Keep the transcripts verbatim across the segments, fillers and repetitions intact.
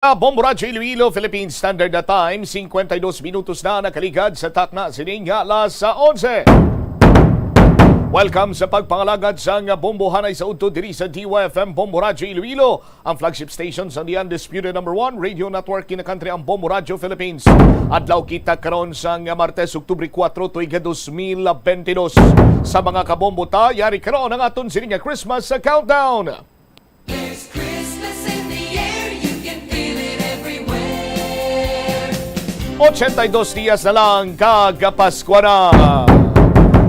Bombo Radyo Iloilo, Philippine Standard Time, singkwenta y dos minutos na nakaligad sa takna sining alas onse. Welcome sa pagpangalagad sang Bombo Hanay sa Udto diri sa D Y F M Bombo Radyo Iloilo, ang flagship station sang The Undisputed Number One Radio Network in the country, ang Bombo Radyo Philippines. Adlaw kita karon sang Martes, Oktubre kuwatro, tuig dos mil bentidós. Sa mga kabombo ta, yari karon ang aton sini nga Christmas countdown. There's Christmas in the air, you can feel it everywhere. Ochenta y dos dias na lang kag Paskwa na.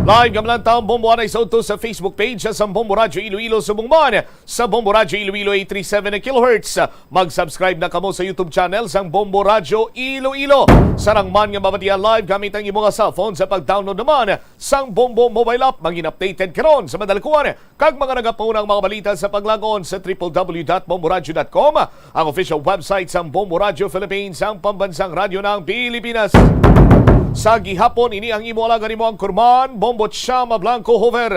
Live nga malanta ang Bombo Hanay sa Udto sa Facebook page sa Bombo Radyo Iloilo, subong man sa Bombo Radyo Iloilo eight three seven kilohertz. Mag-subscribe na kamo sa YouTube channel sang Bombo Radyo Iloilo. Sarang man nga mabatian live gamit ang imo nga cellphone sa pag-download naman sang Bombo mobile app. Mangin updated karon sa madalkuan kag mga nagapaunang mga balita sa paglagon sa triple W dot bomboradyo dot com, ang official website sang Bombo Radyo Philippines, ang pambansang radyo ng Pilipinas. Sa gihapon, ini ang imo alagad, imo ang kurman, Bombo Chama Blanco Hover.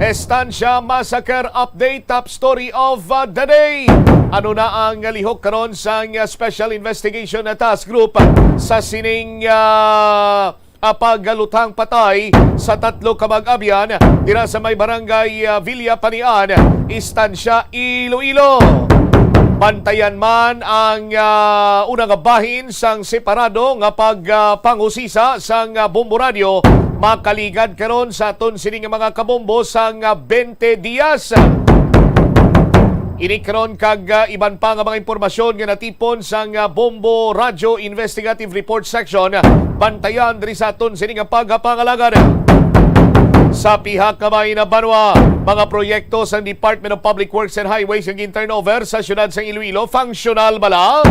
Estancia Massacre update, top story of, uh, the day. Ano na ang lihok karon sang, uh, Special Investigation Task Group sa sining, uh, ah, pagluthang patay sa tatlo ka mag-abyan dira sa may barangay, ah, Villa Panian, Estancia, Iloilo. Bantayan man ang, ah, una nga bahin sang separado nga pag, ah, pangusisa sang, ah, Bombo Radyo, makaligad karon sa aton sini nga mga kabombo sang, ah, bente dias. Ini karon kag, ah, iban pa nga mga impormasyon nga natipon sang, ah, Bombo Radyo Investigative Report Section, bantayan diri sa aton sini nga pagpangalagad. Sa pihak nga bahin, banwa, mga proyekto sang Department of Public Works and Highways nga gin-turnover sa siyudad sang Iloilo, functional bala?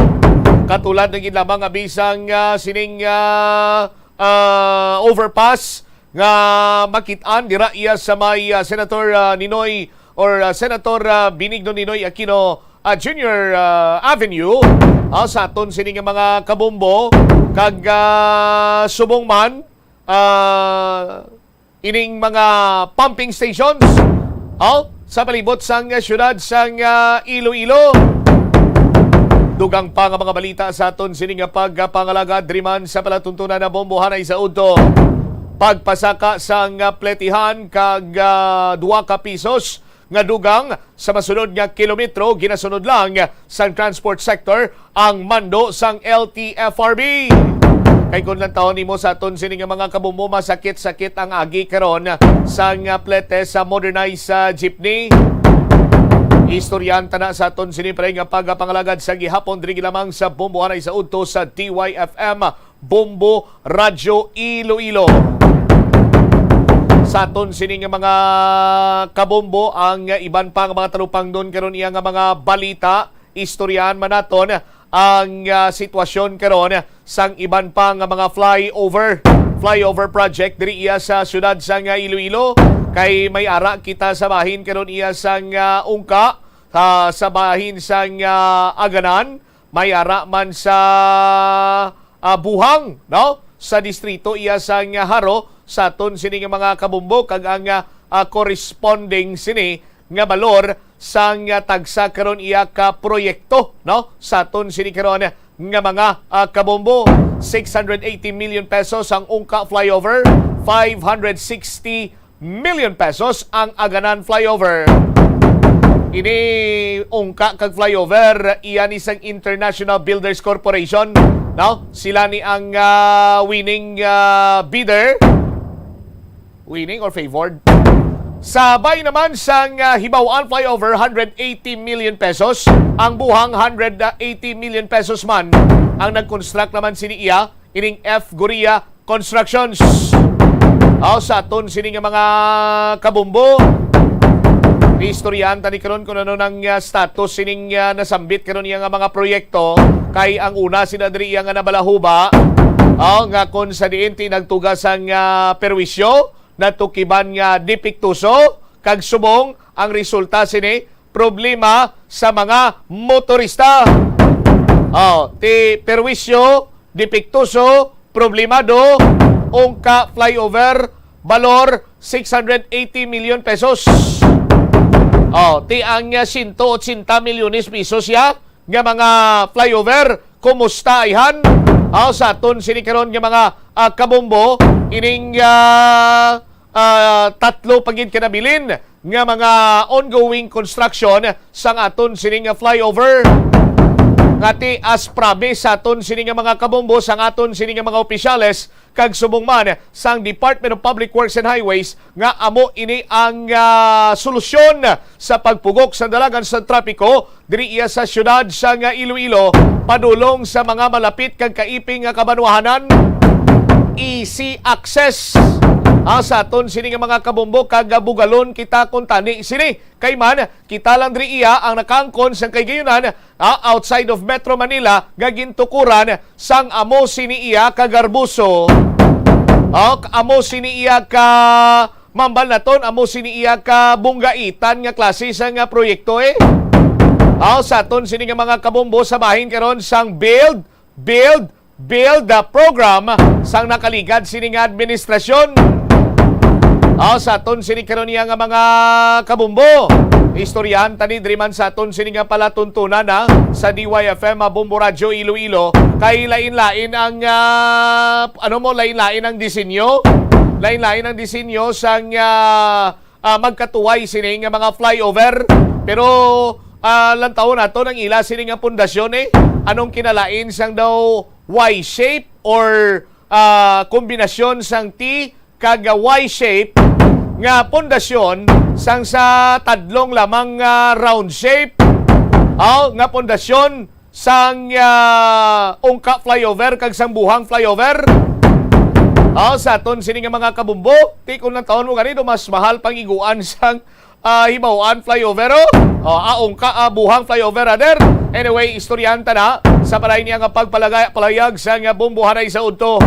Katulad na gid lamang nga bisang, ah, sining, ah, ah, overpass nga makit-an dira iya sa may, ah, Senator, ah, Ninoy or, ah, Senator, ah, Benigno Ninoy Aquino, ah, Junior, ah, Avenue, ah, sa aton sini nga mga kabombo kag, ah, subong man, ah, ining mga pumping stations, oh, sa palibot sang, ah, siyudad sang, ah, Iloilo. Dugang pa nga mga balita sa aton sini nga pagpangalagad diri man sa palatuntunan na Bombo Hanay sa Udto. Pagpasaka sang, ah, pletihan kag, ah, duha ka pisos nga dugang sa masunod nga kilometro ginasunod lang sang transport sector ang mando sang L T F R B. Kay kung lantawon nimo sa aton sini nga mga kabombo, masakit-sakit ang agi karon sang plete sa modernized, ah, jeepney. Istoryahan ta na sa aton sini, pre, nga pagpangalagad sa gihapon diri lamang sa Bombo Hanay sa Udto sa D Y F M Bombo Radyo Iloilo. Sa aton sini nga mga kabombo, ang iban pa nga mga talupangnon karon iya nga mga balita, istoryahan man naton ang, ah, sitwasyon karon sang iban pa nga mga flyover, flyover project diri iya sa siyudad sang, ah, Iloilo. Kay may ara kita sa bahin karon iya sang, ah, Ungka, ah, sa bahin sang, ah, Aganan, may ara man sa, ah, Buhang, no? Sa distrito iya sang, ah, Jaro, sa aton sini nga mga kabombo kag ang, ah, ah, corresponding sini nga balor sang, ah, tagsa karon iya ka proyekto, no? Sa aton sini karon nga mga, ah, kabombo, six hundred eighty million pesos ang Ungka flyover, five hundred sixty million pesos ang Aganan flyover. Ini Ungka kag flyover, iya ni sang International Builders Corporation, no? Sila ni ang, ah, winning, ah, bidder. Winning or favored? Sa bay naman sang, ah, Hibaw-an flyover, hundred eighty million pesos. Ang Buhang, hundred eighty million pesos man. Ang nag-construct naman sini iya, ining F Goria Constructions. Aw, sa aton sini nga mga kabumbo, istoryahan ta ni karon kung ano nang, ah, status sining, ah, nasambit karon iya nga mga proyekto. Kay ang una sina diri iya nga nabalahuba, aw, nga kung sa diin ti nagtuga sang, ah, perwisyo, natukiban nga depektuso kag subong ang resulta sini problema sa mga motorista. Oh, ti perwisyo, depektuso, problemado, Ungka flyover, balor six hundred eighty million pesos. Oh, ti ang, ah, siyento otsenta milyones pesos ya, nga mga flyover. Kumusta, ayhan? Aw, sa aton sini karon nga mga, ah, kabombo, ining, ah, ah, tatlo pa gid ka nabilin nga mga ongoing construction sang aton sini nga flyover. Ngati as promise sa aton sini nga mga kabombo, sang aton sini nga mga opisyales, kag subong man sang Department of Public Works and Highways nga amo ini ang, ah, solusyon sa pagpugok sa dalagan sa trapiko diri iya sa siyudad sang Iloilo, padulong sa mga malapit kag kaiping nga kabanwahanan. Easy access, ah, sa aton sini nga mga kabombo, kag, ah, bugalon kita kung tani sini. Kay man, kita lang diri iya ang nakaangkon sang kahigayonan, ah, outside of Metro Manila nga gintukuran sang amo sini iya ka garbuso. Ah, amo sini iya ka mambal naton, amo sini iya ka bunggaitan nga klase sa nga proyekto, eh. Ah, sa aton sini nga mga kabombo sa bahin karon sang build, build, build the program sang nakaligad sini nga administrasyon. Ah, sa aton sini karon niya nga mga kabombo, istoryahan tani diri man sa aton sini nga palatuntunan, ha, sa D Y F M, ah, Bombo Radyo Iloilo, kay lain-lain ang, ah, ano mo, lain-lain ang disenyo, lain-lain ang disenyo sang, ah, ah, magkatuway sini nga mga flyover. Pero, ah, lantawon nato ang ila sini nga pundasyon, eh. Anong kinalain sang daw Y shape or, ah, kombinasyon sang T kag Y shape nga pundasyon sang sa tadlong lamang nga round shape? Aw, nga pundasyon sang, ah, Ungka flyover kag sang Buhang flyover. Ah, sa aton sini nga mga kabumbo, ti kung nang taon mo gani, do mas mahal pang iguan sang, ah, Hibaw-an flyover, oh. Oh, ah, Ungka, ah, Buhang flyover, rather. Anyway, istoryahan ta na sa balay niya nga pagpalagay, palayag sa nga Bombo Hanay sa udto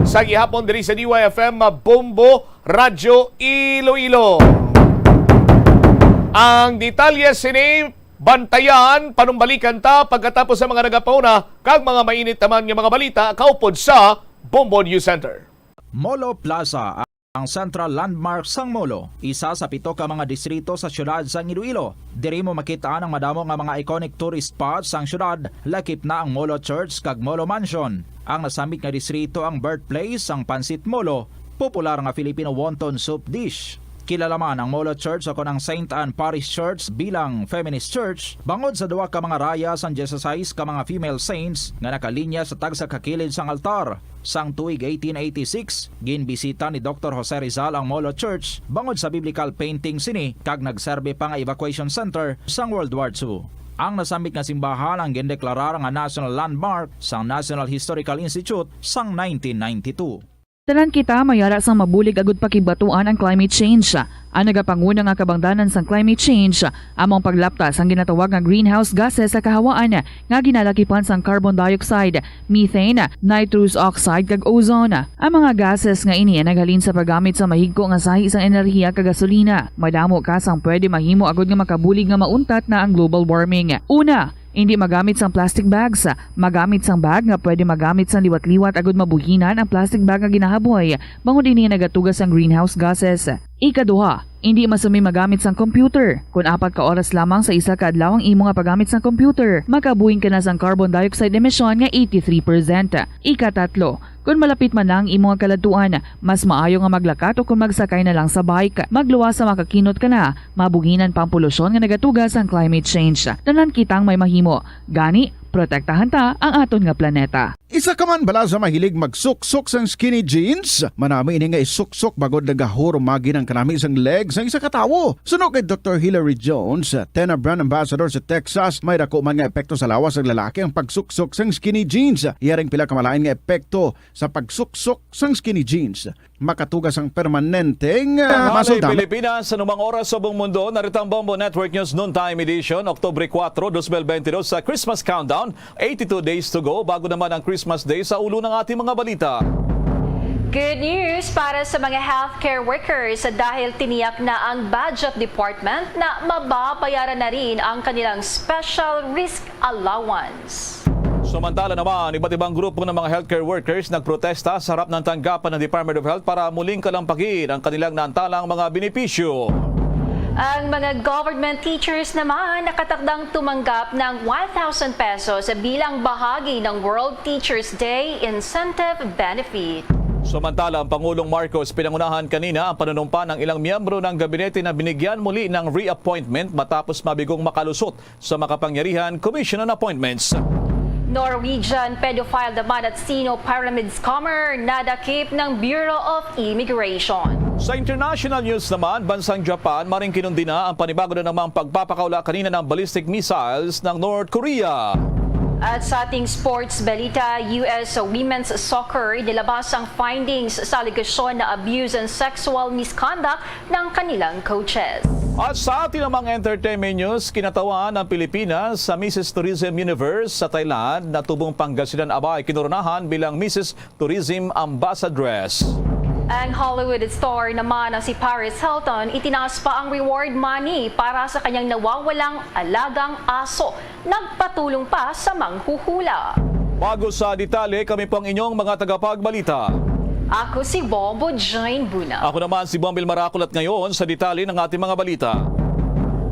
sa gihapon diri sa D Y F M, ah, Bombo Radyo Iloilo. Ang detalye sini, bantayan, panumbalikan ta pagkatapos sa mga nagapauna kag mga mainit naman nga mga balita kaupod sa Bombo News Center. Molo Plaza, ang central landmark sang Molo, isa sa pito ka mga distrito sa siyudad sang Iloilo. Diri mo makit-an ang madamo nga mga iconic tourist spots sang siyudad, lakip na ang Molo Church kag Molo Mansion. Ang nasambit nga distrito ang birthplace sang Pancit Molo, popular nga Filipino wonton soup dish. Kilala man ang Molo Church, o kon ang Saint Anne Parish Church, bilang feminist church, bangod sa duha ka mga raya sang dieciséis ka mga female saints nga nakalinya sa tagsa ka kilid sang altar. Sang tuig eighteen eighty-six, ginbisita ni Doktor Jose Rizal ang Molo Church bangod sa biblical painting sini, kag nagserbi pa nga evacuation center sang World War Two. Ang nasambit nga simbahan ang gindeklarar nga National Landmark sang National Historical Institute sang nineteen ninety-two. Tanan kita may ara sang mabulig agud pakigbatuan ang climate change. Ang nagapanguna nga kabangdanan sang climate change amo ang paglapta sang ginatawag nga greenhouse gases sa kahawaan nga ginalakipan sang carbon dioxide, methane, nitrous oxide, kag ozone. Ang mga gases nga ini ang naghalin sa paggamit sa mahigko nga sahi sang enerhiya kag gasolina. Madamo ka sang pwede mahimo agud nga makabulig nga mauntat na ang global warming. Una, indi magamit sang plastic bags. Magamit sang bag nga pwede magamit sang liwat-liwat agud mabuhinan ang plastic bag nga ginahaboy, bangod ini nagatuga sang greenhouse gases. Ikaduha, indi masumi magamit sang computer. Kon apat ka oras lamang sa isa ka adlaw ang imo nga paggamit sang computer, makabuhin ka na sang carbon dioxide emission nga eighty-three percent. Ikatatlo, kon malapit man na ang imo nga kaladtuan, mas maayo nga maglakat o kon magsakay na lang sa bike. Magluwas sa makakinot ka na, mabuhinan pa ang polusyon nga nagatuga sang climate change. Tanan kitang may mahimo. Gani, protektahan ta ang aton nga planeta. Isa ka man bala sa mahilig magsuksok sang skinny jeans? Manami ini nga isuksok bangod nagahurumagi ang kanami sang leg sang isa ka tawo. Suno kay Doktor Hilary Jones, Tena Brand Ambassador sa Texas, may dako man nga epekto sa lawas sang lalaki ang pagsuksok sang skinny jeans. Iya ring pila ka malain nga epekto sa pagsuksok sang skinny jeans. Makatuga sang permanenteng, ah, Ano ni masundang. Pilipinas sa anumang oras sa buong mundo? Narito ang Bombo Network News Noontime Edition, Oktubre kuwatro, dos mil benti dos, sa Christmas Countdown. Eighty-two days to go bago naman ang Christmas Day sa ulo ng ating mga balita. Good news para sa mga healthcare workers dahil tiniyak na ang budget department na mababayaran na rin ang kanilang special risk allowance. Samantala naman, iba't ibang grupo ng mga healthcare workers nagprotesta sa harap ng tanggapan ng Department of Health para muling kalampagin ang kanilang naantalang mga benepisyo. Ang mga government teachers naman nakatakdang tumanggap ng one thousand pesos bilang bahagi ng World Teachers Day Incentive Benefit. Samantala, ang Pangulong Marcos pinangunahan kanina ang panunumpa ng ilang miyembro ng gabinete na binigyan muli ng reappointment matapos mabigong makalusot sa makapangyarihan Commission on Appointments. Norwegian pedophile naman at Sino Pyramids scammer nadakip ng Bureau of Immigration. Sa international news naman, bansang Japan, maring kinundi na ang panibago na namang pagpapakaula kanina ng ballistic missiles ng North Korea. At sa ating sports balita, U S women's soccer inilabas ang findings sa alegasyon na abuse and sexual misconduct ng kanilang coaches. At sa atin namang entertainment news, kinatawan ng Pilipinas sa Missus Tourism Universe sa Thailand na tubong Pangasinan Abay kinoronahan bilang Missus Tourism Ambassadress. Ang Hollywood star naman na si Paris Hilton, itinaas pa ang reward money para sa kanyang nawawalang alagang aso. Nagpatulong pa sa manghuhula. Bago sa detalye, kami po ang inyong mga tagapagbalita. Ako si Bombo Jane Buna. Ako naman si Bombil Maracol at ngayon sa detalye ng ating mga balita.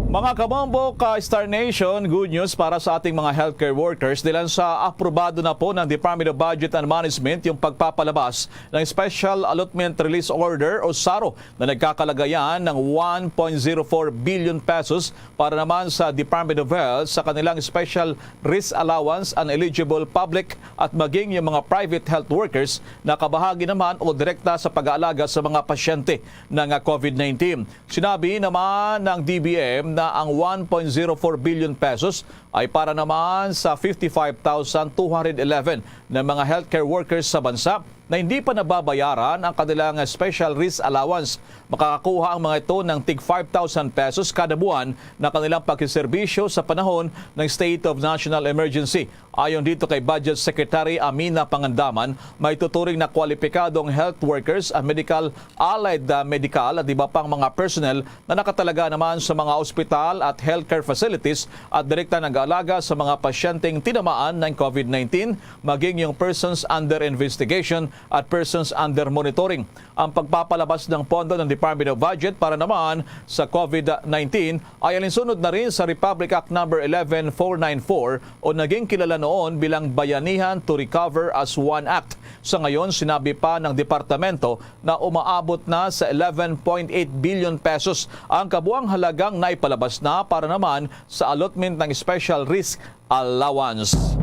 Mga kabombo, ka Star Nation, good news para sa ating mga healthcare workers dahil sa aprobado na po ng Department of Budget and Management yung pagpapalabas ng Special Allotment Release Order o saro na nagkakalaga yan ng one point zero four billion pesos para naman sa Department of Health sa kanilang special risk allowance ang eligible public at maging yung mga private health workers na kabahagi naman o direkta sa pag-aalaga sa mga pasyente ng COVID nineteen. Sinabi naman ng D B M na ang one point zero four billion pesos ay para naman sa fifty-five thousand two hundred eleven na mga healthcare workers sa bansa na hindi pa nababayaran ang kanilang special risk allowance. Makakakuha ang mga ito ng tig five thousand pesos kada buwan na kanilang pakiserbisyo sa panahon ng State of National Emergency. Ayon dito kay Budget Secretary Amina Pangandaman, may tuturing na kwalipikadong health workers, ang medical, allied, ah, medical at iba pang mga personnel na nakatalaga naman sa mga ospital at healthcare facilities at direkta nag-aalaga sa mga pasyenteng tinamaan ng COVID nineteen, maging yung persons under investigation at persons under monitoring. Ang pagpapalabas ng pondo ng Department of Budget para naman sa COVID nineteen ay alinsunod na rin sa Republic Act Number eleven four nine four o naging kilala noon bilang Bayanihan to Recover as One Act. Sa ngayon, sinabi pa ng departamento na umaabot na sa eleven point eight billion pesos ang kabuang halagang naipalabas na para naman sa allotment ng special risk allowance.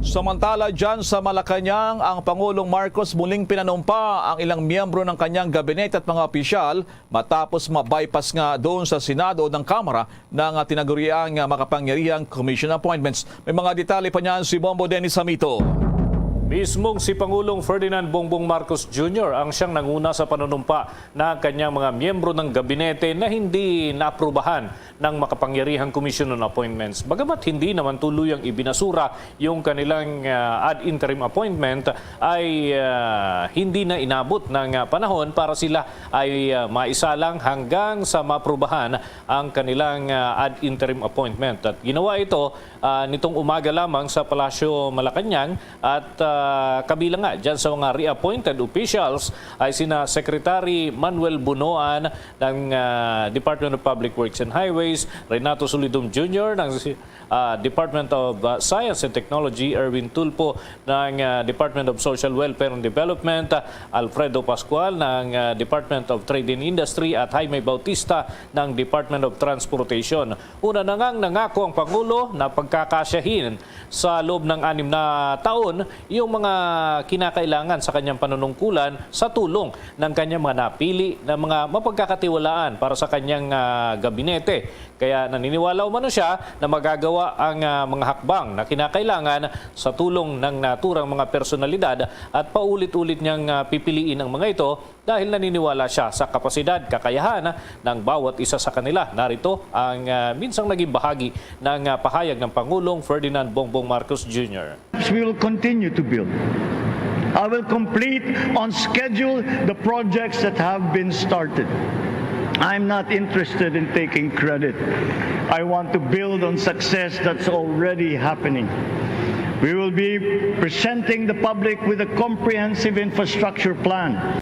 Samantala, dyan sa Malacañang, ang Pangulong Marcos muling pinanumpa ang ilang miyembro ng kanyang gabinete at mga opisyal matapos ma-bypass nga doon sa Senado o ng Kamara ng tinaguriang makapangyarihang commission appointments. May mga detalye pa niyan si Bombo Dennis Hamito. Mismong si Pangulong Ferdinand Bongbong Marcos Junior ang siyang nanguna sa panunumpa ng kanyang mga miyembro ng gabinete na hindi naaprubahan ng makapangyarihang Commission on Appointments. Bagamat hindi naman tuluyang ibinasura yung kanilang, ah, ad interim appointment, ay, ah, hindi na inabot ng, ah, panahon para sila ay, ah, maisalang hanggang sa maaprubahan ang kanilang, ah, ad interim appointment. At ginawa ito, ah, nitong umaga lamang sa Palasyo Malacañang at, ah, kabilang nga dyan sa mga reappointed officials ay sina Secretary Manuel Bunoan ng, ah, Department of Public Works and Highways, Renato Solidum Junior ng si-, ah, Department of, ah, Science and Technology, Erwin Tulfo ng, ah, Department of Social Welfare and Development, ah, Alfredo Pascual ng, ah, Department of Trade and Industry at Jaime Bautista ng Department of Transportation. Una na ngang nangako ang Pangulo na pagkakasyahin sa loob ng anim na taon yung mga kinakailangan sa kanyang panunungkulan sa tulong ng kanyang mga napili na mga mapagkakatiwalaan para sa kanyang, ah, gabinete. Kaya naniniwala umano siya na magagawa ang, ah, mga hakbang na kinakailangan sa tulong ng naturang mga personalidad at paulit-ulit niyang, ah, pipiliin ang mga ito dahil naniniwala siya sa kapasidad, kakayahan ng bawat isa sa kanila. Narito ang, ah, minsang naging bahagi ng, ah, pahayag ng Pangulong Ferdinand Bongbong Marcos Junior. We will continue to build. I will complete on schedule the projects that have been started. I'm not interested in taking credit. I want to build on success that's already happening. We will be presenting the public with a comprehensive infrastructure plan.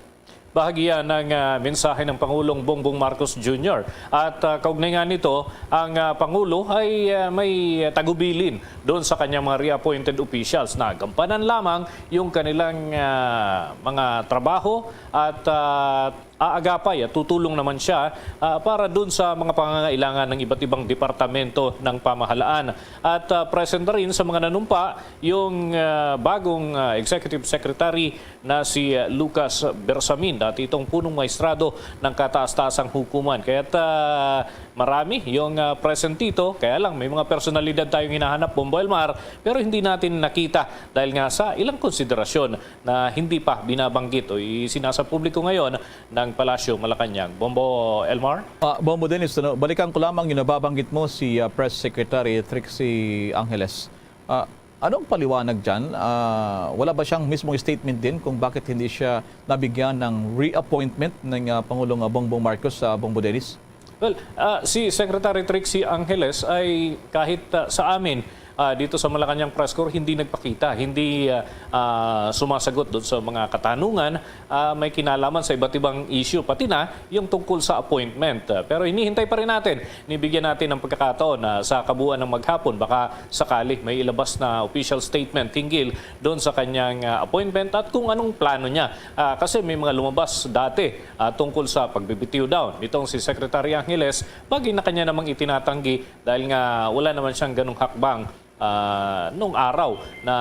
Bahagi yan ng, ah, mensahe ng Pangulong Bongbong Marcos Junior. At, ah, kaugnay nga nito, ang, ah, Pangulo ay, ah, may tagubilin doon sa kanyang mga reappointed officials na gampanan lamang yung kanilang, ah, mga trabaho at, ah, aagapay at tutulong naman siya, ah, para doon sa mga pangangailangan ng iba't ibang departamento ng pamahalaan. At, ah, present na rin sa mga nanumpa yung, ah, bagong, ah, Executive Secretary na si, ah, Lucas Bersamin, dati itong punong maestrado ng kataas-taasang hukuman. Kaya't, ah, marami yung, ah, present dito, kaya lang may mga personalidad tayong hinahanap, Bombo Elmar, pero hindi natin nakita dahil nga sa ilang konsiderasyon na hindi pa binabanggit o isinasa publiko ngayon ng Palasyo Malacañang. Bombo Elmar? Ah, Bombo Dennis, ano, balikan ko lamang yung nababanggit mo, si, ah, Press Secretary Trixie Angeles. Ah, anong paliwanag dyan? Ah, wala ba siyang mismong statement din kung bakit hindi siya nabigyan ng reappointment ng, ah, Pangulong, ah, Bongbong Marcos sa, Bombo Dennis? Well, ah, si Secretary Trixie Angeles ay kahit, ah, sa amin, ah, dito sa Malacañang Press Corps, hindi nagpakita, hindi, ah, ah, sumasagot doon sa mga katanungan, ah, may kinalaman sa iba't ibang issue, pati na yung tungkol sa appointment. Ah, pero hinihintay pa rin natin, nibigyan natin ng pagkakataon na sa kabuuan ng maghapon, baka sakali may ilabas na official statement hinggil doon sa kanyang, ah, appointment at kung anong plano niya. Ah, kasi may mga lumabas dati, ah, tungkol sa pagbibitiw down nitong si Secretary Angeles, bagay na kanya namang itinatanggi dahil nga wala naman siyang ganong hakbang, ah, nung araw na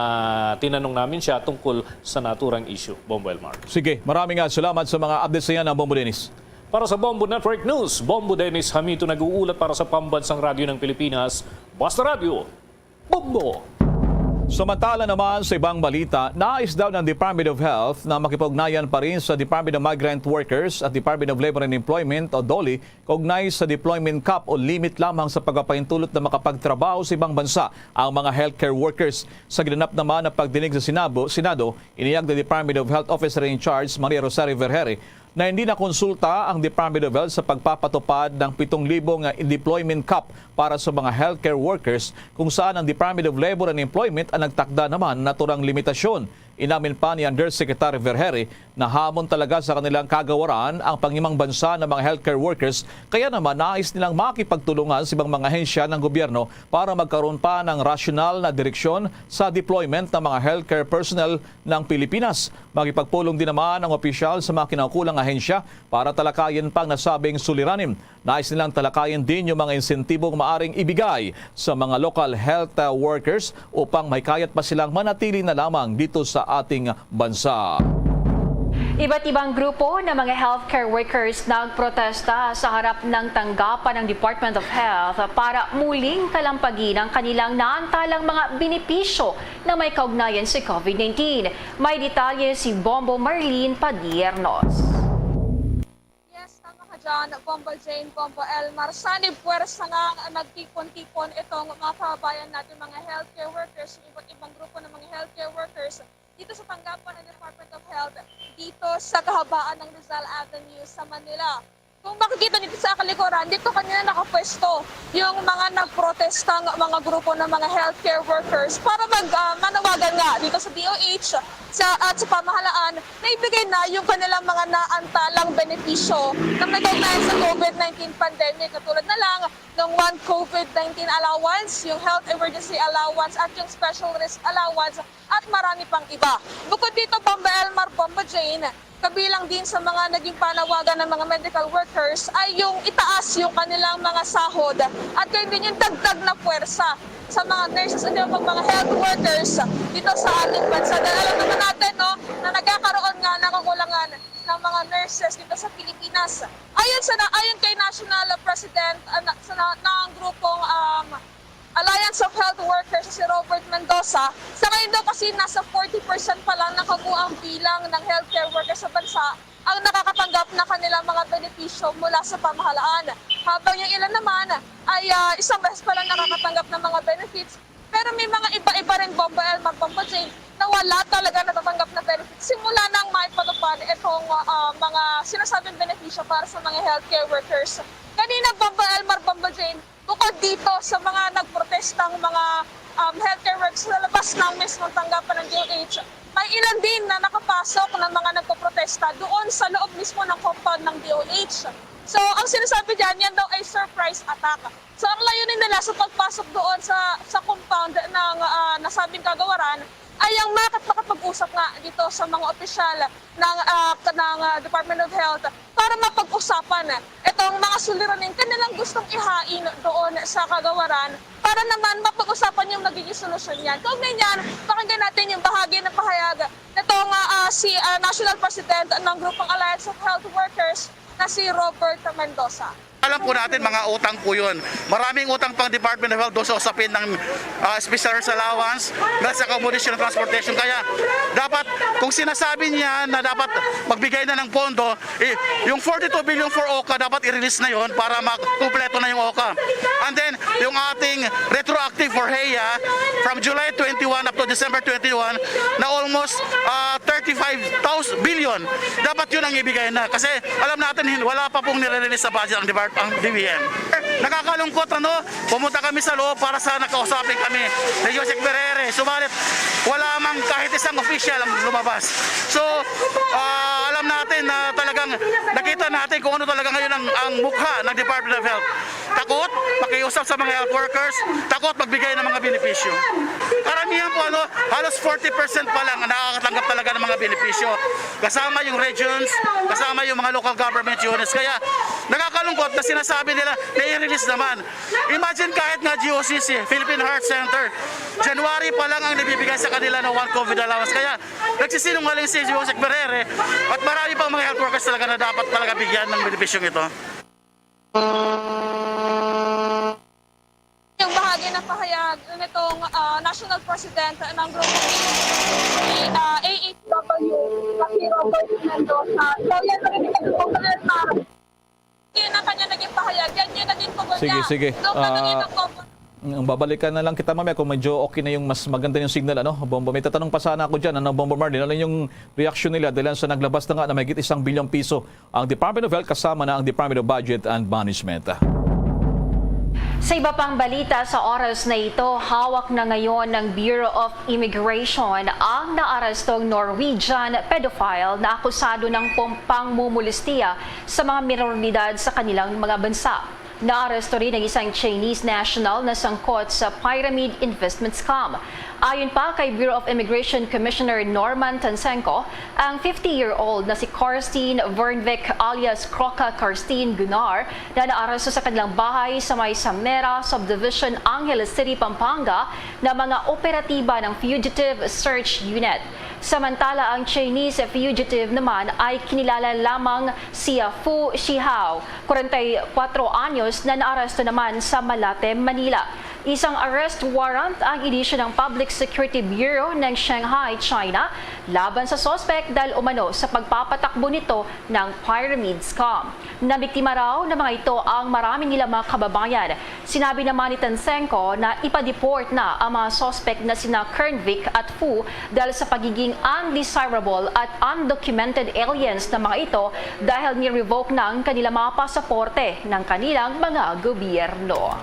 tinanong namin siya tungkol sa naturang issue. Bombo Elmar. Sige, maraming nga salamat sa mga updates na yan, ah, Bombo Dennis. Para sa Bombo Network News, Bombo Dennis Hamito nag-uulat para sa Pambansang Radyo ng Pilipinas, Basta Radyo, Bombo! Samantala naman sa ibang balita, nais daw ng Department of Health na makipag-ugnayan pa rin sa Department of Migrant Workers at Department of Labor and Employment o DOLE kaugnay sa deployment cap o limit lamang sa pagpapahintulot na makapagtrabaho sa ibang bansa ang mga healthcare workers. Sa ginanap naman na pagdinig sa Sinabo-, Senado, iniyag ni Department of Health Officer in Charge Maria Rosario Vergeire na hindi nakonsulta ang Department of Health sa pagpapatupad ng pitong libo nga deployment cap para sa mga healthcare workers, kung saan ang Department of Labor and Employment ang nagtakda naman naturang limitasyon. Inamin pa ni Undersecretary Vergeire na hamon talaga sa kanilang kagawaran ang panghimang bansa ng mga healthcare workers, kaya naman nais nilang makipagtulungan sa ibang mga ahensya ng gobyerno para magkaroon pa ng rasyonal na direksyon sa deployment ng mga healthcare personnel ng Pilipinas. Makipagpulong din naman ang opisyal sa mga kinaukulang ahensya para talakayin pa ang nasabing suliranin. Nais nilang talakayin din yung mga insentibong maaring ibigay sa mga local health, uh, workers upang mahikayat pa silang manatili na lamang dito sa ating bansa. Iba't ibang grupo ng mga healthcare workers nagprotesta sa harap ng tanggapan ng Department of Health para muling talampagin ang kanilang naantalang mga benepisyo na may kaugnayan sa COVID nineteen. May detalye si Bombo Marlene Padiernos. Yes, tama ka dyan, Bombo Jane, Bombo Elmar. Sanib puwersa nga nagtipon-tipon itong mga kababayan natin, mga healthcare workers, yung iba't ibang grupo ng mga healthcare workers dito sa tanggapan ng Department of Health dito sa kahabaan ng Rizal Avenue sa Manila. Kung makikita niyo sa kalikuran, dito kanina nakapwesto yung mga nagprotestang mga grupo ng mga healthcare workers para mag, ah, manawagan nga dito sa D O H sa, at sa pamahalaan na ibigay na yung kanilang mga naantalang benepisyo na may kaugnayan sa COVID nineteen pandemic, katulad na lang ng one COVID nineteen allowance, yung health emergency allowance, at yung special risk allowance, at marami pang iba. Bukod dito, Bombo Elmar, Bombo Jane, kabilang din sa mga naging panawagan ng mga medical workers ay yung itaas yung kanilang mga sahod at gayon din yung dagdag na puwersa sa mga nurses at iba pang mga health workers dito sa ating bansa. Dahil alam naman natin, no, na nagkakaroon nga ng kakulangan ng mga nurses dito sa Pilipinas. Ayon sa na-, ayon kay National President, ah, na, sa na, ng grupong, um, Alliance of Health Workers, si Robert Mendoza, sa ngayon daw kasi nasa forty percent pa lang ng kabuang bilang ng healthcare workers sa bansa ang nakakatanggap ng kanilang mga benepisyo mula sa pamahalaan. Habang yung ilan naman ay, ah, isang beses pa lang nakakatanggap ng mga benefits. Pero may mga iba-iba rin, Bombo Elmar, Bombo Jane, na wala talaga natatanggap na benefits simula nang maipatupad itong, ah, mga sinasabing benepisyo para sa mga healthcare workers. Kanina, Bombo Elmar, Bombo Jane, Bukod dito sa mga nagprotestang mga, um, healthcare workers sa labas ng mismong tanggapan ng D O H, may ilan din na nakapasok ng mga nagpoprotesta doon sa loob mismo ng compound ng D O H. So, ang sinasabi dyan, yan daw ay surprise attack. So, ang layunin nila sa pagpasok doon sa, sa compound ng, ah, nasabing kagawaran ay ang makit-, makapag-usap nga dito sa mga opisyal ng, ah, ng, ah, Department of Health para mapag-usapan itong mga suliraning kanilang gustong ihain doon sa kagawaran para naman mapag-usapan yung magiging solusyon niyan. Kaugnay niyan, pakinggan natin yung bahagi ng pahayag nitong, ah, ah, si, ah, National President ng Grupong Alliance of Health Workers na si Robert Mendoza. Alam po natin, mga utang po yun. Maraming utang pang Department of Health doon sa usapin ng, ah, special nurse allowance, meals accommodation, transportation. Kaya dapat, kung sinasabi niya na dapat magbigay na ng pondo, eh, yung forty-two billion for OCA, dapat i-release na yon para makumpleto na yung OCA. And then, yung ating retroactive for HEA, from July twenty-one up to December twenty-one, na almost, ah, thirty-five thousand billion. Dapat yun ang ibigay na. Kasi alam natin, hin-, wala pa pong nire-release sa budget ang depart-, ang D B M. Nakakalungkot, ano? Pumunta kami sa loob para sana kausapin kami ni Joseph Ferrere. Subalit, wala mang kahit isang official ang lumabas. So, ah, alam natin na talagang nakita natin kung ano talaga ngayon ang, ang mukha ng Department of Health. Takot makiusap sa mga health workers, takot magbigay ng mga benepisyo. Karamihan po, ano, halos forty percent pa lang ang nakakatanggap talaga ng mga benepisyo. Kasama yung regions, kasama yung mga local government units. Kaya nakakalungkot na sinasabi nila na i-release naman. Imagine, kahit nga G O C C, Philippine Heart Center, January pa lang ang nabibigay sa kanila ng one COVID allowance. Kaya nagsisinungaling si Joseph Ferrere at marami pang mga health workers talaga na dapat talaga bigyan ng benepisyong ito. Yung bahagi ng pahayag nitong, ah, National President ng Grupo B, si, ah, A H W, na si Robert Mendoza. So, yan ang naging kagustuhan na yun ang kanya naging pahayag. Yan yung naging tugon Sige, niya. sige. Nung Ah, naging ang babalikan na lang kita mamaya kung medyo okay na yung mas maganda yung signal, ano? Bombo, may tatanong pa sana ako dyan, ano, Bombo Marlin? Ano yung reaksyon nila dahil sa naglabas na nga na mahigit isang bilyong piso ang Department of Health kasama na ang Department of Budget and Management? Sa iba pang balita, sa oras na ito, hawak na ngayon ng Bureau of Immigration ang naarestong Norwegian pedophile na akusado ng pum-, pangmumulistiya sa mga minoridad sa kanilang mga bansa. Naaresto rin ang isang Chinese national na sangkot sa pyramid investment scam. Ayon pa kay Bureau of Immigration Commissioner Norman Tansenko, ang fifty-year-old na si Karstine Vernvik alias Croca Karstine Gunnar na naaresto sa kanilang bahay sa may Samera Subdivision, Angeles City, Pampanga, na mga operatiba ng Fugitive Search Unit. Samantala, ang Chinese fugitive naman ay kinilala lamang si Fu Shihao, kwarenta y kuwatro anyos, na naaresto naman sa Malate, Manila. Isang arrest warrant ang inisyu ng Public Security Bureau ng Shanghai, China, laban sa suspect dahil umano sa pagpapatakbo nito ng pyramid scam. Nabiktima raw ng mga ito ang marami nilang mga kababayan. Sinabi naman ni Tansenko na ipa-deport na ang mga suspect na sina Kernvik at Fu dahil sa pagiging undesirable at undocumented aliens ng mga ito dahil ni-revoke na ang kanilang mga pasaporte ng kanilang mga gobyerno.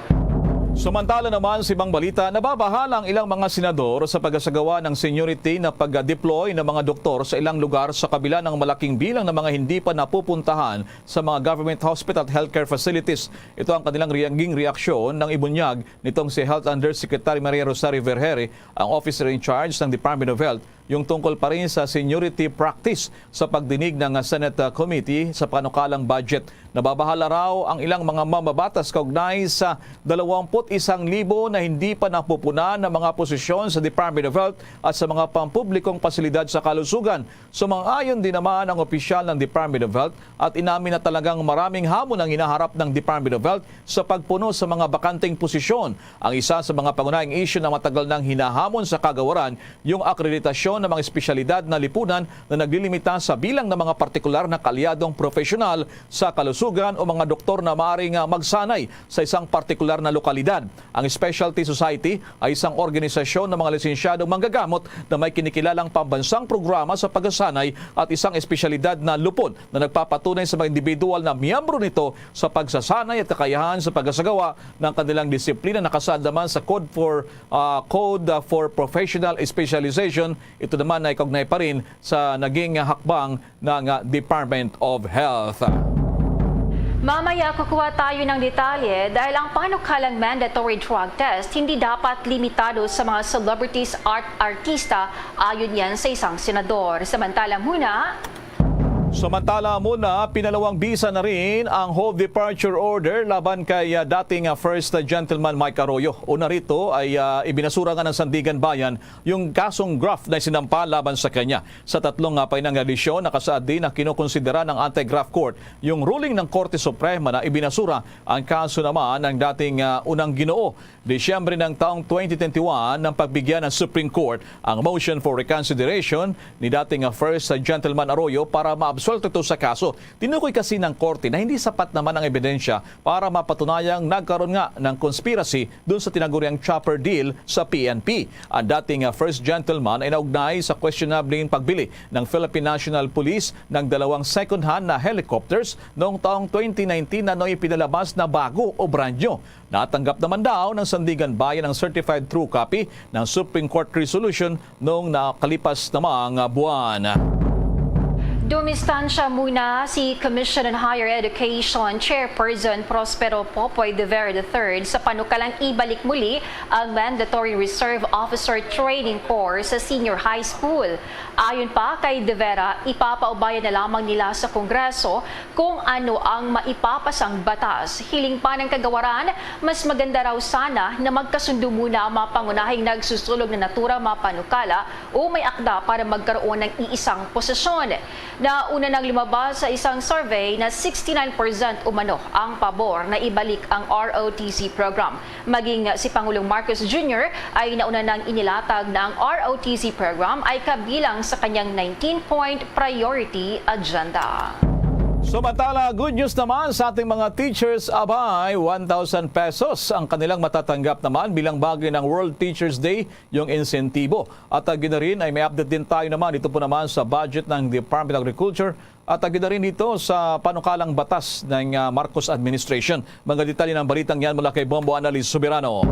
Samantala naman, sa ibang balita, nababahala ang ilang mga senador sa pagsasagawa ng seniority na pag-deploy ng mga doktor sa ilang lugar sa kabila ng malaking bilang ng mga hindi pa napupuntahan sa mga government hospital at healthcare facilities. Ito ang kanilang naging reaksyon nang ibunyag nitong si Health Undersecretary Maria Rosario Vergeire, ang officer in charge ng Department of Health, yung tungkol pa rin sa seniority practice sa pagdinig ng Senate, uh, Committee sa panukalang budget. Nababahala raw ang ilang mga mambabatas kaugnay sa dalawampu't isang libo na hindi pa napupunan ng mga posisyon sa Department of Health at sa mga pampublikong pasilidad sa kalusugan. Sumang-ayon din naman ang opisyal ng Department of Health at inamin na talagang maraming hamon ang hinaharap ng Department of Health sa pagpuno sa mga bakanteng posisyon. Ang isa sa mga pangunahing isyu na matagal nang hinahamon sa kagawaran, yung akreditasyon ng mga espesyalidad na lipunan na naglilimita sa bilang ng mga partikular na kaalyadong profesional sa kalusugan o mga doktor na maaaring, ah, magsanay sa isang partikular na lokalidad. Ang Specialty Society ay isang organisasyon ng mga lisensyadong manggagamot na may kinikilalang pambansang programa sa pagsasanay at isang espesyalidad na lupon na nagpapatunay sa mga individual na miyembro nito sa pagsasanay at kakayahan sa pagkasagawa ng kanilang disiplina. Nakasaad naman sa Code for, ah, Code for Professional Specialization. Ito naman ay kaugnay pa rin sa naging hakbang ng, ah, Department of Health. Mamaya kukuha tayo ng detalye dahil ang panukalang mandatory drug test hindi dapat limitado sa mga celebrities at artista, ayon yan sa isang senador. Samantala muna, Samantala muna, pinalawang bisa na rin ang hold departure order laban kay, ah, dating, ah, First Gentleman Mike Arroyo. Una rito ay, ah, ibinasura nga ng Sandigan Bayan yung kasong graft na sinampa laban sa kanya. Sa tatlong, ah, painang nga desisyon, nakasaad din na kinokonsidera ng Anti-Graft Court yung ruling ng Korte Suprema na ibinasura ang kaso naman ng dating, ah, unang Ginoo. Disyembre ng taong twenty twenty-one nang pagbigyan ng Supreme Court ang motion for reconsideration ni dating, ah, First Gentleman Arroyo para maabsuelto ito sa kaso. Tinukoy kasi ng korte na hindi sapat naman ang ebidensya para mapatunayang nagkaroon nga ng conspiracy dun sa tinaguriang chopper deal sa P N P. Ang dating, ah, First Gentleman ay naugnay sa questionabling pagbili ng Philippine National Police ng dalawang second-hand na helicopters noong taong twenty nineteen na ipinalabas na bago o brand new. Natanggap naman daw ng Sandigan Bayan ang certified true copy ng Supreme Court resolution noong nakalipas na mga buwan. Dumistansya muna si Commission on Higher Education Chairperson Prospero Popoy de Vera the third sa panukalang ibalik muli ang Mandatory Reserve Officer Training Course sa senior high school. Ayon pa kay De Vera, ipapaubayan na lamang nila sa Kongreso kung ano ang maipapasang batas. Hiling pa ng kagawaran, mas maganda raw sana na magkasundo muna ang mga pangunahing nagsusulog na naturang mga panukala o may akda para magkaroon ng iisang posisyon. Nauna nang lumabas sa isang survey na sixty-nine percent umano ang pabor na ibalik ang R O T C program. Maging si Pangulong Marcos Junior ay nauna nang inilatag na ang R O T C program ay kabilang sa kanyang nineteen-point priority agenda. Samantala, good news naman sa ating mga teachers, abay, one thousand pesos ang kanilang matatanggap naman bilang bagay ng World Teachers Day, yung insentibo. At, ah, yun na rin ay may update din tayo naman dito po naman sa budget ng Department of Agriculture at, ah, yun na rin dito sa panukalang batas ng, ah, Marcos administration. Mga detalye ng balitang yan mula kay Bombo Annalise Soberano.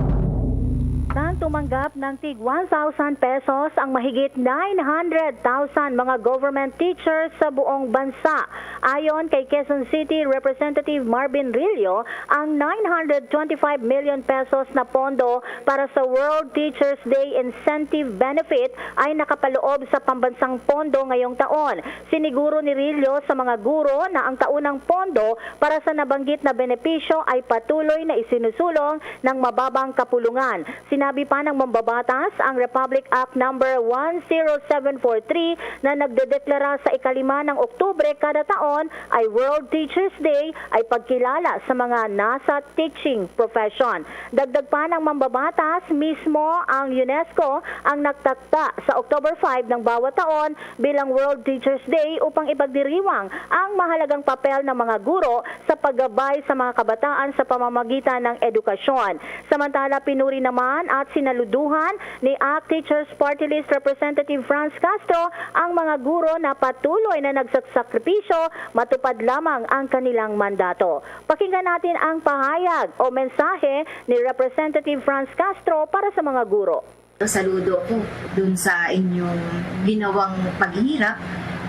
Nang tumanggap ng tig one thousand pesos ang mahigit nine hundred thousand mga government teachers sa buong bansa. Ayon kay Quezon City Representative Marvin Rillo, ang nine hundred twenty-five million pesos na pondo para sa World Teachers Day Incentive Benefit ay nakapaloob sa pambansang pondo ngayong taon. Siniguro ni Rillo sa mga guro na ang kaunang pondo para sa nabanggit na benepisyo ay patuloy na isinusulong ng mababang kapulungan. Sinabi pa ng mambabatas, ang Republic Act Number one zero seven four three na nagdedeklara sa ikalima ng Oktubre kada taon ay World Teachers Day ay pagkilala sa mga nasa teaching profession. Dagdag pa ng mambabatas, mismo ang UNESCO ang nagtakda sa October five ng bawat taon bilang World Teachers Day upang ipagdiriwang ang mahalagang papel ng mga guro sa paggabay sa mga kabataan sa pamamagitan ng edukasyon. Samantala, pinuri naman at sinaluduhan ni ACT Teachers Party List Representative Franz Castro ang mga guro na patuloy na nagsasakripisyo matupad lamang ang kanilang mandato. Pakinggan natin ang pahayag o mensahe ni Representative Franz Castro para sa mga guro. Saludo ako dun sa inyong ginawang paghirap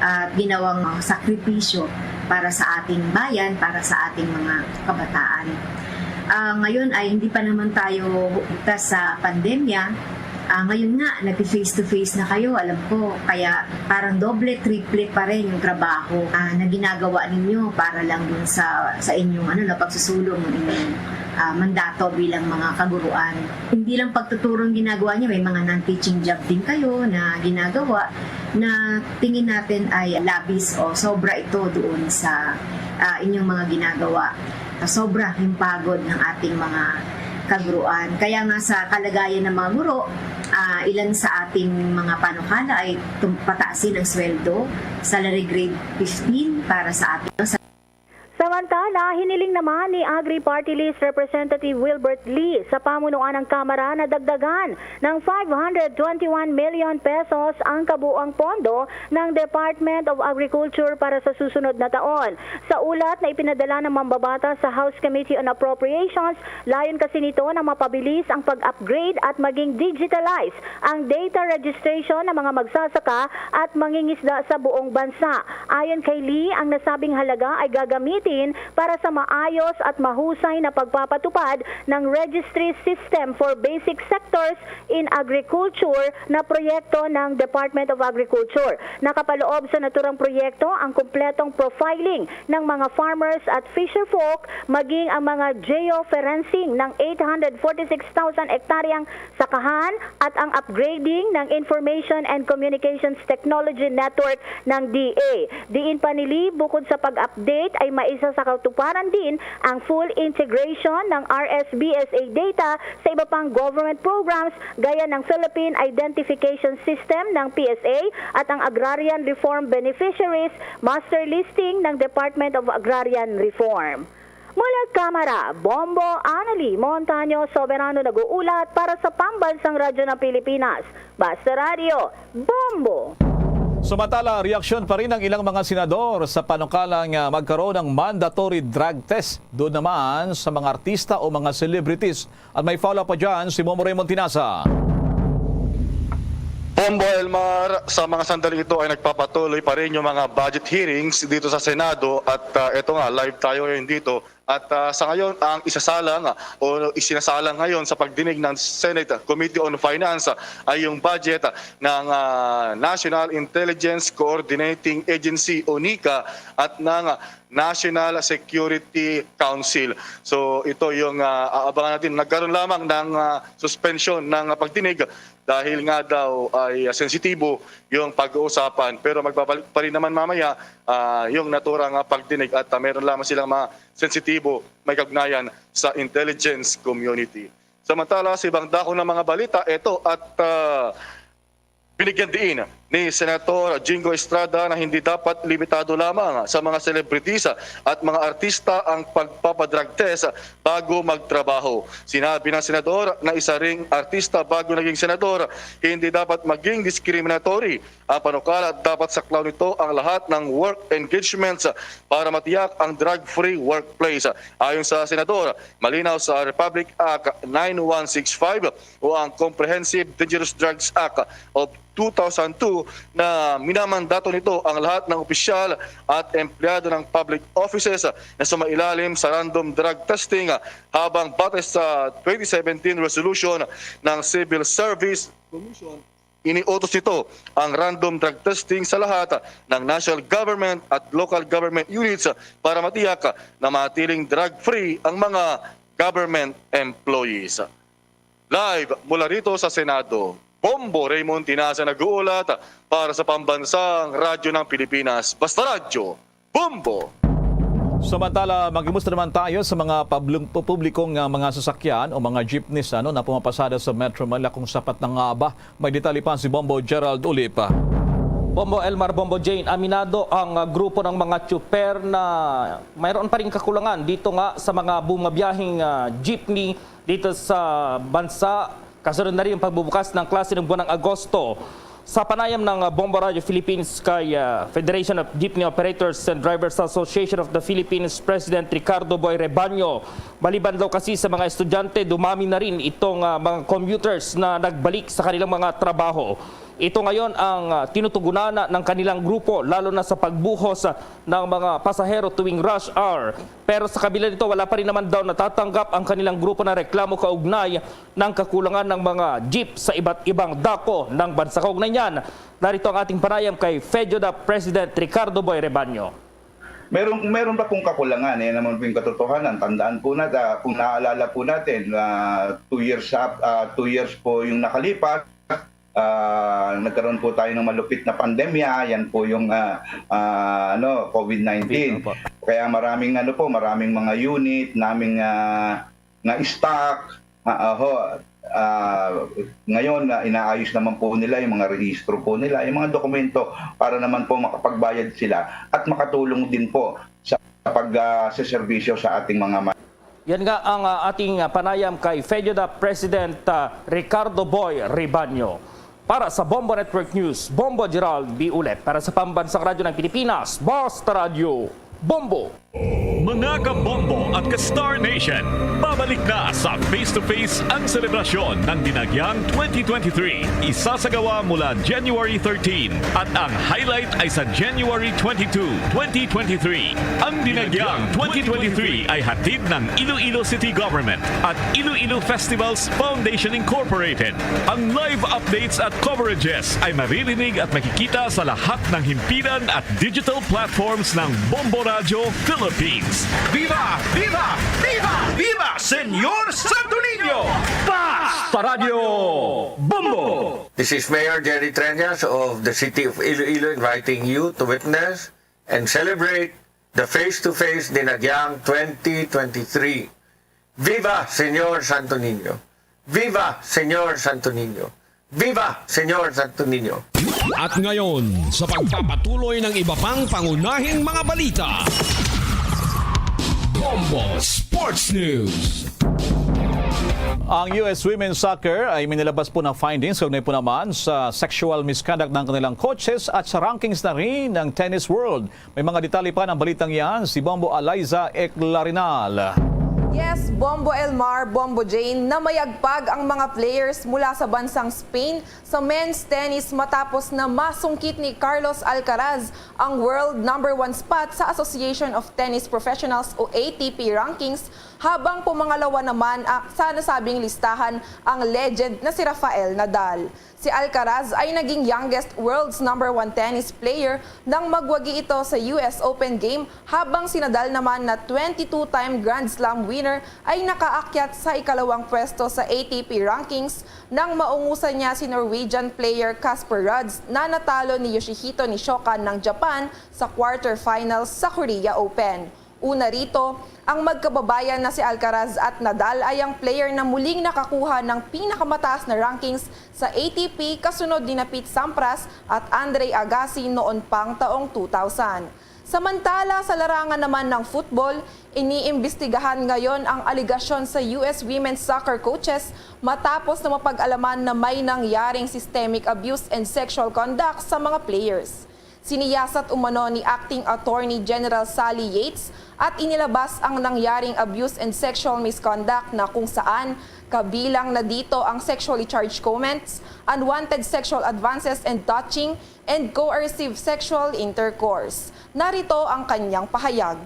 at ginawang sakripisyo para sa ating bayan, para sa ating mga kabataan. Ah, ngayon ay hindi pa naman tayo ligtas sa pandemya. Ah, ngayon nga, nag-face to face na kayo. Alam ko, kaya parang doble, triple pa rin yung trabaho, ah, na ginagawa ninyo para lang dun sa, sa inyong, ano, na pagsusulong ng inyong, ah, mandato bilang mga kaguruan. Hindi lang pagtuturo ang ginagawa niyo, may mga non-teaching job din kayo na ginagawa na tingin natin ay labis o sobra ito doon sa, ah, inyong mga ginagawa. Sobra yung pagod ng ating mga kaguruan. Kaya nga sa kalagayan ng mga guro, Ah, ilan sa ating mga panukala ay tum-, pataasin ang sweldo, salary grade fifteen para sa ating, no, sa Samantala, hiniling naman ni Agri Party List Representative Wilbert Lee sa pamunuan ng Kamara na dagdagan ng five hundred twenty-one million pesos ang kabuang pondo ng Department of Agriculture para sa susunod na taon. Sa ulat na ipinadala ng mambabatas sa House Committee on Appropriations, layon kasi nito na mapabilis ang pag-upgrade at maging digitalize ang data registration ng mga magsasaka at mangingisda sa buong bansa. Ayon kay Lee, ang nasabing halaga ay gagamitin para sa maayos at mahusay na pagpapatupad ng registry system for basic sectors in agriculture na proyekto ng Department of Agriculture. Nakapaloob sa naturang proyekto ang kumpletong profiling ng mga farmers at fisherfolk, maging ang mga geofencing ng eight hundred forty-six thousand hektaryang sakahan at ang upgrading ng Information and Communications Technology Network ng D A. Diin pa ni Lee, bukod sa pag-update, ay maisa sa katuparan din ang full integration ng R S B S A data sa iba pang government programs gaya ng Philippine Identification System ng P S A at ang Agrarian Reform Beneficiaries Master Listing ng Department of Agrarian Reform. Mula Kamara, Bombo Annalie Montaño Soberano nag-uulat para sa Pambansang Radyo ng Pilipinas. Basta Radyo, Bombo! Samantala, reaksyon pa rin ang ilang mga senador sa panukalang, ah, magkaroon ng mandatory drug test doon naman sa mga artista o mga celebrities. At may follow-up pa dyan si Momo Raymond Tinasa. Bombo, Elmar, sa mga sandaling ito ay nagpapatuloy pa rin yung mga budget hearings dito sa Senado at, ah, eto nga, live tayo ngayon dito. At, ah, sa ngayon, ang isasalang, ah, o isinasalang ngayon sa pagdinig ng Senate Committee on Finance, ah, ay yung budget, ah, ng, ah, National Intelligence Coordinating Agency o nika at ng, ah, National Security Council. So ito yung, ah, aabangan natin. Nagkaroon lamang ng, ah, suspension ng pagdinig dahil nga daw ay, ah, sensitibo yung pag-uusapan. Pero magbabalik pa rin naman mamaya, ah, yung naturang, ah, pagdinig at, ah, meron lamang silang mga sensitibo may kaugnayan sa intelligence community. Samantala, sa ibang dako ng mga balita, ito at, ah, binigyan diin ni Senator Jingo Estrada na hindi dapat limitado lamang sa mga celebrities at mga artista ang pagpapadrug test bago magtrabaho. Sinabi ng senador na isa ring artista bago naging senador, hindi dapat maging discriminatory ang panukala at dapat saklaw nito ang lahat ng work engagements para matiyak ang drug-free workplace. Ayon sa senador, malinaw sa Republic Act nine one six five o ang Comprehensive Dangerous Drugs Act of two thousand two na minamandato nito ang lahat ng opisyal at empleyado ng public offices na sumailalim sa random drug testing, habang batay sa twenty seventeen resolution ng Civil Service Commission, iniutos nito ang random drug testing sa lahat ng national government at local government units para matiyak na manatiling drug-free ang mga government employees. Live mula rito sa Senado, Bombo Raymond Tinasa nag-uulat para sa Pambansang Radyo ng Pilipinas, Basta Radyo, Bombo! Samantala, maghimusta naman tayo sa mga pablum-, publikong, ah, mga sasakyan o mga jeepneys, ano, na pumapasada sa Metro Manila, kung sapat na nga ba. May detalye pa si Bombo Gerald Ulipa. Bombo Elmar, Bombo Jane, aminado ang, ah, grupo ng mga tsuper na mayroon pa ring kakulangan dito nga sa mga bumabiyaheng, ah, jeepney dito sa bansa. Kasunod na rin ang pagbubukas ng klase ng buwan ng Agosto. Sa panayam ng, ah, Bombo Radio Philippines kay, ah, Federation of Jeepney Operators and Drivers Association of the Philippines President Ricardo Boy Rebaño, maliban daw kasi sa mga estudyante, dumami na rin itong, ah, mga commuters na nagbalik sa kanilang mga trabaho. Ito ngayon ang, ah, tinutugunan na ng kanilang grupo, lalo na sa pagbuhos, ah, ng mga pasahero tuwing rush hour. Pero sa kabila nito, wala pa rin naman daw natatanggap ang kanilang grupo na reklamo kaugnay ng kakulangan ng mga jeep sa iba't ibang dako ng bansa. Kaugnay niyan, narito ang ating panayam kay FEJODA President Ricardo Boy Rebaño. Meron, meron pa pong kakulangan, eh, naman po yung katotohanan. Tandaan po natin, kung naalala po natin, ah, two years up, ah, two years po yung nakalipas, ah, nagkaroon po tayo ng malupit na pandemya. Yan po yung, ah, ah, ano, COVID nineteen. Opo. Kaya maraming, ano po, maraming mga unit naming, ah, na-stock. Ah, ah, ho, Ah, ngayon, ah, inaayos naman po nila yung mga rehistro po nila, yung mga dokumento para naman po makapagbayad sila at makatulong din po sa pag, ah, seserbisyo sa ating mga ma- Yan nga ang, ah, ating, ah, panayam kay FEDYADA President, ah, Ricardo Boy Ribaño. Para sa Bombo Network News, Bombo Gerald B. Ulet. Para sa Pambansang Radyo ng Pilipinas, Basta Radyo, Bombo! Mga ka-Bombo at ka-Star Nation, pabalik na sa Face to Face ang selebrasyon ng Dinagyang twenty twenty-three. Isasagawa mula January thirteen at ang highlight ay sa January twenty-two, twenty twenty-three. Ang Dinagyang twenty twenty-three ay hatid ng Iloilo City Government at Iloilo Festivals Foundation Incorporated. Ang live updates at coverages ay maririnig at makikita sa lahat ng himpilan at digital platforms ng Bombo Radyo Philippines. Viva! Viva! Viva! Viva, Señor Santo Niño! Basta Radyo Bombo! This is Mayor Jerry Treñas of the City of Iloilo inviting you to witness and celebrate the face-to-face Dinagyang twenty twenty-three. Viva, Señor Santo Niño! Viva, Señor Santo Niño! Viva, Señor Santo Niño! At ngayon, sa pagpapatuloy ng iba pang pangunahing mga balita, Bombo Sports News. Ang U S Women's Soccer ay may nilabas po na findings kaugnay po naman sa sexual misconduct ng kanilang coaches at sa rankings na rin ng Tennis World. May mga detalye pa ng balitang yan si Bombo Eliza Eclarinal. Yes, Bombo Elmar, Bombo Jane, namayagpag ang mga players mula sa bansang Spain sa men's tennis matapos na masungkit ni Carlos Alcaraz ang world number one spot sa Association of Tennis Professionals o A T P rankings, habang pumangalawa naman, ah, sa nasabing listahan ang legend na si Rafael Nadal. Si Alcaraz ay naging youngest world's number one tennis player nang magwagi ito sa U S Open game, habang si Nadal naman na twenty-two-time Grand Slam winner ay nakaakyat sa ikalawang pwesto sa A T P rankings nang maungusan niya si Norwegian player Casper Ruud na natalo ni Yoshihito Nishioka ng Japan sa quarterfinals sa Korea Open. Una rito, ang magkababayan na si Alcaraz at Nadal ay ang player na muling nakakuha ng pinakamataas na rankings sa A T P, kasunod nina Pete Sampras at Andre Agassi noon pang taong two thousand. Samantala, sa larangan naman ng football, iniimbestigahan ngayon ang alegasyon sa U S women's soccer coaches matapos na mapag-alaman na may nangyaring systemic abuse and sexual conduct sa mga players. Siniyasat umano ni Acting Attorney General Sally Yates at inilabas ang nangyaring abuse and sexual misconduct, na kung saan kabilang na dito ang sexually charged comments, unwanted sexual advances and touching, and coercive sexual intercourse. Narito ang kanyang pahayag.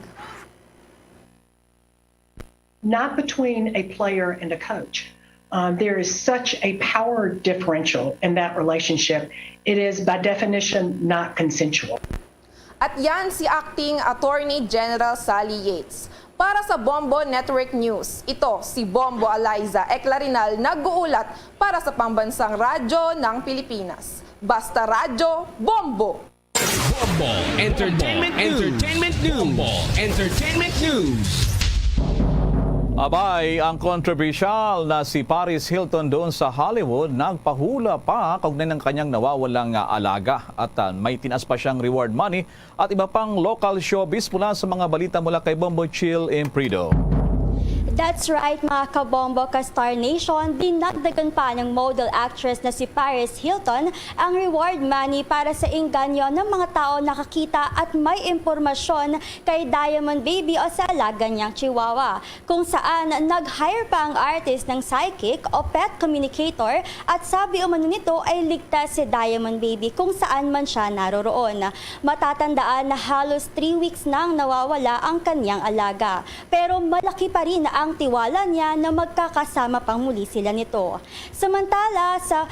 Not between a player and a coach. Um, there is such a power differential in that relationship. It is, by definition, not consensual. At yan si Acting Attorney General Sally Yates. Para sa Bombo Network News, ito si Bombo Eliza Eclarinal, nag-uulat para sa Pambansang Radyo ng Pilipinas. Basta Radyo, Bombo! Bombo Entertainment News. Entertainment News. Bombo Entertainment News. Abay, ang kontrobersyal na si Paris Hilton doon sa Hollywood nagpahula pa kaugnay ng kanyang nawawalang, ah, alaga. At, ah, may tinaas pa siyang reward money at iba pang local showbiz. Mula sa mga balita mula kay Bombo Chill Imprido. That's right, mga kabombo, ka Star Nation, dinagdagan pa ng model actress na si Paris Hilton ang reward money para sa engganyo ng mga tao nakakita at may impormasyon kay Diamond Baby o sa alaga niyang chihuahua, kung saan nag-hire pa ang artist ng psychic o pet communicator at sabi umano nito ay ligtas si Diamond Baby kung saan man siya naroroon. Matatandaan na halos three weeks nang nawawala ang kanyang alaga, pero malaki pa rin ang tiwala niya na magkakasama pang muli sila nito. Samantala, sa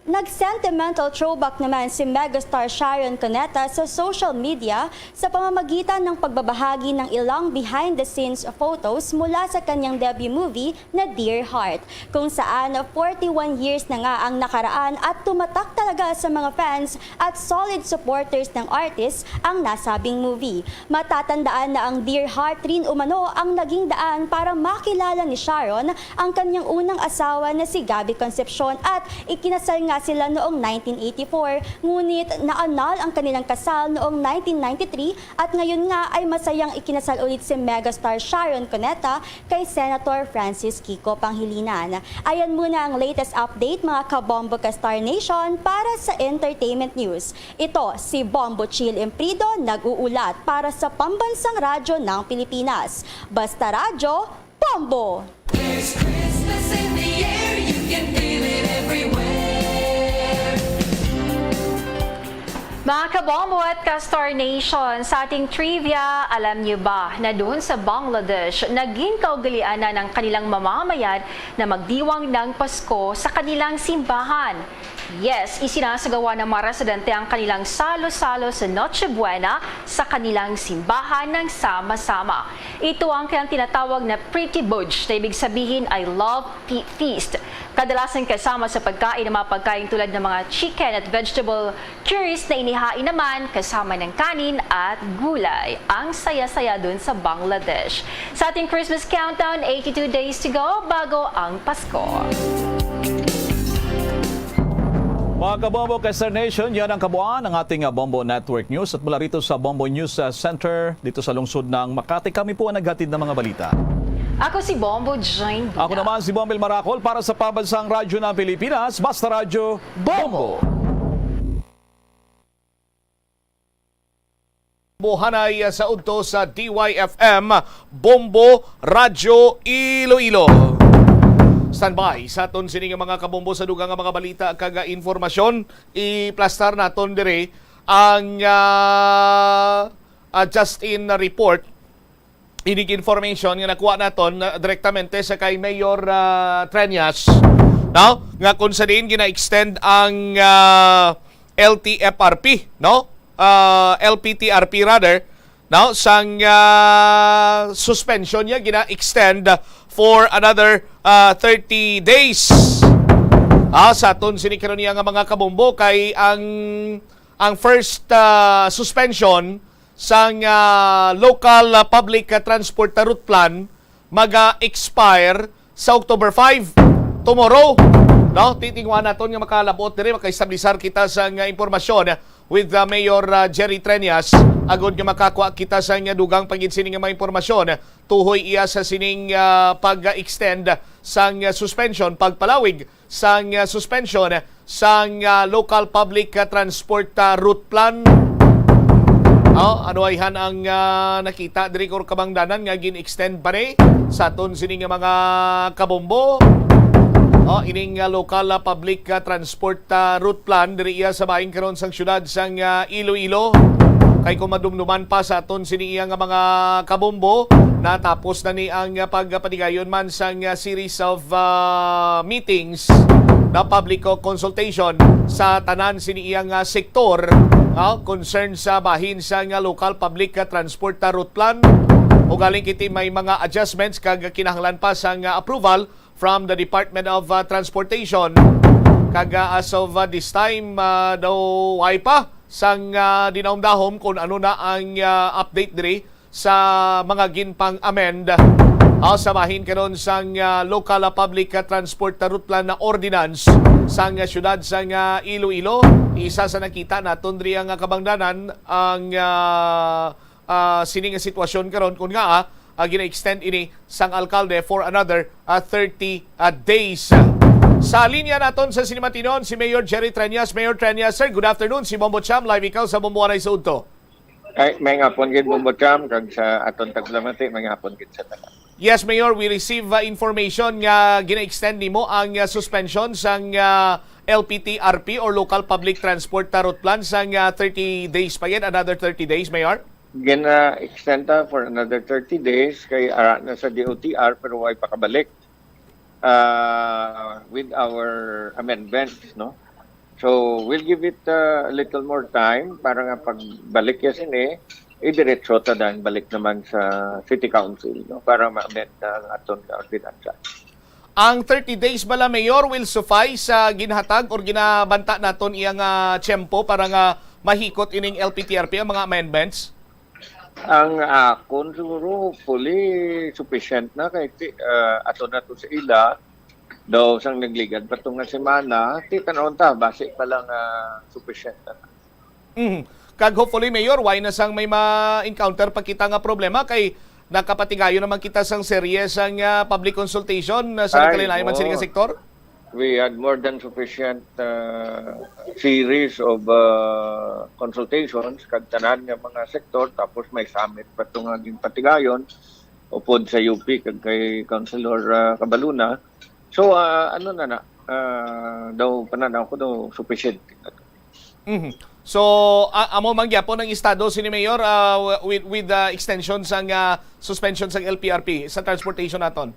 Nag-sentimental throwback naman si megastar Sharon Cuneta sa social media sa pamamagitan ng pagbabahagi ng ilang behind-the-scenes photos mula sa kanyang debut movie na Dear Heart, kung saan forty-one years na nga ang nakaraan at tumatak talaga sa mga fans at solid supporters ng artist ang nasabing movie. Matatandaan na ang Dear Heart rin umano ang naging daan para makilala ni Sharon ang kanyang unang asawa na si Gabby Concepcion at ikinasal nga sila noong nineteen eighty-four, ngunit naanal ang kanilang kasal noong nineteen ninety-three at ngayon nga ay masayang ikinasal ulit si megastar Sharon Cuneta kay Senator Francis Kiko Pangilinan. Ayan muna ang latest update, mga kabombo ka Star Nation, para sa entertainment news. Ito si Bombo Chill Imprido, nag-uulat para sa Pambansang Radyo ng Pilipinas. Basta Radyo, Bombo! There's Christmas in the air, you can feel it everywhere. Mga kabombo at ka-Star Nation, sa ating trivia, alam niyo ba na doon sa Bangladesh, naging kaugalian na ng kanilang mamamayan na magdiwang ng Pasko sa kanilang simbahan? Yes, isinasagawa ng mga residente ang kanilang salo-salo sa Noche Buena sa kanilang simbahan ng sama-sama. Ito ang kanilang tinatawag na Pretty Budge, na ibig sabihin ay love fe- feast. Kadalasan kasama sa pagkain ng mga pagkain tulad ng mga chicken at vegetable curries na inihain naman kasama ng kanin at gulay. Ang saya-saya dun sa Bangladesh. Sa ating Christmas countdown, eighty-two days to go bago ang Pasko. Mga kabombo, Kester Nation, yan ang kabuuan ng ating, ah, Bombo Network News. At mula rito sa Bombo News, ah, Center, dito sa lungsod ng Makati, kami po ang naghatid ng mga balita. Ako si Bombo Jane Duna. Ako naman si Bombil Maracol para sa Pambansang Radyo ng Pilipinas, Basta Radyo, Bombo! Buhanay sa udto sa D Y F M, Bombo Radyo Iloilo. Standby sa aton sini nga mga kabombo sa dugang nga mga balita kag, ah, informasyon. Iplastar naton diri ang, ah, ah, just in report. Inig information nga nakuha naton, ah, direktamente sa kay Mayor, ah, Treñas, no? Nga kung sa diin gina-extend ang, ah, L T F R P, no? Ah, L P T R P rather, no? Sang, ah, suspension niya gina-extend for another, ah, thirty days. Ah, sa aton sini karon niya nga mga kabombo kay ang, ang first, ah, suspension sang, ah, local, ah, public, ah, transport, ah, route plan maga-expire sa October five, tomorrow. No, titingwa naton nga makalabot diri, makaestablisar kita sang, ah, impormasyon with, ah, Mayor, ah, Jerry Treñas, agod nga makakuha kita sang, ah, dugang pa gid sini nga mga impormasyon tuhoy iya sa sining, ah, pag-extend sang, ah, suspension, pagpalawig sang, ah, suspension sang, ah, local public, ah, transport, ah, route plan. Oh, ano ayhan ang, ah, nakita diri, or kabangdanan nga gin-extend pa ni sa aton sini nga mga kabombo? Oh, ining, ah, local, ah, public, ah, transport, ah, route plan diri iya sa bahin karon sang siyudad sang, ah, Iloilo. Kay kung madumduman pa sa aton sini iya nga mga kabombo, natapos na ni ang, ah, pagpatigayon man sang, ah, series of, ah, meetings na public consultation sa tanan sini iya nga sektor, ah, concern sa bahin sang, ah, local public, ah, transport, ah, route plan. Ugaling kiti may mga adjustments kag kinahanglan pa sang, ah, approval from the Department of, ah, Transportation. Kag, ah, as of, ah, this time, ah, daw way pa sang, ah, dinahom-dahom kung ano na ang, ah, update diri sa mga ginpang-amend, ah, sa bahin karon sang, ah, local, ah, public, ah, transport, ah, route plan na ordinance sang, ah, siyudad sang, ah, Iloilo. Isa sa nakita naton diri ang, ah, kabangdanan ang, ah, ah, sini nga sitwasyon karon, kun nga, ah, ah, gina-extend ini sang alkalde for another, ah, thirty, ah, days. Sa linya naton sa Sinematinon, si Mayor Jerry Treñas. Mayor Treñas, sir, good afternoon. Si Bombo Cham, live ikaw sa Bombo Anay sa Udto. Ay, may ngapon gid, Bombo Cham, kag sa aton taglamati, may ngapon gid sa tanan. Yes, Mayor, we receive, ah, information nga gina-extend nimo ang, ah, suspension sang, ah, L P T R P or Local Public Transport, ah, Route Plan sang, ah, thirty days pa gid, another thirty days, Mayor? Gina-extend ta for another thirty days kay ara na sa D O T R pero way pa kabalik, ah, with our amendments, no? So, we'll give it, uh, a little more time para nga pagbalik niya sini, idiretso ta dan balik naman sa City Council, no, para ma-amend ang aton nga ordinansa. Ang thirty days bala, Mayor, will suffice sa ginhatag or ginabanta naton iyang, ah, tiyempo para nga mahikot ining L P T R P ang mga amendments? Ang akon siguro, hopefully, sufficient na kay ti-, ah, ato na to sa ila. Daw sang nagligad pa to nga semana, ti tanawon ta, basi pa lang, ah, sufficient na. Mhm. Kag hopefully, Mayor, wala na sang may ma-encounter pa kita nga problema kay nakapatigayon naman kita sang serye sang, ah, public consultation, ah, sa Ay, nagkalain-lain man sini nga oo. sektor? We had more than sufficient, uh, series of, uh, consultations kag tanan nga mga sektor, tapos may summit pa to nga ginpatigayon upod sa U P kag kay Councilor, uh, Cabaluna. So, uh, ano na na, uh, daw pananaw ko daw sufficient. Mhm. So, a-, amo man gyapon ang estado sini, Mayor, uh, with, with the extension sang, uh, suspension sang L P R P sa transportation naton?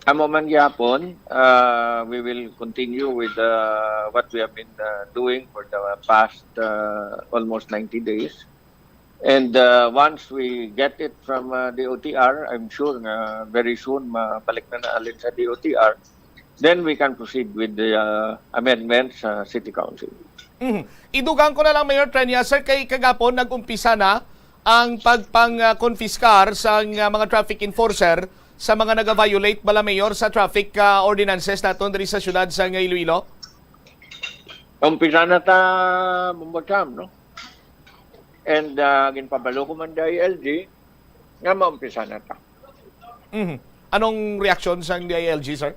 Amo man gihapon, uh, we will continue with, uh, what we have been, uh, doing for the past, uh, almost ninety days. And, uh, once we get it from, uh, D O T R, I'm sure nga very soon mabalik na naalin sa D O T R. Then we can proceed with the, uh, amendments sa City Council. Mhm. Idugang ko na lang, Mayor Treñas, sir, kay kagapon nag-umpisa na ang pagpang-, ah, confiscar sa, ah, mga traffic enforcer sa mga nag-violate bala, Mayor, sa traffic, ah, ordinances naton diri sa siyudad sa Iloilo? Umpisa na ta, Bombo Cham, no? And, ah, ginpabalo ko man D I L G nga maumpisa na ta. Mhm. Anong reaksyon sang D I L G, sir?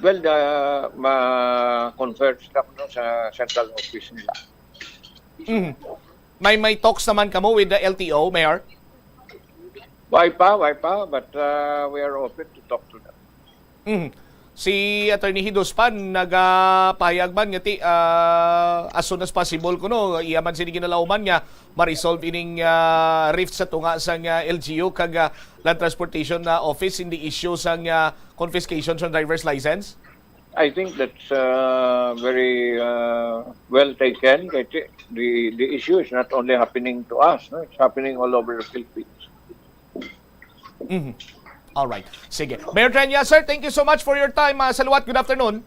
Well, the, ma-confer sila, no, sa central office nila. Mhm. May, may talks naman kamo with the L T O, Mayor? Why pa, why pa? But, uh, we are open to talk to them. Mhm. Si Attorney Hiduspan nagapahayag man nga ti, ah, as soon as possible kuno, iya man sini ginalauman nga ma-resolve ining, ah, rift sa tunga sang, ah, L G U kag, ah, Land Transportation, ah, Office in the issue sang, ah, confiscation sa driver's license? I think that's, uh, very, uh, well taken. Kay ti-, the, the issue is not only happening to us, no? It's happening all over the Philippines. Mhm. Alright. Sige. Mayor Treñas, sir, thank you so much for your time. Ah, sa liwat, good afternoon.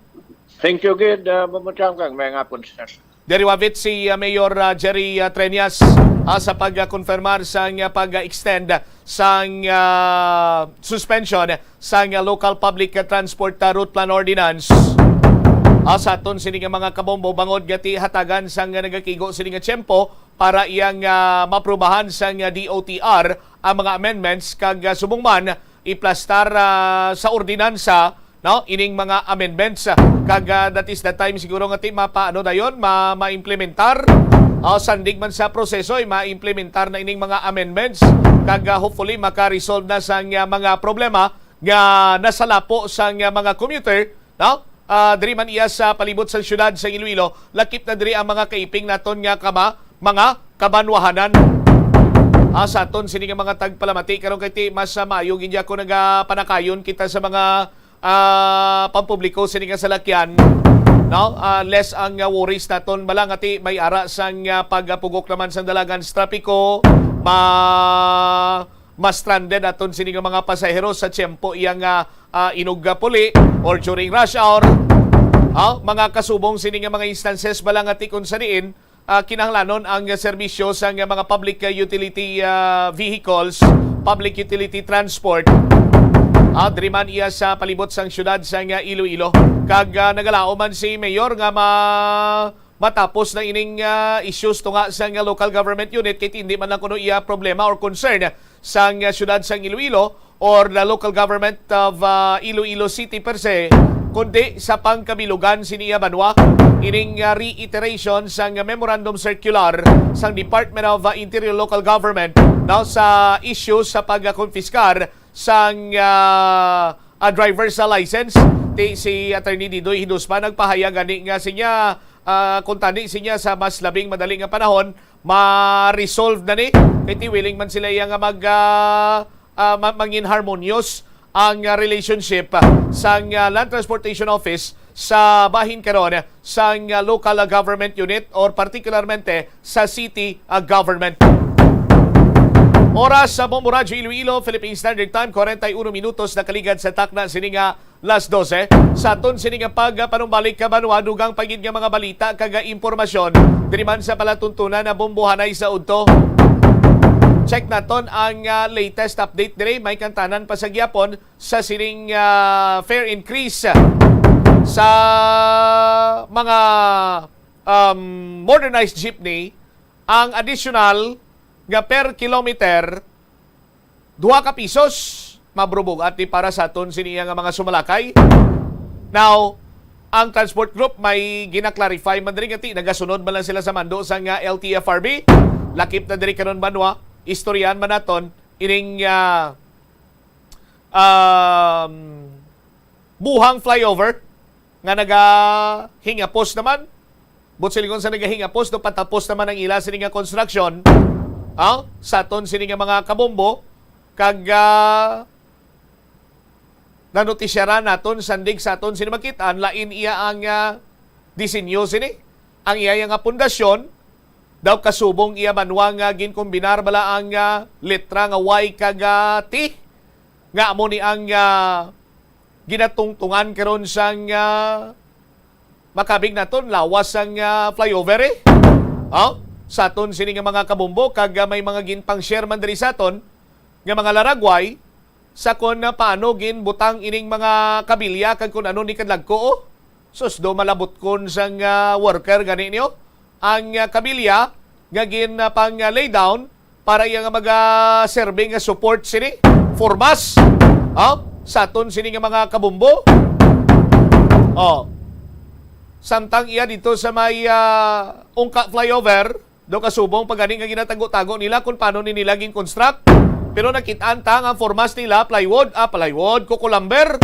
Thank you gid, uh, Bombo Cham, kag maayong hapon, sir. Diri wavit si, ah, Mayor, ah, Jerry, ah, Treñas, ah, sa pagkonfirmar sang, ah, pag-extend sang, ah, suspension sang, ah, Local Public Transport, ah, Route Plan Ordinance. Ah, sa aton sini nga mga kabombo, bangod nga ti hatagan sang, ah, nagakigo sini nga tiyempo para iyang, ah, maaprubahan sang, ah, D O T R ang mga amendments kag, ah, subong man iplastar, ah, sa ordinansa, no, ining mga amendments, ah, kag, ah, that is the time siguro nga ti mapaano dayon ma-, maimplementar, ah, sandig man sa proseso, eh, maimplementar na ining mga amendments kag, ah, hopefully maka-resolve na sang, ah, mga problema nga nasalapo sang, ah, mga commuter, no? Ah, diri man iya sa palibot sang siyudad sa Iloilo, lakip na diri ang mga kaiping naton nga kama-, mga kabanwahanan. Ah, sa aton sini nga mga tagpalamati karon kay ti mas, ah, maayo gid ako nagapanakayon kita sa mga, ah, pampubliko sini nga salakyan, no? Ah, less ang, ah, worries naton bala nga ti may ara sang, ah, pagpugok naman sang dalagan sa trapiko, ma-, ma-stranded aton sini nga mga pasahero sa tiyempo iya nga, ah, inugapuli or during rush hour. Ha? Mga kasubong sini nga mga instances bala nga ti kung sa diin, ah, kinahanglanon ang serbisyo sa nga mga public, ah, utility, ah, vehicles, public utility transport. Ah, diri man iya sa palibot sang siyudad sa nga Iloilo. Kag, ah, nagalaom man si Mayor nga ma-, matapos na ining, ah, issues tunga sa nga local government unit, kay hindi man lang kuno iya problema or concern sang, ah, siyudad sang Iloilo or the local government of, ah, Iloilo City per se, kundi sa pangkabilugan sini iya banwa. Ining, ah, reiteration sang memorandum circular sang Department of, ah, Interior Local Government now sa issues sa pagkonfiskar sang, ah, ah, driver's license. Ti si Attorney Didoy Hidusma nagpahayag gani nga sinya, ah, kung tani sinya sa mas labing madali nga panahon, ma-resolve na ni. Kay ti willing man sila iya nga mag, ah, ah, ma-, mangin harmonious ang, ah, relationship, ah, sang, ah, Land Transportation Office sa bahin karon sang, ah, local, ah, government unit or particularmente sa city, ah, government. Oras sa Bombo Radyo Iloilo, Philippine Standard Time, kwarenta y uno minutos nakaligad sa takna sini nga las dose. Sa aton sini nga pagpanumbalik ka banwa, dugang pa gid nga mga balita kag impormasyon diri man sa palatuntunan na Bombo Hanay sa udto. Check naton ang, ah, latest update diri. May kantanan pa sa gyapon sa sining, ah, fare increase sa mga, um, modernized jeepney. Ang additional nga per kilometer, duha ka pisos. Mabrubog ati para sa aton sini nga mga sumalakay. Now, ang transport group may gina-clarify man diri nga ti nagasunod man lang sila sa mando sang, ah, L T F R B. Lakip na diri karon banwa, istoryahan man naton ining, ah, um, buhang flyover nga nagahingapos naman. Buot silingon sa nagahingapos, no, patapos naman ang ila sini nga construction. Ah, sa aton sini nga mga kabombo, kag, ah, nanotisyaran naton, sandig sa aton sini makit-an, lain iya ang, ah, disenyo sini. Ang iya nga pundasyon, daw kasubong iya banwa nga ginkombinar bala ang, ah, letra nga Y kag, ah, T, nga amo ni ang, ah, ginatungtungan karon sang, ah, makabig naton lawas sang, ah, flyover, eh. Oh, sa aton sini nga mga kabombo kag, ah, may mga ginpang-share man diri sa aton nga mga laragway sa kon, ah, paano ginbutang ining mga kabilya kag kun ano ni kadlagko, oh. Sus, do malabutkon sang, ah, worker gani niyo ang, ah, kabilya nga gin, ah, pang, ah, lay down para iya nga maga-serve nga support sini, formas, ha? Sa aton sini nga mga kabombo. Oh. Samtang iya dito sa may, ah, Ungka flyover, do kasubong pa gani nga ginatago-tago nila kung paano ni nila gin-construct. Pero nakit-an ta nga ang formas nila, plywood, ah, plywood, kuko lumber.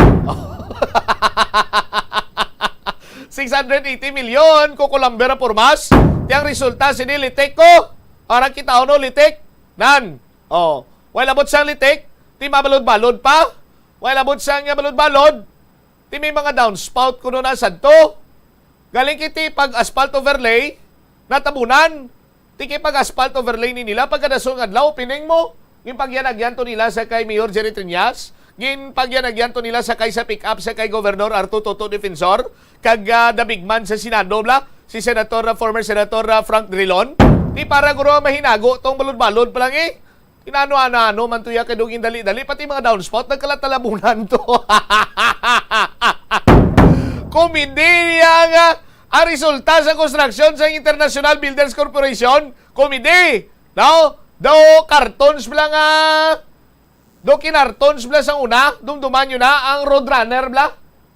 Six hundred eighty million, kuko lumber ang formas. Ti ang resulta, sini litik ko. Para kita, no, litik. Nan. Oh, wala abot sang litik, ti mabalod-balod pa. Wala abot sang balod-balod, ti may mga downspout kuno na sadto. Galing kiti pag asphalt overlay, natabunan. Ti kay pag asphalt overlay ni nila, pagkadason nga adlaw, pining mo. Ginpagyanagyan to nila sa kay Mayor Jerry Triñas. Ginpagyanagyan to nila sa kay sa pick-up sa kay Governor Arthur Toto Defensor. Kag, ah, the big man sa Senado, bla, si Senator, ah, former Senator, ah, Frank Drilon. Ti para guro mahinago tong balod-balod pa lang, eh. Inano-ano man to ya kay dugin dali-dali, pati mga downspout nagkalatalabunan to. Komedi niya nga ang resulta sa konstruksyon sa International Builders Corporation. Komedi, no? Do cartons bla nga, do kinartons bla sang una, dumduman nyo na ang Roadrunner bla,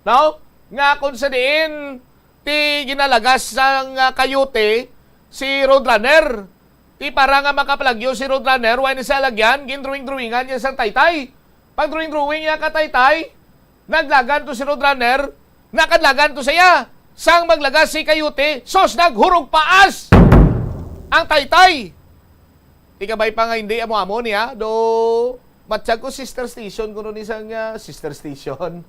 no? Nga kung sa diin, ti ginalagas sang, ah, kayote si Roadrunner. Ti para nga makapalagyo si Roadrunner, wala na siya lagyan, gindrawing-drawingan niya sang taytay. Pag drawing-drawing niya ka taytay, naglagan to si Roadrunner, nakadlagan to siya. Sang maglagas si kayote, sos naghurog paas ang taytay. Ikabay pa nga hindi amo-amo niya, do matsyag ko sister station kuno ni sang, ah, sister station.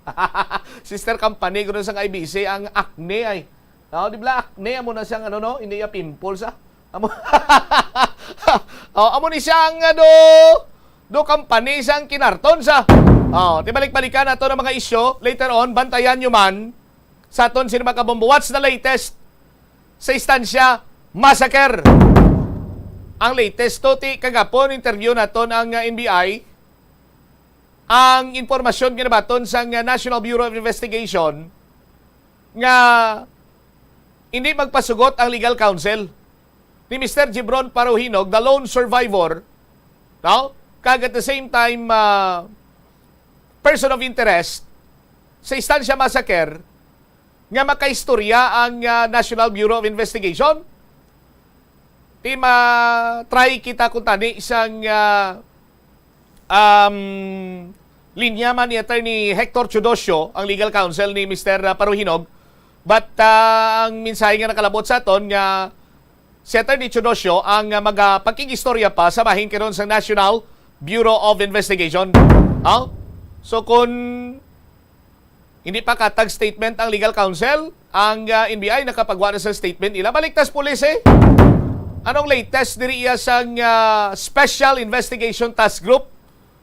Sister company kuno sang I B C ang Acne ay. No, di ba Acne amo na siyang ano, no? Hindi ya pimples, ah. Amo. Oh, amo ni siyang, ah, do do company sang kinarton sa. Oh, di balik-balikan nato ang mga isyu later on, bantayan nyo man sa aton sini mga kabombo. What's the latest sa Estancia massacre? Ang latest to, ti kagapon interview naton ang, ah, N B I. Ang impormasyon nga nabaton sang, ah, National Bureau of Investigation nga hindi magpasugot ang legal counsel ni Mister Gibron Paruhinog, the lone survivor, no? Kag at the same time, ah, person of interest sa Estancia massacre, nga makaistorya ang, ah, National Bureau of Investigation. Ti ma-try kita kung tani sang, ah, um, linya man ni Attorney Hector Teodosio, ang legal counsel ni Mister Paruhinog. But, ah, ang mensahe nga nakalabot sa aton nga si Attorney Teodosio ang, ah, magapakig-istorya pa sa bahin karon sa National Bureau of Investigation. Oh? So kung hindi pa katag statement ang legal counsel, ang, ah, N B I nakapagwa na sa statement nila. Balik tas pulis, eh. Anong latest diri iya sang, ah, Special Investigation Task Group?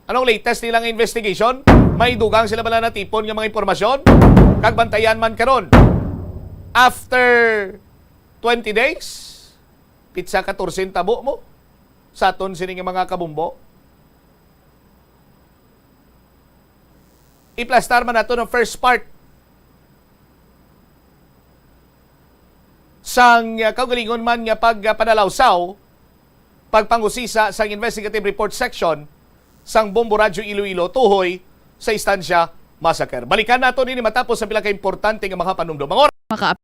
Anong latest nilang investigation? May dugang sila bala natipon nga mga impormasyon? Kag bantayan man karon. After twenty days, pitsa katorse ang tabo mo sa aton sini nga mga kabombo. Iplastar man nato ang first part sang, uh, kaugalingon man nga pagpanalawsaw, pagpangusisa sang investigative report section sang Bombo Radyo Iloilo tuhoy sa Estancia Massacre. Balikan nato nini matapos ang pila ka importante nga mga panumdom. Ang oras Maka-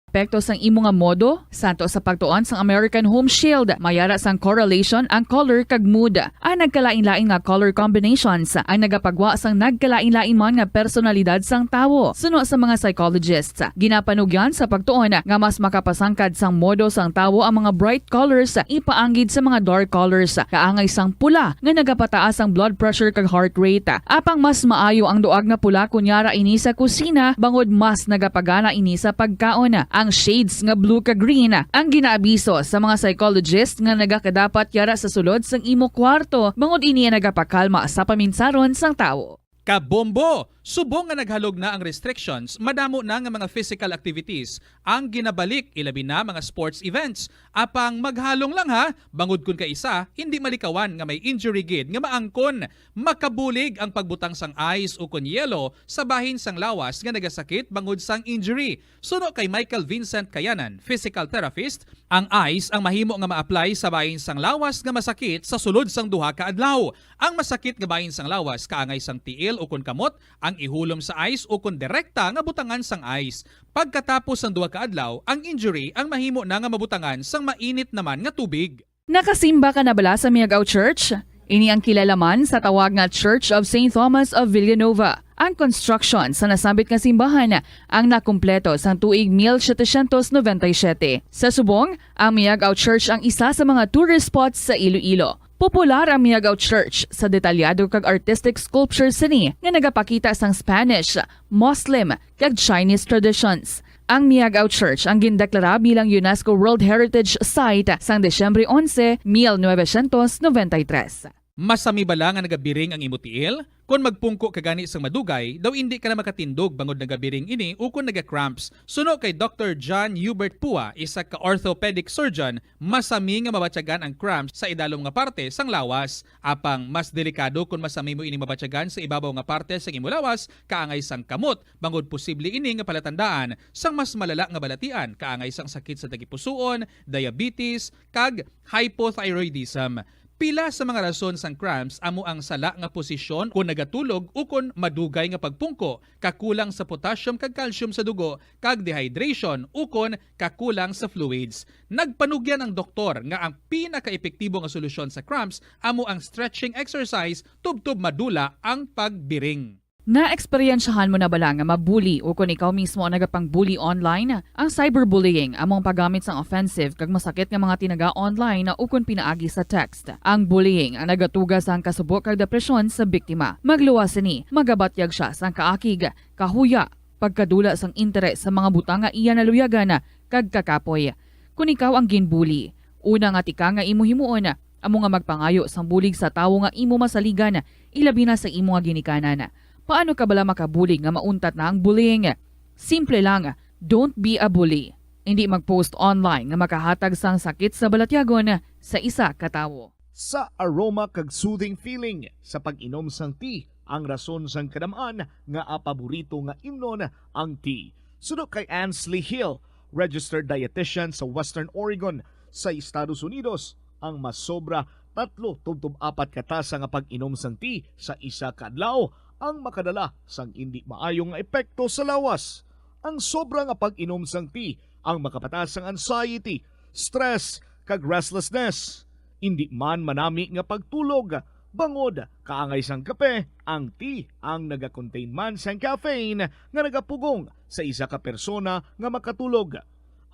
epekto sang imo nga modo? Santo sa pagtuon sang American Home Shield, mayara sang correlation ang color kag mood. Ang nagkalain-lain nga color combinations ang nagapagwa sang nagkalain-lain man nga personalidad sang tawo. Suno sa mga psychologists, ginapanugyan sa pagtuon nga mas makapasangkad sang modo sang tawo ang mga bright colors ipaanggid sa mga dark colors, kaangay sang pula nga nagapataas ang blood pressure kag heart rate. Apang mas maayo ang duag nga pula kon yara ini sa kusina, bangod mas nagapagana ini sa pagkaon. Ang shades nga blue kag green ang ginaabiso sa mga psychologist nga nagakadapat yara sa sulod sang imo kwarto, bangod ini ang nagapakalma sa paminsaron sang tawo. Kabombo! Subong nga naghalog na ang restrictions, madamo na nga mga physical activities ang ginabalik, ilabi na mga sports events. Apang maghalong lang ha, bangod kun kaisa, hindi malikawan nga may injury gid nga maangkon. Makabulig ang pagbutang sang ice ukon yelo sa bahin sang lawas nga nagasakit bangod sang injury. Suno kay Michael Vincent Kayanan, physical therapist, ang ice ang mahimo nga ma-apply sa bahin sang lawas nga masakit sa sulod sang duha ka adlaw. Ang masakit nga bahin sang lawas kaangay sang tiil ukon kamot ang ihulom sa ice ukon direkta nga butangan sang ice. Pagkatapos sang duha ka adlaw, ang injury ang mahimo na nga mabutangan sang mainit naman nga tubig. Nakasimba ka na bala sa Miagao Church? Ini ang kilala man sa tawag nga Church of Saint Thomas of Villanova. Ang construction sa nasambit nga simbahan ang nakumpleto sang tuig mil setecientos noventa y siete. Sa subong, ang Miagao Church ang isa sa mga tourist spots sa Iloilo. Popular ang Miagao Church sa detalyado kag artistic sculpture sini nga nagapakita sang Spanish, Muslim, kag Chinese traditions. Ang Miagao Church ang gindeklara bilang UNESCO World Heritage Site sang Disyembre onse, mil novecientos noventa y tres. Masami bala nga nagabiring ang imo tiil? Kon magpungko ka gani sang madugay, daw indi ka na makatindog bangod nagabiring ini ukon naga-cramps. Suno kay Doctor John Hubert Pua, isa ka orthopedic surgeon, masami nga mabatyagan ang cramps sa idalom nga parte sang lawas. Apang mas delikado kon masami mo ini mabatyagan sa ibabaw nga parte sang imo lawas, kaangay sang kamot, bangod posible ini nga palatandaan sang mas malala nga balatian, kaangay sang sakit sa tagipusoon, diabetes, kag hypothyroidism. Pila sa mga rason sang cramps amo ang sala nga posisyon kon nagatulog ukon madugay nga pagpungko, kakulang sa potassium kag calcium sa dugo, kag dehydration ukon kakulang sa fluids. Nagpanugyan ang doktor nga ang pinakaepektibo nga solusyon sa cramps amo ang stretching exercise tubtob madula ang pagbiring. Naeksperyensyahan mo na bala nga mabuli ukon ikaw mismo ang nagapang-bully online? Ang cyberbullying amo ang paggamit sang offensive kag masakit nga mga tinaga online ukon pinaagi sa text. Ang bullying ang nagatuga sang kasubo kag depresyon sa biktima. Magluwas sini, magabatyag sia sang kaakig, kahuya, pagkadula sang interes sa mga butang nga iya naluyagan kag kakapoy. Kon ikaw ang ginbuli, una nga tikang nga imo himuon amo nga magpangayo sang bulig sa tawo nga imo masaligan, ilabi na sa imo nga ginikanan. Paano ka bala makabulig nga mauntat na ang bullying? Simple lang, don't be a bully. Indi mag-post online nga makahatag sang sakit sa balatyagon sa isa ka tawo. Sa aroma kag soothing feeling sa pag-inom sang tea ang rason sang kadam-an nga paborito nga imnon ang tea. Suno kay Ansley Hill, registered dietitian sa Western Oregon sa Estados Unidos, ang masobra tatlo tubtob apat ka tasa nga pag-inom sang tea sa isa ka adlaw ang makadala sang indi maayo nga epekto sa lawas. Ang sobra nga pag-inom sang tea ang makapataas sang anxiety, stress, kag restlessness. Indi man manami nga pagtulog, bangod kaangay sang kape, ang tea ang nagakontain man sang caffeine nga nagapugong sa isa ka persona nga makatulog.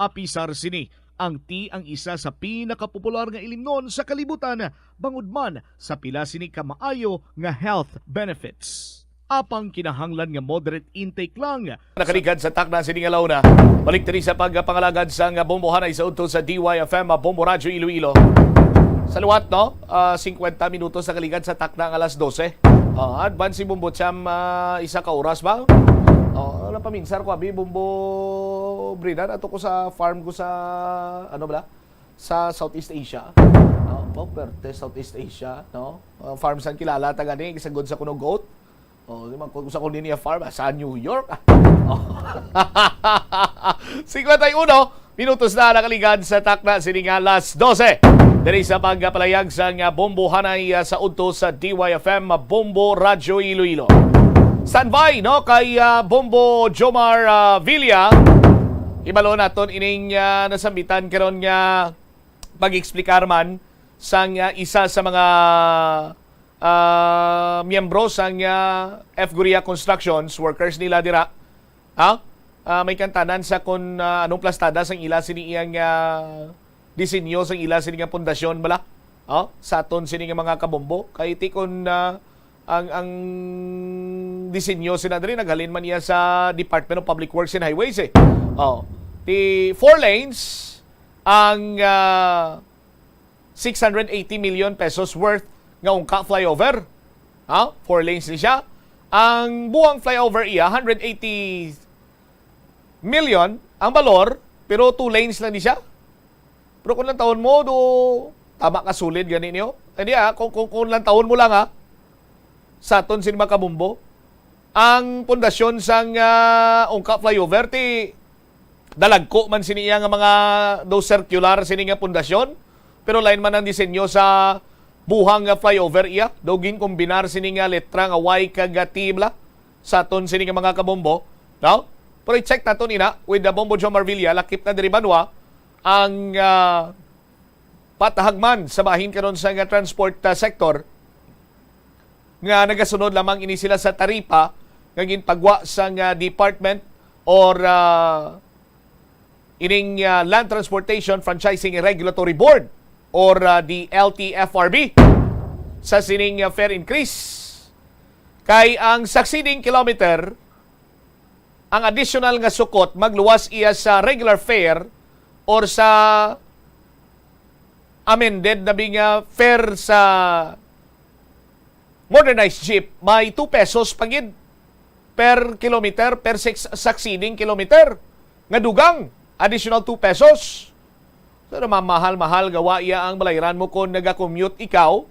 Apisar sini, Ang tea ang isa sa pinakapopular nga ilimnon sa kalibutan, bangod man sa pila sini ka maayo nga health benefits. Apang kinahanglan nga moderate intake lang. Nakaligad sa takna sini nga launa. Balik diri sa pagpangalagad sa nga bombohanay sa udto sa D Y F M, Bombo Radyo Iloilo. Sa liwat, no? Ah, singkwenta minutos sa kaligad sa takna nga alas dose. Ah, advance si Bombo Cham, ah, isa ka oras ba? Oh, napaminsar ko abi, Bombo Bridan, ato ko sa farm ko sa, ano bala? Sa Southeast Asia. Oh, oh, perte Southeast Asia, no? Ah, farm sang kilala ta gani, isagod sa kuno goat. Oh, di man ko sa kuno niya farm, ah, sa New York. Oh. Singkwenta y uno minutos na nakaligad sa takna sini nga alas dose. Diri sa pagpalayag sa nga bombohanay, ah, sa udto sa D Y F M, Bombo Radyo Iloilo. Standby, no, kay, ah, Bombo Jomar, ah, Villa. Ibalo naton ining, ah, nasambitan karon nga pag-explicar man sang, ah, isa sa mga, ah, miyembro sang, ah, F Guria Constructions, workers nila dira. Ha? Ah, may kantanan sa kung, ah, anong plastada sang ila sini iyang, ah, disenyo sang ila sini nga pundasyon bala. Oh, sa aton sini nga mga kabombo. Kay ti kun, ah, ang, ang disenyo sina diri naghalin man iya sa Department of Public Works and Highways eh. Oh, ti four lanes ang, ah, six hundred eighty million pesos worth nga ungka flyover. Ha? Four lanes ni siya. Ang buang flyover iya, hundred eighty million ang balor, pero two lanes lang ni siya. Pero kung lantawon mo, do, tama ka, solid gani niyo. Hindi ah, kung, kung, kung lantawon mo lang ha, sa aton sin mga kabombo, ang pundasyon sang, ah, ungka flyover, ti dalagko man sini iya nga mga do circular sini nga pundasyon, pero lain man ang disenyo sa buhang nga flyover iya, do ginkombinar sini nga letra nga Y kag, ah, T bala sa aton sini nga mga kabombo, no? Pero i-check naton ina with the Bombo Joe Marvilla, lakip na diri banwa ang, ah, patahag man sa bahin karon sa nga transport, ah, sector nga nagasunod lamang ini sila sa taripa nga ginpagwa sang, ah, department or, ah, ining, ah, Land Transportation Franchising Regulatory Board or, ah, the L T F R B sa sining, ah, fare increase. Kay ang succeeding kilometer, ang additional nga sukot magluwas iya sa regular fare or sa amended na bi nga fare sa modernized jeep, may two pesos pa gid per kilometer, per six succeeding kilometer nga dugang, additional two pesos. So, namamahal-mahal gawa iya ang balayran mo kung nagakommute ikaw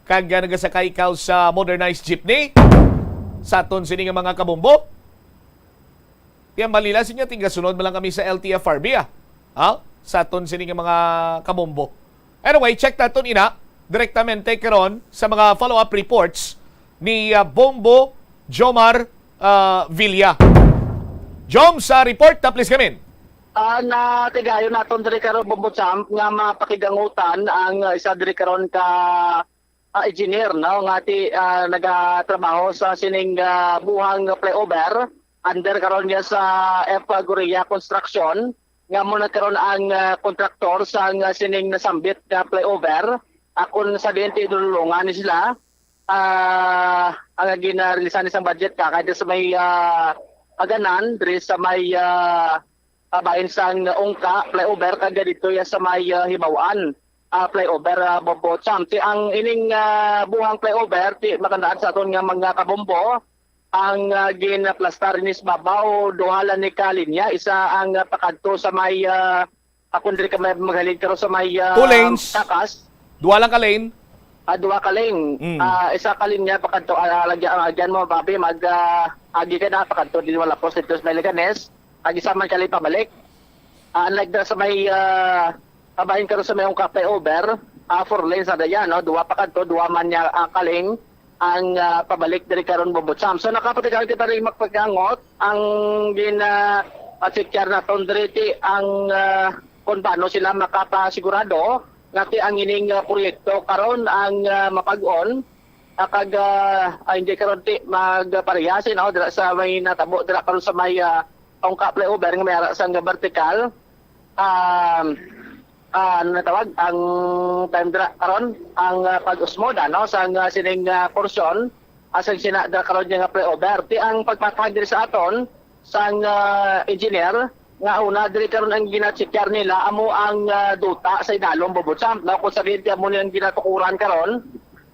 kag, ah, nagasakay ikaw sa modernized jeepney sa aton sini nga mga kabombo. Tiyan Balila, sinya, tigasunod man lang kami sa L T F R B, ah. Ha? Sa aton sini nga mga kabombo. Anyway, check naton ina direktamente karon sa mga follow-up reports ni, ah, Bombo Jomar, ah, Villa. Jom, sa report na, please, kamin. Ah, natigayon naton diri karon, Bombo Champ, nga mapakigangutan ang, ah, isa diri karon ka, ah, engineer, no, nga ti, ah, nagatrabaho sa sining, ah, buhang flyover. Under karon niya sa F Guria Construction, nga mo na karon ang, ah, kontraktor sa, ah, sining nasambit nga flyover. Akon sa diin ti idululungan ni sila, ah, ang ginarilisan ni sang budget ka, kay sa may, ah, Aganan, diri sa may, ah, ah, bahin sang Ungka flyover, kag didto ya sa may, ah, Hibaw-an, ah, flyover, ah, Bombo Champ. Ti ang ining, ah, buhang flyover, ti magandaan sa aton nga mga kabombo, ang, ah, ginaplastar ni sa babaw, duha lang ni ka linya, isa ang, ah, pakadto sa may, ah, akon diri ka may maghalin karon sa may, ah, Two lanes. Takas. Duha lang ka lane. Ah, duha ka lane. Mm. Ah, isa ka linya pakadto, ah, lagyan, ah, lagyan mo, babi, mag, ah, agi ka na, pakadto din wala po, sa may Leganes. Agi sa man kali pabalik. Ah, unlike na sa may, ah, kabahin karon sa may Ungka flyover, ah, four lanes na dayan, no? Duha pakadto, duha man niya, ah, ka lane ang, ah, pabalik diri karon, Bombo Champ. So, nakapatigayon kita rin magpagangot ang gina, ah, check naton diri ti ang, ah, kung paano sila makapasigurado nga ti ang ining, ah, proyekto karon ang, ah, mapag-on, ah, kag, ah, ah, hindi karon ti magparehas, no, dira sa may natabo dira karon sa may, ah, Ungka flyover nga may ara sang vertical. Um, Ah, ano na tawag ang time dira karon, ang, ah, pag-usmod, ano, sang, ah, sining, ah, porsyon, ah, sang sina dira karon nga flyover. Ti ang pagmatag diri sa aton sang, ah, engineer, nga una diri karon ang gina-checkar nila amo ang, ah, duta sa idalom, Bobo Champ, no? Kung sa diin ti amo ni ang ginatukuran karon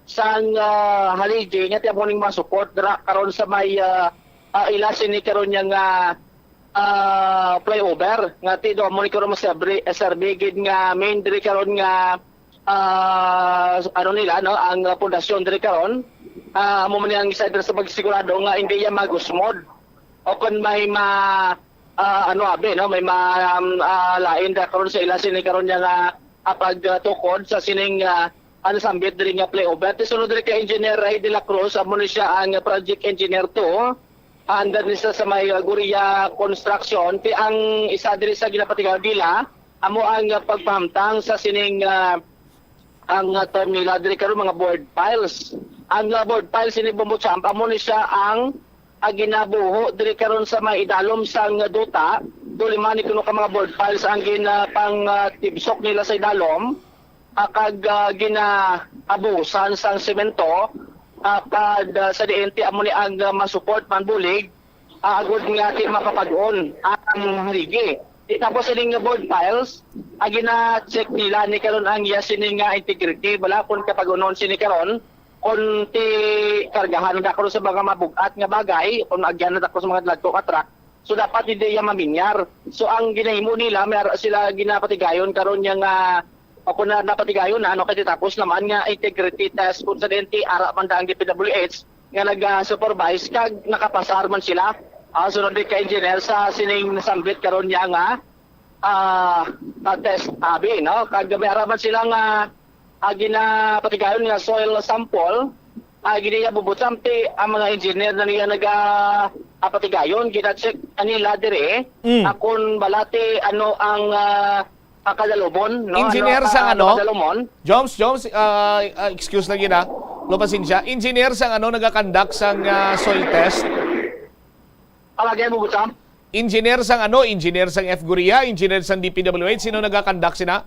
sang, ah, haligi nga ti amo ning mga support dira karon sa may, ah, ah, ila sini karon nga, ah, ah, flyover nga ti do amo ni karon mo survey, survey gid nga main diri karon nga, ah, ano nila, no, ang, ah, pundasyon diri karon. Ah, amo man ni ang isa dira sa pagsigurado nga hindi iya mag-usmod o kon may ma, ah, ano abi, no, may ma, um, ah, lain da karon sa ila sini karon niya nga, ah, pagtukod sa sining, ah, ano, sambit diri nga flyover. Ti sunod diri kay Engineer Ray de la Cruz, amo ni siya ang project engineer two. Under ni sa, sa may, uh, Guria Construction, ti ang isa diri sa ginapatigayon nila amo ang, uh, pagpahamtang sa sining, uh, ang, uh, term nila diri karon, mga bored piles. Ang, uh, bored piles ini, Bombo Champ, amo ni siya ang, uh, ginabuho diri karon sa may idalom sang duta. Duli man ni kuno ka mga bored piles ang ginapang, uh, tibsok nila sa idalom, ah, kag, ah, ginaabusan sang semento, ah, kag, ah, sa diin ti amo ni ang, ah, masupport man bulig, ah, agud nga ti mapapag-on ang haligi. Ti tapos sining bored piles, ah, gina-check nila ni karon ang iya sini nga integrity, wala kon kapag-unon sini karon, kon ti kargahan na karon sa mga mabug-at nga bagay, kon agyan na karon sa mga dagko nga truck, so dapat hindi iya maminyar. So ang ginahimo nila, may ara sila ginapatigayon karon niya nga, o kung na, napatigayon na, ano, kay tapos naman nga integrity test kung sa denti, ara man da ang D P W H nga nag-supervise kag nakapasar man sila. Ah, sunod din ka engineer sa sining nasambit karon niya nga, ah, ah, test abi, no? Kag may ara man sila nga, ah, ginapatigayon nga soil sample, ah, gini nga Bobo Champ, ti ang mga engineer na niya naga, ah, patigayon, gina-check nila dire, Mm. ah, kung balati ano ang, ah, ah, kadalumon, no? Engineer Ano, sang ah, ano? kadalumon? Joms, Joms, ah, ah, excuse lang yun, ah. Lo, pasensya. Engineer sang ano nagakandak sang, ah, soil test? Palagi mo, Bobo Champ? Engineer sang ano? Engineer sang F Guria? Engineer sang D P W H? Sino nagakandak sina?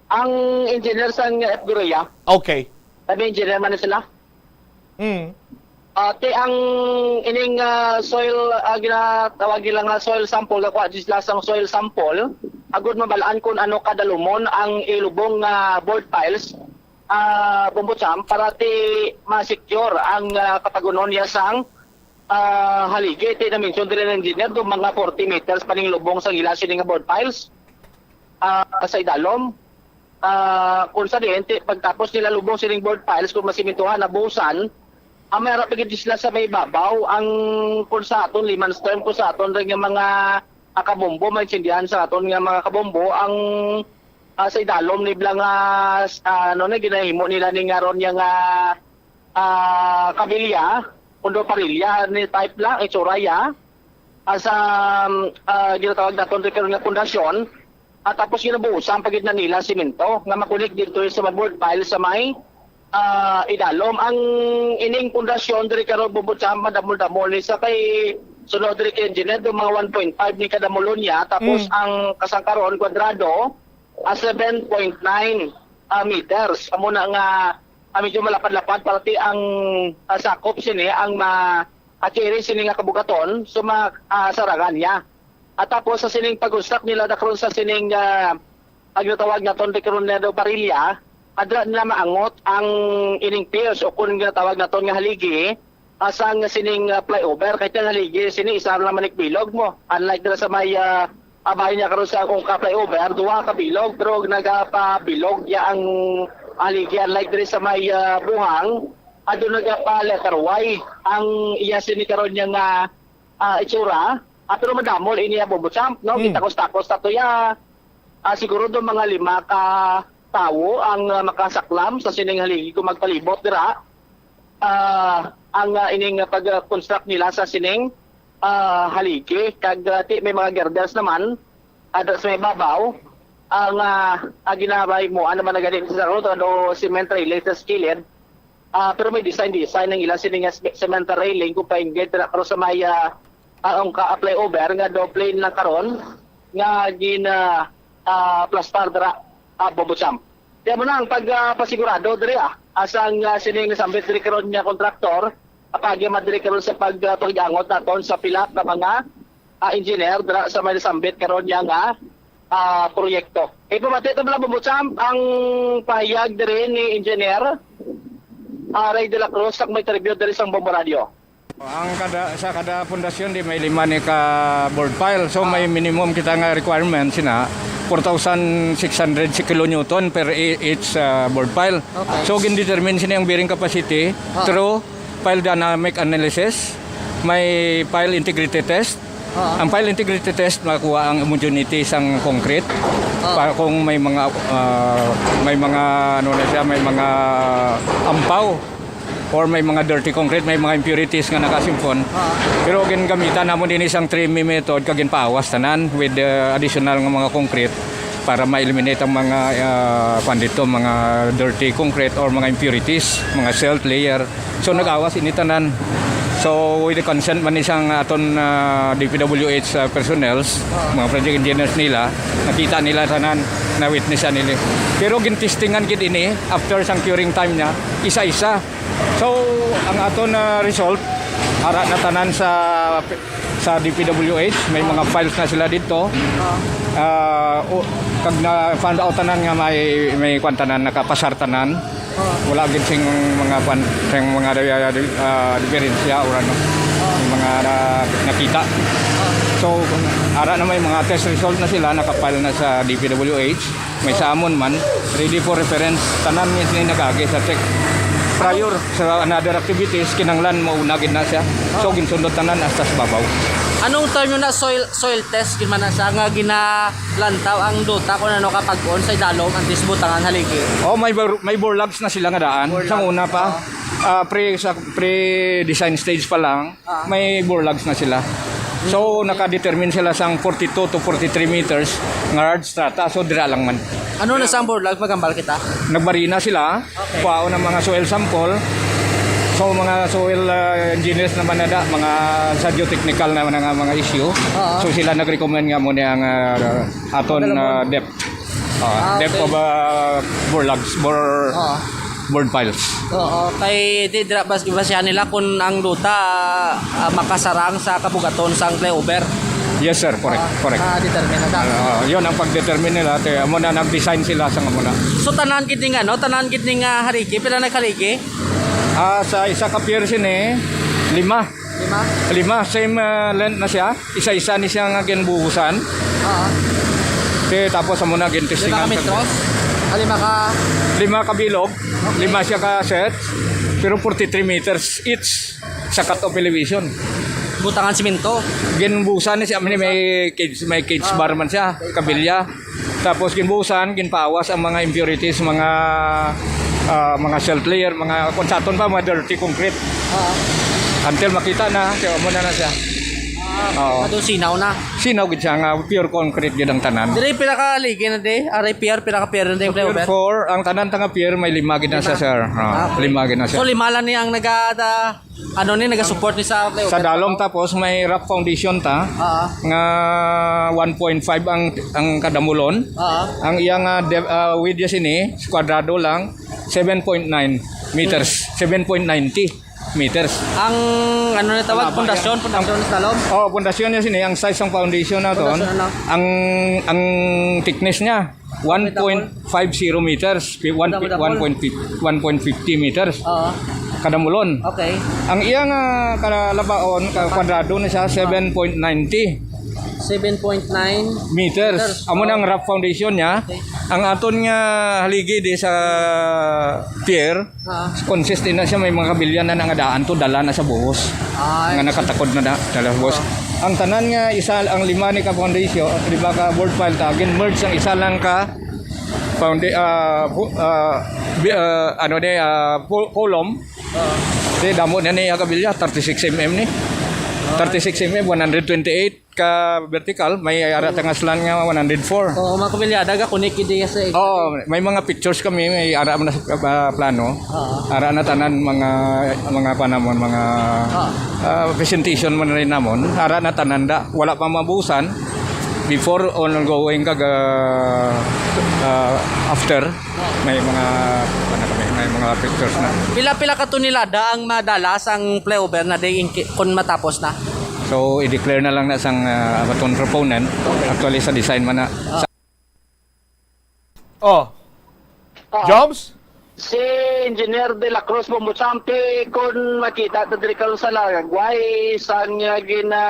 Ang engineer sang F Guria. Okay. Kami engineer man sila. Mm. Ah, ti ang ining, ah, soil, ah, ginatawag nila nga soil sample, nakuha sila sang soil sample, agud mabalaan kung ano kadalumon ang ilubong nga bored piles, ah, Bombo Champ, para ti ma-secure ang, ah, kapag-unon niya sang, ah, haligi. Ti na-mention diri ng engineer, do mga forty meters pa ning lubong sang ila sini nga bored piles, ah, sa idalom. Ah, kung sa diin, ti, pagtapos nila lubong sining bored piles, kung masimintuhan, nabusan, ang may harap gid sila sa may babaw, ang kung sa aton layman's term, kung sa aton rin nga mga, ah, kabombo, maintindihan sa aton nga mga kabombo, ang, ah, sa idalom ni bla nga, ah, ano na, ginahimo nila ni nga ron niya nga, ah, kabilya, kundo parilya ni type lang, itsura ya. Ah, sa, ah, ginatawag naton rin karon nga pundasyon, at tapos ginabuusan pa gid na nila simento nga makunik dito sa mga bored pile sa may, ah, idalom. Ang ining pundasyon diri karon, Bobo Champ, madamol-damol ni sa kay sunod diri kay engineer, do mga one point five ni kadamulon niya, tapos Mm. ang kasangkaron kwadrado, ah, seven point nine, ah, meters. Amo na nga, ah, medyo malapad-lapad para ti ang, ah, sakop sini ang ma-, ah, carry sini nga kabugaton, so ma-, ah, sarangan niya. At tapos sa sining pag-construct nila, dakron sa sining, ah, ang ginatawag naton, Ricardo Parilya, adra nila maangot ang ining piers o kung ginatawag naton nga haligi, asang nga sining, ah, flyover, kay ang haligi sini isa lang man bilog mo. Unlike dira sa may, ah, ah, bahay niya karon sa akong ka flyover, duha ka bilog, pero nagapabilog ya ang haligi. Unlike diri sa may, ah, Buhang, ado nagapa letter Y ang iya sini karon niya nga, ah, itsura. Ah, pero madamol ini ya, Bobo Champ, no? Hmm. Gitakos-takos ta to ya. Ah, siguro do mga lima ka tawo ang, ah, makasaklam sa sining haligi kung magpalibot dira. Ah, ang, ah, ining, ah, pag-construct nila sa sining, ah, haligi, kag, ah, ti-, may mga girders naman, ah, sa may babaw, ang, ah, ang ginabay mo, ano man na gani sa road, ano, cement railing sa kilid. Ah, pero may design-design ang ila sini nga spe-, cement railing kung painggit na, pero sa may, ah, ah, ang ka-, flyover nga doble na karon nga gina, ah, plastar dira. ah, Bombo Champ. Kaya mo na ang pag, ah, pasigurado diri, ah, asang, ah, sining nasambit diri karon nga kontraktor, apagi man diri karon sa pag, ah, pag-angot naton sa pila ka mga, ah, engineer dira sa may nasambit karon niya nga, ah, proyekto. Ipamati ta bala, Bombo Champ, ang pahayag diri ni Engineer, ah, Ray de la Cruz, sa may tribute diri sa Bombo Radio. Ang kada, sa kada pundasyon, di may lima ni ka bored pile. So, may minimum kita nga requirement sina four thousand six hundred si kilonewton per e-, each, ah, bored pile. Okay. So, gin-determine sini ang bearing capacity Ah. through pile dynamic analysis, may pile integrity test. Ah. Ang pile integrity test, makuha ang homogeneity sang concrete. Ah. Para kung may mga, ah, may mga, ano na siya, may mga ampaw or may mga dirty concrete, may mga impurities nga nakasimpon. Ah. Pero gingamitan namon din isang three M method kag ginpaawas tanan with, uh, additional nga mga concrete para ma-eliminate ang mga, uh, kwan dito, mga dirty concrete or mga impurities, mga silt layer. So, nag-awas ini tanan. So, with the consent man isang aton, uh, D P W H, uh, personnels, Ah. mga project engineers nila, nakita nila tanan, na-witness nila. Pero gintestingan gid ini after sang curing time niya, isa-isa. So, ang aton na result, ara na tanan sa, sa D P W H, may mga files na sila dito. Ah, o, kag na-found out tanan nga may, may kwan tanan, nakapasar tanan. Wala gid sing mga kwan, sing mga, ah, ah, diferensya or ano, yung mga na-, nakita. So, ara na may mga test result na sila, nakapile na sa D P W H. May sa amon man, ready for reference. Tanan nga sini nag-agi sa check. Prior sa another activities, kinanglan mauna gid na siya. So, ginsundot tanan hasta sa babaw. Anong term yun na soil, soil test, gid man na siya, nga ginalantaw ang duta kung ano kapag-on sa idalom, ang disbutangan haligi? Oh, may bor-, may borlags na sila nga daan. Borlags, Sang una pa, oo. ah, pre, sa pre-design stage pa lang, Ah. may borlags na sila. So, nakadetermine sila sang forty-two to forty-three meters nga hard strata. So, dira lang man. Ano na sang borlag? Magambal kita. Nagbarina sila, Okay. kuhaon ang mga soil sample. So, mga soil, ah, engineers naman na da, mga sa geotechnical na, na nga mga issue. Oo. So, sila nag-recommend nga mo niya ang, ah, aton, Ano ah, mo? depth. Ah, Ah, depth okay. of, ah, borlags, bor-, Ah. bored piles. Oo, kay di dira bas-, basihan nila kung ang duta, ah, makasarang sa kabugaton sang flyover. Yes, sir. Correct, Ah, correct. ah, determine na. Ah, yun ang pag-determine nila. Te, amo na nag-design sila sa amo na. So, tanan gid ning ano, tanan gid ning, ah, haligi, pila na haligi? Ah, sa isa ka pier sini, lima. Lima? Lima, same, ah, length na siya. Isa-isa ni siya nga ginbuhusan. Ah. Te, tapos amo na gintestingan. Lima ka metros? Ah, lima ka Lima ka bilog, Okay. lima siya ka sets, pero forty-three meters each sa cut-off elevation. Butangan simento? Ginbuhusan ni siya, may, may cage, may cage Ah. bar man siya, kabilya. Tapos ginbuhusan, ginpaawas ang mga impurities, mga, ah, mga silt layer, mga kung sa aton pa, mga dirty concrete. Ah. Until makita na, kaya amo na na siya. Ah, Oo. Ito sinaw na. Sinaw gid siya nga pure concrete gid ang tanan. Diri pila ka haligi na di? Aray pier, pila ka pier na di ang Pier flyover? four, ang tanan ta nga pier may lima gid na siya, Lima. sir. Ah, Ah, okay. lima gid na siya. So, lima lang ni ang naga-, ano ni, naga-support ni sa flyover? Sa dalom, tapos may rock foundation ta Ah. nga one point five ang, ang kadamulon. Ah. Ang iyang, ah, de-, ah, width niya sini, kwadrado lang, seven point nine meters, seven point ninety meters. Ang, ano na tawag? Ang haba Pundasyon, niya. pundasyon sa loob? Oh, pundasyon niya sini, ang size ng foundation na to, Pundasyon, ano? ang, ang thickness niya, one point five zero meters, pi-, one, Double, double. one point fifty, one point fifty meters. Oo. Kadamulon. Okay. Ang iyang, ah, kalabaon, ka-, kwadrado na siya, seven point ninety Seven point nine meters. Meters. Amo na ang rough foundation niya. Okay. Ang aton nga haligi di sa pier, Ah. Consistent na siya, may mga kabilyan na nangadaan to, dala na sa buhos. Ay. Nga nakatakod na da-, dala sa buhos. Ah. Ang tanan nga isa, ang lima ni ka foundation, lima ka bored pile ta, gin-merge ang isa lang ka founda-, ah, pu-, ah, bi-, ah, ano ni, ah, pu-, column. Ah. Di, damo na ni, ah, kabilya, thirty-six M M ni. Ah. Thirty-six M M, one hundred twenty-eight ka vertical, may ara ta nga slant nga one hundred four. Oo, mga kabilya, daga kunik gid iya sa Oo, may mga pictures kami, may ara man na sa, ah, plano. Oo. Ara na tanan mga, mga pa namon, mga, Oo. ah, presentation man rin namon. Ara na tanan da, wala pa mabusan. Before, ongoing, kag, ah, ah, after, may mga, ano kami, may mga pictures na. Pila-pila ka tonelada ang madala sang flyover na day in ki- kung matapos na? So, i-declare na lang na sang, ah, aton proponent. Actually, sa design man na. Sa Oh. Ah, Joms? Si Engineer De La Cruz Bombo Champi, kung makita ta diri karon sa Laragway, sang uh, gina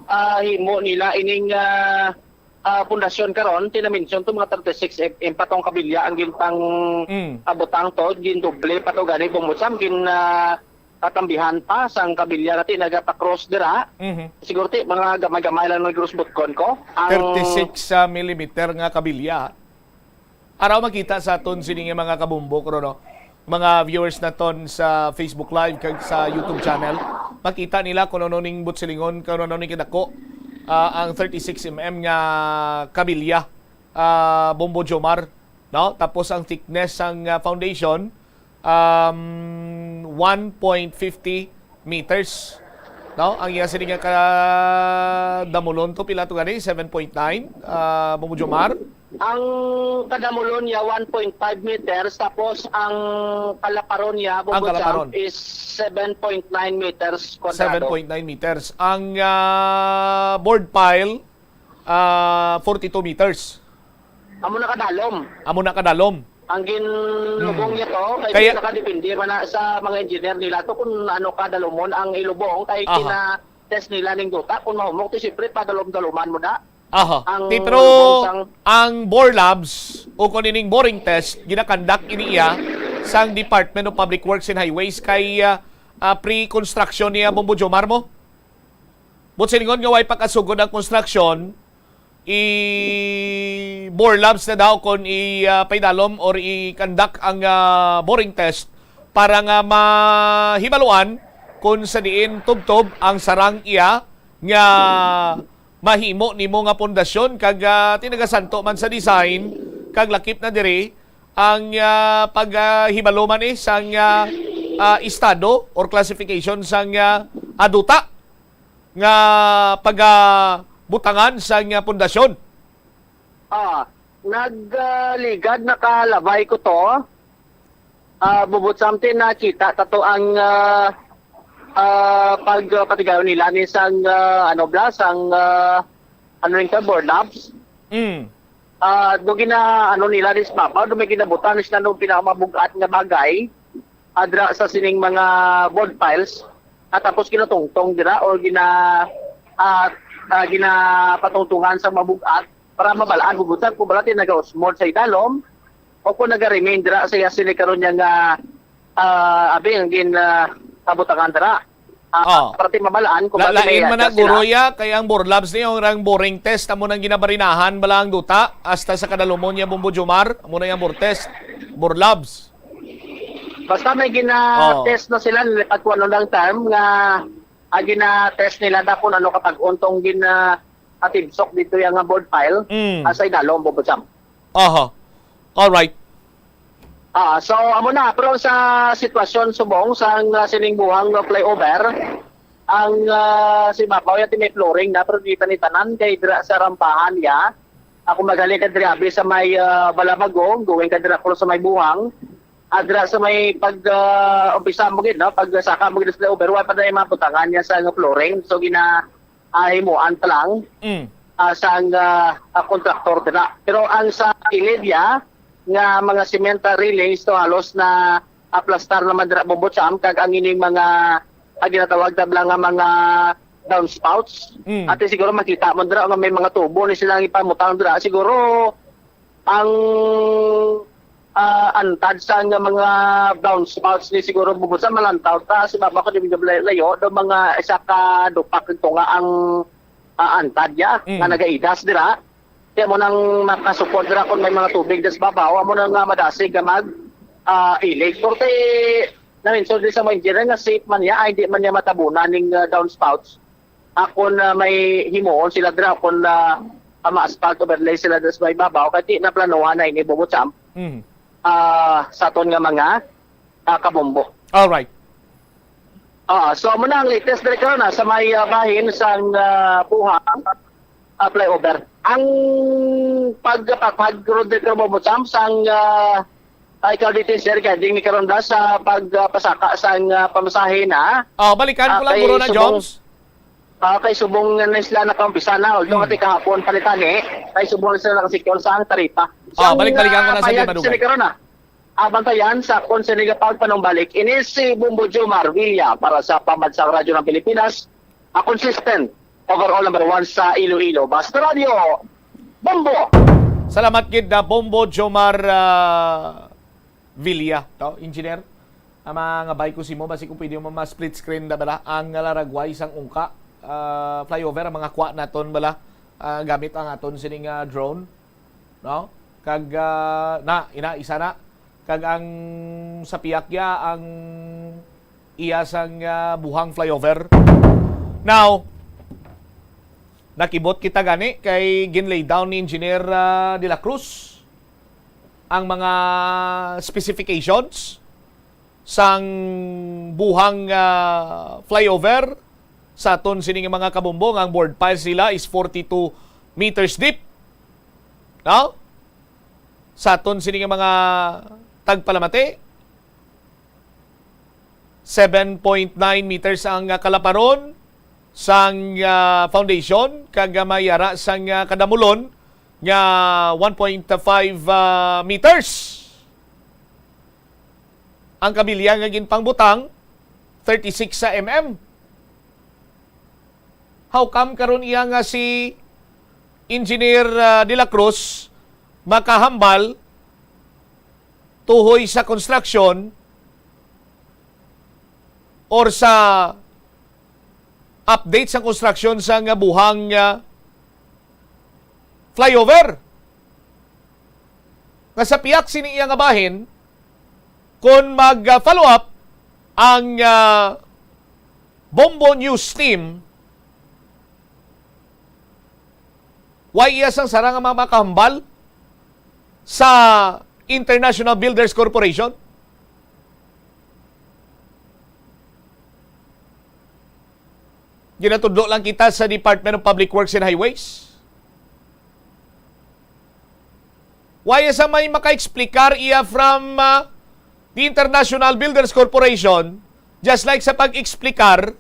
ah, himo nila ining ah, ah, pundasyon karon, tinamention to mga thirty-six M M pa tong kabilya ang gintang Mm. abutang to, gindoble pa to gani Bombo Champ, gin ah, tatambihan pa sang kabilya nga ti nagapa-cross dira. Mhm. Siguro ti mga gamay-gamay lang nag-cross butkon ko. Ang thirty-six ah, millimeter nga kabilya. Araw makita sa aton sini nga mga kabumbok, no? Mga viewers naton sa Facebook Live kag sa YouTube channel, makita nila kung ano ning butsilingon, kung ano ning kadako, ah, ang thirty-six M M nga kabilya, ah, Bombo Jomar, no? Tapos ang thickness sang ah, foundation, um, one point fifty meters. No? Ang iya sini nga kadamulon to, pila to gani? Seven point nine, ah, Bombo Jomar? Ang kadamulon niya one point five meters, tapos ang kalaparon niya, Ang kalaparon. Bombo Champ, is seven point nine meters Seven kwadrado. Point nine meters. Ang ah, bored pile, ah, forty-two meters. Amo na kadalom. Amo na kadalom. Ang ginlubong niya to, kay Kaya- nakadepende man na sa mga engineer nila to kung ano kadalumon ang ilubong, kay Aha. kina-test nila ning duta. Kung mahumok, to siyempre padalom-daloman mo na. Aha. Ang Titro, lubong sang- ang bore labs o kung ining boring test, ginakandak ini iya sang Department of Public Works and Highways kay ah, ah, pre-construction niya, Bombo Jomar, mo? Buot silingon nga way pa kasugod ang construction, i-bore labs na daw kung i-paidalom or i-conduct ang ah, boring test para nga mahibaluan kung sa diin tubtob ang sarang iya nga mahimo nimo nga pundasyon kag ah, tinagasanto man sa design kag lakip na diri ang ah, pag ah, hibalo man eh sang ah, ah, estado or classification sang ah, aduta nga pagabutangan sang ah, pundasyon. Ah, nagligad nakalabay ko to. Ah, bubot something nakita ta to ang ah, ah, pagpatigayon nila ni sang ah, ano bla sang ah, ano rin ka board labs. Mm. Ah, do gina ano nila ni sa babaw, do may ginabutan sila nung pinakamabugat nga bagay adra sa sining mga board piles at tapos ginatungtong dira o gina ah, ah, ginapatungtungan sa mabugat para mabalaan hugutan kung balati nagausmod sa idalom o kung naga-remain dira sa iya sini karon niya nga ah, abi ang gin ah, kabutangan dira. Ah, Oh. Para ti mabalaan kung La, balati may lain man na adjust sila. Guroya kay ang bore labs niya ang boring test amo nang ginabarinahan bala ang duta hasta sa kadalumon niya Bombo Jomar amo na yung bore test, bore labs. Basta may gina-test na sila nila pag kung ano lang term nga ah, gina-test nila na kung ano kapag untong gina atibsok dito yung nga board pile Mm. ah, sa idalom, Bobo Sam. Aha. All right. Ah, so amo na, pero sa sitwasyon subong sa nga sining buhang nga flyover, ang ah, si Babaw yati may flooring na pero di pa ni tanan kay dira sa rampahan ya. Ako magali ka diri abi sa may ah, Balabago, going ka dira ko sa may buhang. Adra sa may pag ah, umpisa mo gid no, pag saka mo gid sa flyover, wa pa na yung mga butangan niya sa nga flooring. So gina ah, himuan pa lang Mm. ah, sang ah, ah, kontraktor dira. Pero ang sa kilid ya nga mga cement railings to halos na aplastar naman dira, Bombo Cham, kag ang ining mga ah, ginatawag na nga mga downspouts. Mm. Ate siguro makita mo dira nga may mga tubo ni silang ipamutang dira. Siguro ang ah, antad sa nga mga downspouts ni siguro, Bombo Cham, malantaw ta si baba ko di layo do mga isa ka dupak ito nga ang ah, antad ya Mm. nga nagaidas dira. Kaya mo nang makasupod dira kung may mga tubig das babaw, amo na nga madasig nga mag ah, ilig. Korte na mention din sa mga engineer nga safe man niya, ay di man niya matabunan ning ah, downspouts. Ako na may himuon sila dira kung na ah, ma-asphalt overlay sila dira sa may babaw, kaya di na planuhan na ini, Bombo Cham, Mm. ah, sa aton nga mga ah, kabombo. All right. Ah, so amo na ang latest diri karon na sa may ah, bahin sang ah, buhang. ah, flyover. Ang pag-, pag-, pag-, Roderick Ramon Sam, sang, ah, ay, ikaw dito, sir, kaya ding ni karon da sa pagpasaka sang, ah, pamasahe na. Ah, balikan ko Ah, lang, kay Corona subong, Jones. ah, kay subong na sila nakaumpisa na, although Hmm. ati kahapon palitan eh, kay subong na sila nakasecure sang taripa. Ah, Sang, balik-balikan ko ah, na sa payag Madugay. Sila karon, ah. Abantayan sa akon sini nga pagpanumbalik. Ini si Bombo Jomar Villa para sa Pambansang Radyo ng Pilipinas, a consistent overall number one sa Iloilo. Basta Radyo, Bombo! Salamat gid na Bombo Jomar, ah, Villa, to, engineer. Ang mga bay ko simo, basi kung pwede mo ma-split screen na bala ang laragway sang ungka, ah, flyover, ang mga kwa naton bala, ah, gamit ang aton sining, ah, drone. No? Kag, ah, na, ina, isa na. Kag ang sa pihak ya, ang iya sang, ah, buhang flyover. Now, nakibot kita gani kay ginlay down ni Engineer, ah, De La Cruz ang mga specifications sang buhang, ah, flyover sa aton sini nga mga kabombo, nga ang bored piles nila is forty-two meters deep. No? Sa aton sini nga mga tagpalamati, seven point nine meters ang, ah, kalaparon sang, ah, foundation, kag, ah, may ara sang, ah, kadamulon nga one point five, ah, meters. Ang kabilya nga ginpangbutang, thirty-six sa M M. How come karon iya nga si Engineer, ah, De La Cruz makahambal tuhoy sa construction or sa update sa construction sa nga buhang, ah, flyover? Nga sa pihak sini iya nga bahin, kung mag, ah, follow up ang, ah, Bombo News team, why iya sang sara nga mga makahambal sa International Builders Corporation? Ginatudlo lang kita sa Department of Public Works and Highways. Why sa may maka-explicar iya from, ah, the International Builders Corporation, just like sa pag-explicar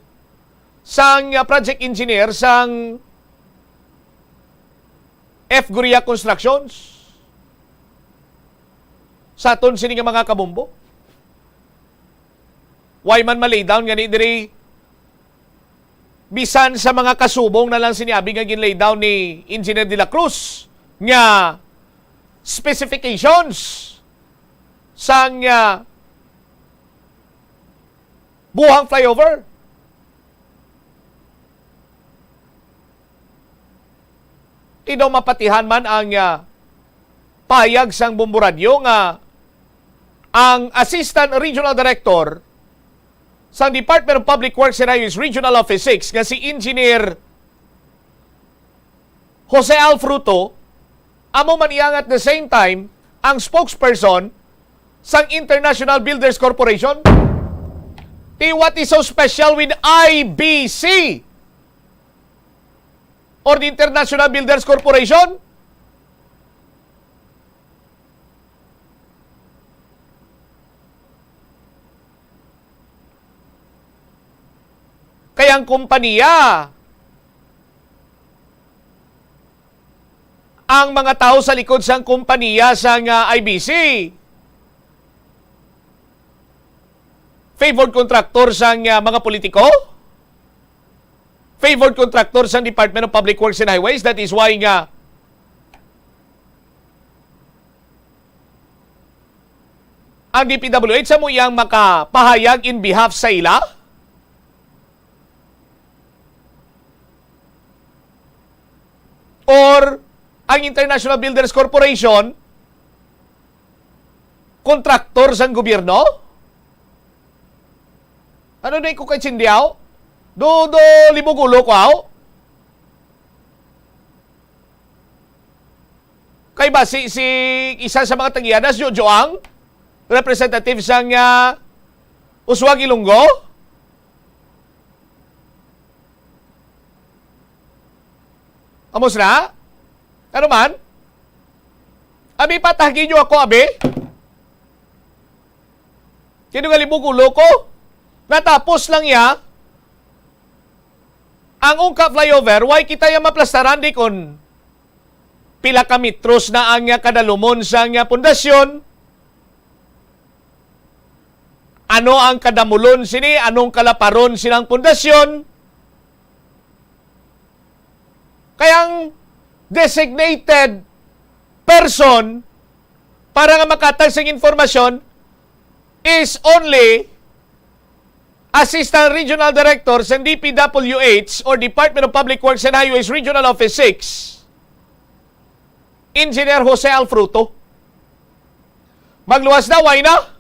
sang, ah, project engineer sang F Guria Constructions sa aton sini nga mga kabombo? Why man ma-lay down gani diri? Bisan sa mga kasubong na lang sini abi nga ginlay down ni Engineer De La Cruz nga specifications sang, ah, buhang flyover. Di daw mapatihan man ang, ah, pahayag sang Bombo Radyo nga ang Assistant Regional Director sang Department of Public Works and Highways Regional Office six nga si Engineer Jose Al Fruto, amo man iya nga at the same time ang spokesperson sang International Builders Corporation. Ti, what is so special with I B C or the International Builders Corporation? Kay ang kompanya, ang mga tawo sa likod sang kompanya sang, ah, I B C, favored contractor sang, ah, mga politiko, favored contractor sang Department of Public Works and Highways. That is why nga ang D P W H amo iyang makapahayag in behalf sa ila? Or ang International Builders Corporation, kontraktor sang gobyerno? Ano na ko kay Chindiao? Do, do, libog ulo ko, aw? Kay basi si isa sa mga tagianas, Jojo Ang, representative sang, ah, Usuag, Ilonggo? Amos na? Ano man? Abi, patahgi nyo ako, abi? Kino nga libog ulo ko? Natapos lang ya ang Ungka flyover, why kita ya maplastaran di kon pila ka metros na ang, ah, kadalumon sa, ah, pundasyon? Ano ang kadamulon sini? Anong kalaparon silang pundasyon? Kay ang designated person para nga makatag sing informasyon is only Assistant Regional Director sa D P W H or Department of Public Works and Highways Regional Office six, Engineer Jose Alfruto. Magluwas na, why na?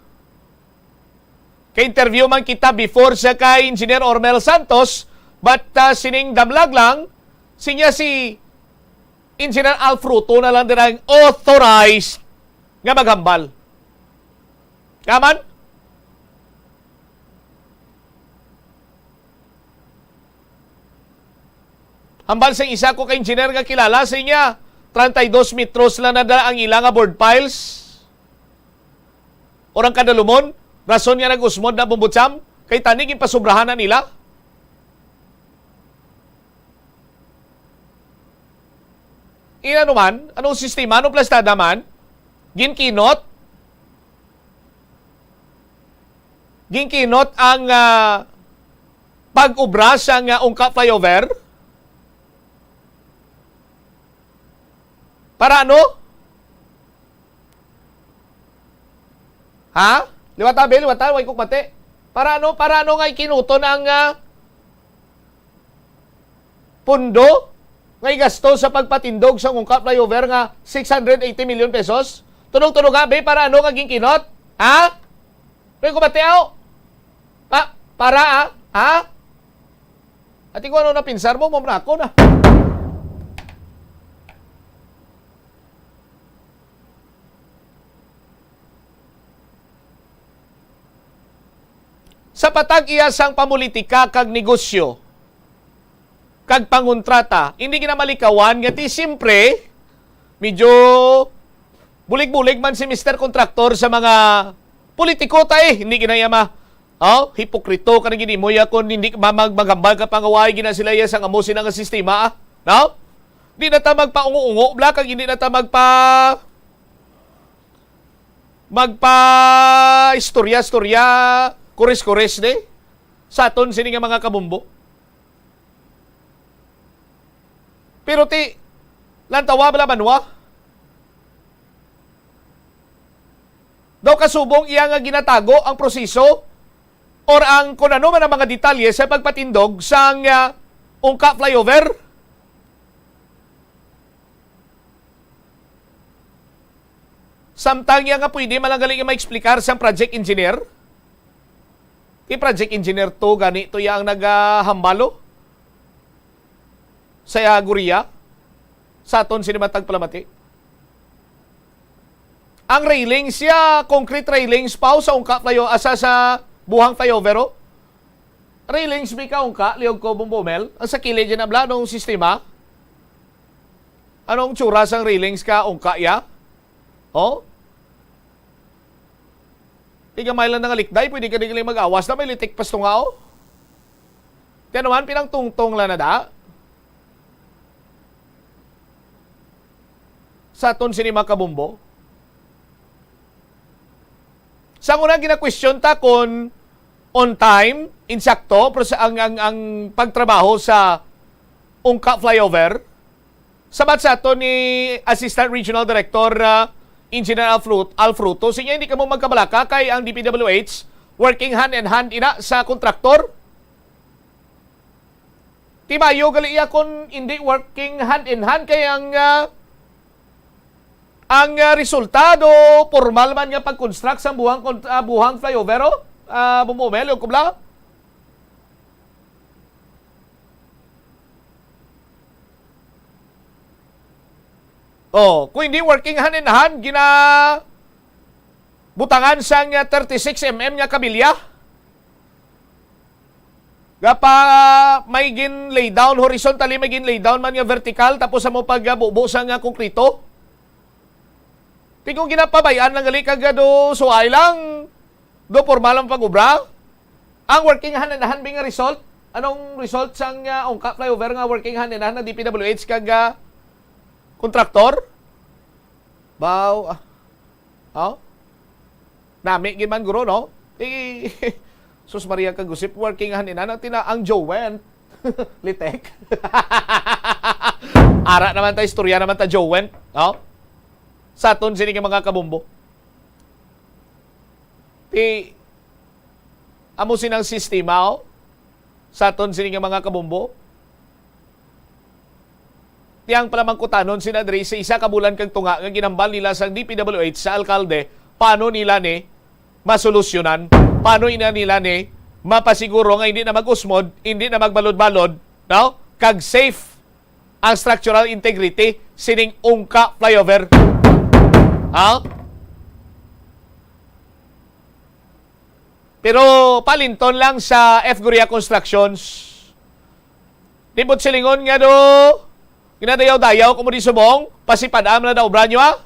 Kay interview man kita before sa kay Engineer Ormel Santos, but, ah, sining damlag lang, sinya si Engineer Alfruto na lang din ang authorized nga maghambal. Kaman? Hambal sa isa ko ka engineer nga kilala, sa inya, treinta y dos metros lang na dala ang ila nga bored piles. Orang kadalumon, rason nga nag-usmod na bumbutsam, kay tani ginpasubrahan na nila. Inano man, anong sistema, anong plastada man, ginkinot, ginkinot ang, ah, pag-ubra sa nga Ungka flyover. Para ano? Ha? Liwata, be, liwata, way ko mati. Para ano, para ano nga ikinuton ang, ah, pondo nga igasto sa pagpatindog sa Ungka flyover nga six hundred eighty million pesos? Tunog-tunog nga, be, para ano nga ginkinot? Ha? Way ko mati, aw? Pa, para, ah? Ha? Ati ko ano napinsar mo, mamrako na. Sa patag iya sang pamulitika kag negosyo, kag pangontrata, hindi ginamalikawan nga ti siyempre, medyo bulig-bulig man si Mister Contractor sa mga politiko ta eh. Hindi ginayama. Oh, hipokrito ka na gid mo ya kung hindi ka mag-, maghambal ka pangaway gina sila ya sang amo sila nga sistema, ah. No? Di na ta magpaungo-ungo, bla, kag hindi na ta magpa-, magpa-istorya-istorya, kores-kores, di? Sa aton sini nga mga kabumbo. Pero ti, lantawa bala banwa? Daw kasubong iya nga ginatago ang proseso or ang kun ano man ang mga detalye sa pagpatindog sang, ah, Ungka flyover? Samtang iya nga pwede man lang gali nga ma-explicar sang project engineer? Ti project engineer to gani to iya ang nagahambalo sa iya guriya sa aton sini matag palamati. Ang railings siya, concrete railings pa sa Ungka flyo-, asa sa Buhang flyover, oh. Railings mi ka Ungka, liog ko Bumbumel. Ang sa kilid dyan, abla, nung sistema. Anong tsura sang railings ka Ungka, ya? Oh? Di gamay lang nangalikday, pwede ka di galing mag-awas na may litik pas tunga, oh. Kaya naman, pinangtungtong lang na da. Sa aton sini mga kabumbo. Sa una, gina-question ta kung on time, insakto, pero sa, ang, ang, ang pagtrabaho sa Ungka flyover, sabat sa ato ni Assistant Regional Director, ah, Engineer Alfrut-, Alfruto, sinya hindi kamo magkabalaka kay ang D P W H working hand in hand ina sa kontraktor. Ti mayo gali iya kung hindi working hand in hand kay ang, ah, ang, ah, resultado, formal man nga pag-construct sa buhang kon-, ah, buhang flyover, oh, ah, Bumomel, yung kubla. Oh, kung hindi working hand in hand, gina-, butangan sang, ah, thirty-six M M nga kabilya. Gapa may gin-lay down horizontally, may gin-lay down man nga vertical, tapos sa mo pagbubo sa nga konkreto. Ti kung ginapabay-an lang gali kag do suway lang, do formal ang pag-obra. Ang working hand in hand bi nga result, anong result sang, ah, Ungka flyover nga working hand in hand ang D P W H kag, ah, kontraktor? Baw, ah, oh? Nami gid man guro, no? Eh, sus Maria kag Josep, working hand in hand ang tina-, ang Jowen. Litek. Ara naman ta, istorya naman ta, Jowen, no? Sa aton sini nga mga kabombo. Ti, amo sinang sistema, oh, sa aton sini nga mga kabombo. Ti ang palamangkutanon sina diri sa isa ka bulan kag tunga nga ginhambal nila sang D P W H sa alkalde, paano nila ni masolusyonan? Paano ina nila ni mapasiguro nga hindi na mag-usmod, hindi na magbalod-balod, no? Kag safe ang structural integrity sining Ungka flyover. Ha? Pero palinton lang sa F Guria Constructions. Di po silingon nga do, ginadayaw-dayaw ko mo di subong, pasipad-am na daw, obra nyo, ah.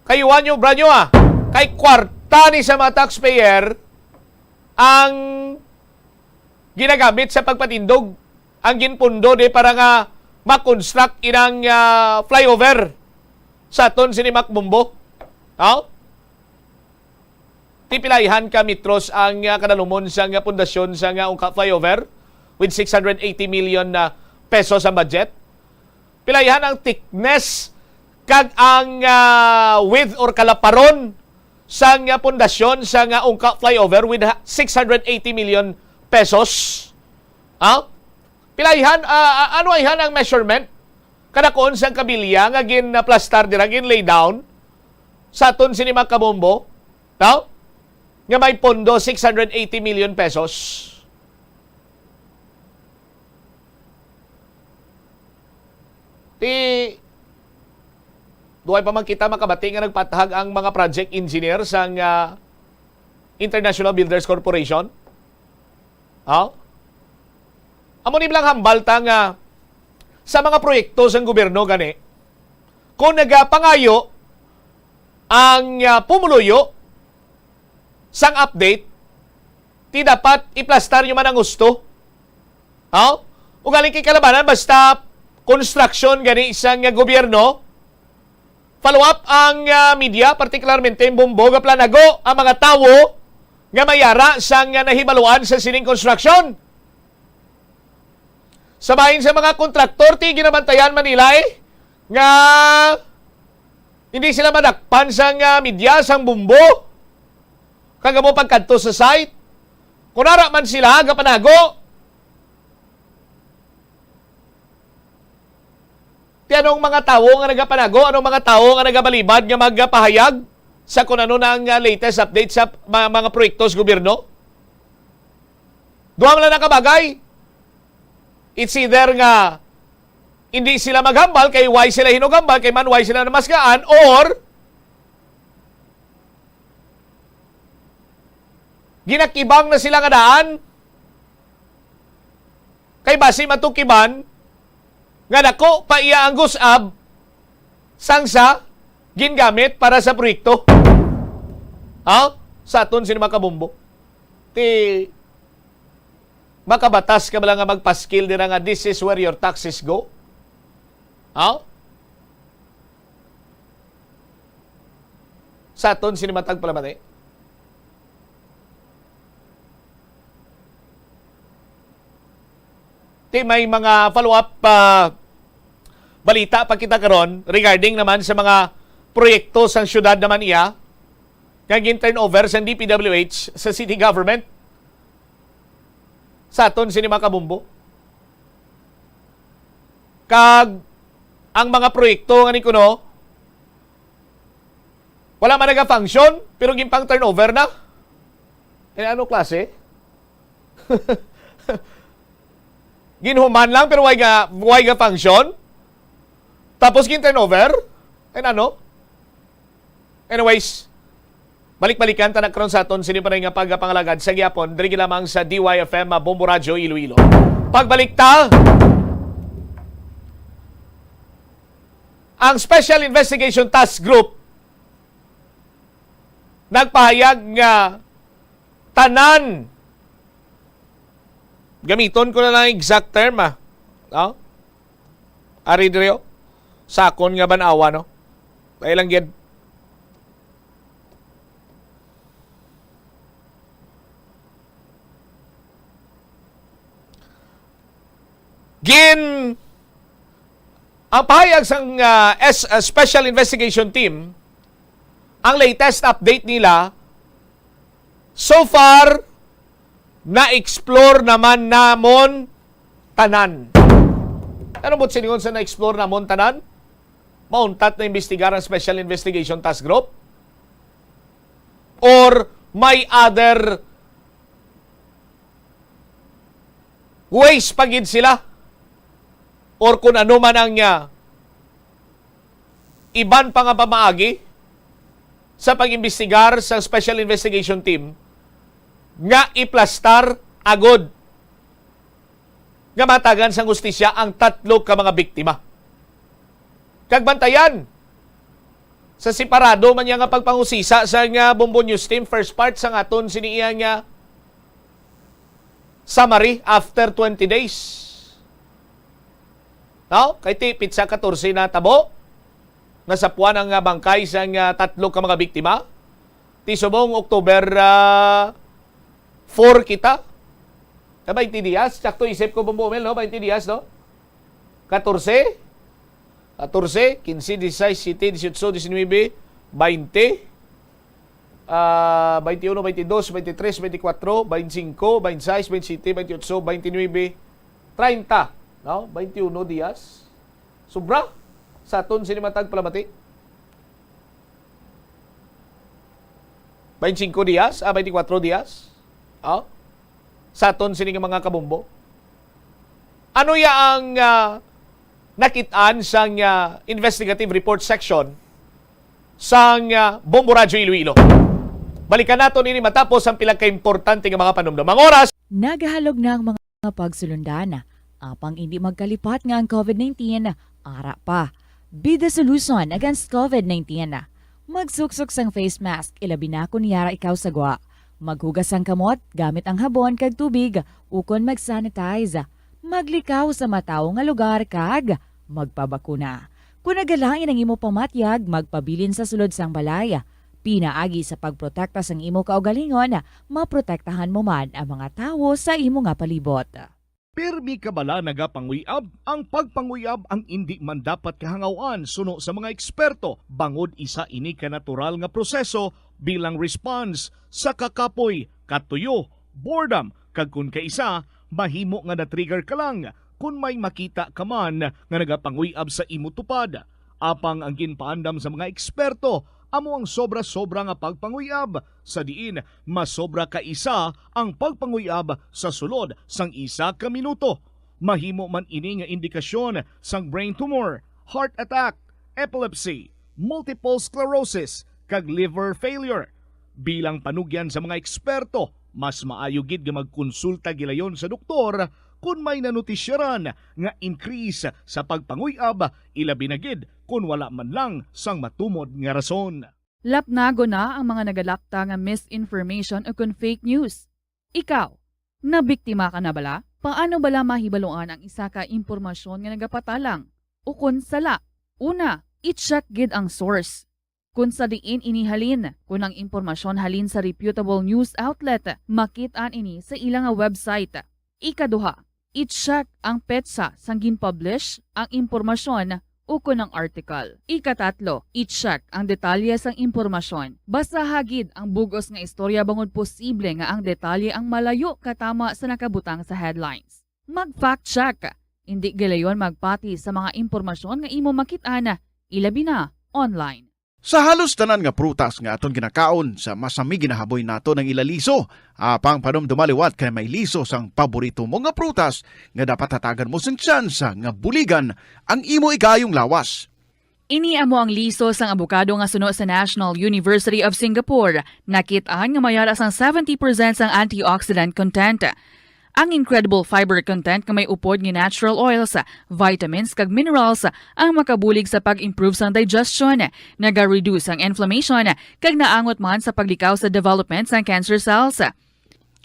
Kayuan nyo, obra nyo, ah. Kay kwarta ni sa mga taxpayer ang ginagamit sa pagpatindog, ang ginpundo di para nga ma-construct inang, ah, flyover sa aton sini Macbombo. No? Ti pilaihan ka metros ang, ah, kadalumon sang, ah, pundasyon sang, ah, Ungka flyover with six hundred eighty million na pesos ang budget. Pilaihan ang thickness kag ang, ah, width or kalaparon sang, ah, pundasyon sang, ah, Ungka flyover with ha-, six hundred eighty million pesos. Ha? Pilaihan, ah, ah, ano ayhan ang measurement? Kadakuon sang kabilya nga ginaplastar dira, gin-lay down sa aton sini Macbombo, no? Nga may pondo six hundred eighty million pesos. Ti, duway pa man kita makabati nga nagpatahag ang mga project engineer sang, ah, International Builders Corporation. Ha? Amo ni lang hambal ta nga sa mga proyekto sang gobyerno gani, kung nagapangayo ang, ah, pumuluyo sang update, ti dapat iplastar nyo man ang husto. Ha? Ugaling kay kalabanan, basta construction gani sang gobyerno, follow up ang, ah, media, partikularmente ang Bombo, nga planago ang mga tawo nga mayara sang, ah, nahibaluan sa sining construction. Sa bahin sa mga kontraktor, ti ginabantayan man nila, eh, nga hindi sila madakpan sang, ah, media, sang Bombo. Kag amo pagkadto sa site, kung ara man sila gapanago, ti anong mga tawo nga nagapanago, anong mga tawo nga nagabalibad nga magapahayag sa kung ano na ang, ah, latest update sa ma-, mga proyekto sa gobyerno? Duha man lang na kabagay. It's either nga hindi sila maghambal kay why sila hinugambal kay man why sila namaskaan, or ginakibang na sila nga daan kay basi matukiban nga dako pa iya ang gusab sang sa gingamit para sa proyekto. Ha? Sa aton sini mga kabombo. Ti makabatas ka bala nga magpaskil dira nga this is where your taxes go? Ha? Sa aton sini matag palamati. Ti may mga follow-up, ah, balita pa kita karon regarding naman sa mga proyekto sang syudad naman iya nga gin-turnover sang D P W H sa city government sa aton sini mga kabombo. Kag ang mga proyekto nga ni kuno, wala man naga-function, pero ginpang-turnover na. Eh, ano klase? Ginhuman lang, pero why ga, why ga function? Tapos gin-turnover? And ano? Anyways, Balik-balikan ta na karon sa aton sini pa nga pagpangalagad sa gihapon, diri lamang sa D Y F M, ah, Bombo Radyo Iloilo. Pagbalik ta, ang Special Investigation Task Group nagpahayag nga tanan, gamiton ko na lang exact term, ah. No? Ari diri, oh. Sa akon nga banawa, no? Kaya lang gid. Gin, ang pahayag sang, ah, S-, ah, Special Investigation Team, ang latest update nila, so far, na-explore naman namon tanan. Ano mo silingon sa na-explore namon tanan? Mauntat na imbestigar ang Special Investigation Task Group? Or may other ways pa gid sila? Or kung ano man ang, ah, iban pa nga pamaagi sa pag-imbestigar sa Special Investigation Team nga iplastar agod nga matagan sang hustisya ang tatlo ka mga biktima. Kag bantayan, sa separado man niya nga pagpangusisa sa nga Bombo News Team, first part sa aton sini iya nga summary after twenty days. No? Kay ti, pitsa katorse na tabo, nasapuan ang, ah, bangkay sa nga tatlo ka mga biktima. Ti subong October, ah, four kita. Na twenty dias, sakto isip ko, Bombo Mel, no? Twenty dias, no? Katorse, katorse, kinse, disisais, siyete, disiotso, disinuebe, baynte, ah, baynte uno, baynte dos, baynte tres, baynte kuwatro, baynte singko, baynte sais, baynte siyete, baynte otso, baynte nuebe, treinta, no? Baynte uno dias. Sobra sa aton sini matag palamati. Baynte singko dias, ah, baynte kuwatro dias. Oh? Sa aton sini nga mga kabombo. Ano ya ang, ah, nakit-an sang, ah, investigative report section sang, ah, Bombo Radyo Iloilo? Balikan naton ini matapos ang pila ka importante nga mga panumdom. Ang oras. Nagahalog na ang mga pagsulundan, apang indi magkalipat nga ang covid nineteen ara pa. Be the solution against covid nineteen. Magsuksok sang face mask, ilabi na kon yara ikaw sa gwa. Maghugas sang kamot gamit ang habon kag tubig, ukon mag-sanitize. Maglikaw sa matawo nga lugar kag magpabakuna. Kon nagalain ang imo pamatyag, magpabilin sa sulod sang balay. Pinaagi sa pagprotekta sang imo kaugalingon, maprotektahan mo man ang mga tawo sa imo nga palibot. Pirmi ka bala nagapanguy-ab? Ang pagpanguy-ab ang indi man dapat kahangaw-an suno sa mga eksperto, bangod isa ini ka natural nga proseso bilang response sa kakapoy, katuyo, boredom, kag kon kaisa, mahimo nga na-trigger ka lang kon may makita ka man nga nagapanguy-ab sa imo tupad. Apang ang ginpaandam sa mga eksperto amo ang sobra-sobra nga pagpanguy-ab, sa diin masobra ka isa ang pagpanguy-ab sa sulod sang isa ka minuto. Mahimo man ini nga indikasyon sang brain tumor, heart attack, epilepsy, multiple sclerosis, kag liver failure. Bilang panugyan sa mga eksperto, mas maayo gid nga magkonsulta gilayon sa doktor kon may nanutisyaran nga increase sa pagpanguy-ab, ilabi na gid kon wala man lang sang matumod nga rason. Lapnagon na ang mga nagalapta nga misinformation ukon fake news. Ikaw, nabiktima ka na bala? Paano bala mahibaluan ang isa ka impormasyon nga nagapatalang ukon sala? Una, i-check gid ang source. Kon sa diin ini halin, kon ang impormasyon halin sa reputable news outlet, makit-an ini sa ila nga website. Ikaduha, i-check ang petsa sang gin-publish ang impormasyon ukon ang article. Ikatatlo, i-check ang detalye sang impormasyon. Basaha gid ang bug-os nga istorya bangod posible nga ang detalye ang malayo katama sa nakabutang sa headlines. Mag-fact check. Indi gilayon magpati sa mga impormasyon nga imo makit-an, ilabi na online. Sa halos tanan nga prutas nga aton ginakaon, sa masami ginahaboy naton ang ila liso. Apang panumdoma liwat kay may liso sang paborito mo nga prutas nga dapat hatagan mo sing tsansa nga buligan ang imo ikaayong lawas. Ini amo ang liso sang abokado nga suno sa National University of Singapore. Nakit-an nga may ara sang seventy percent sang antioxidant content. Ang incredible fiber content nga may upod nga natural oils, vitamins, kag minerals ang makabulig sa pag-improve sang digestion, naga-reduce ang inflammation, kag naangot man sa paglikaw sa development sang cancer cells.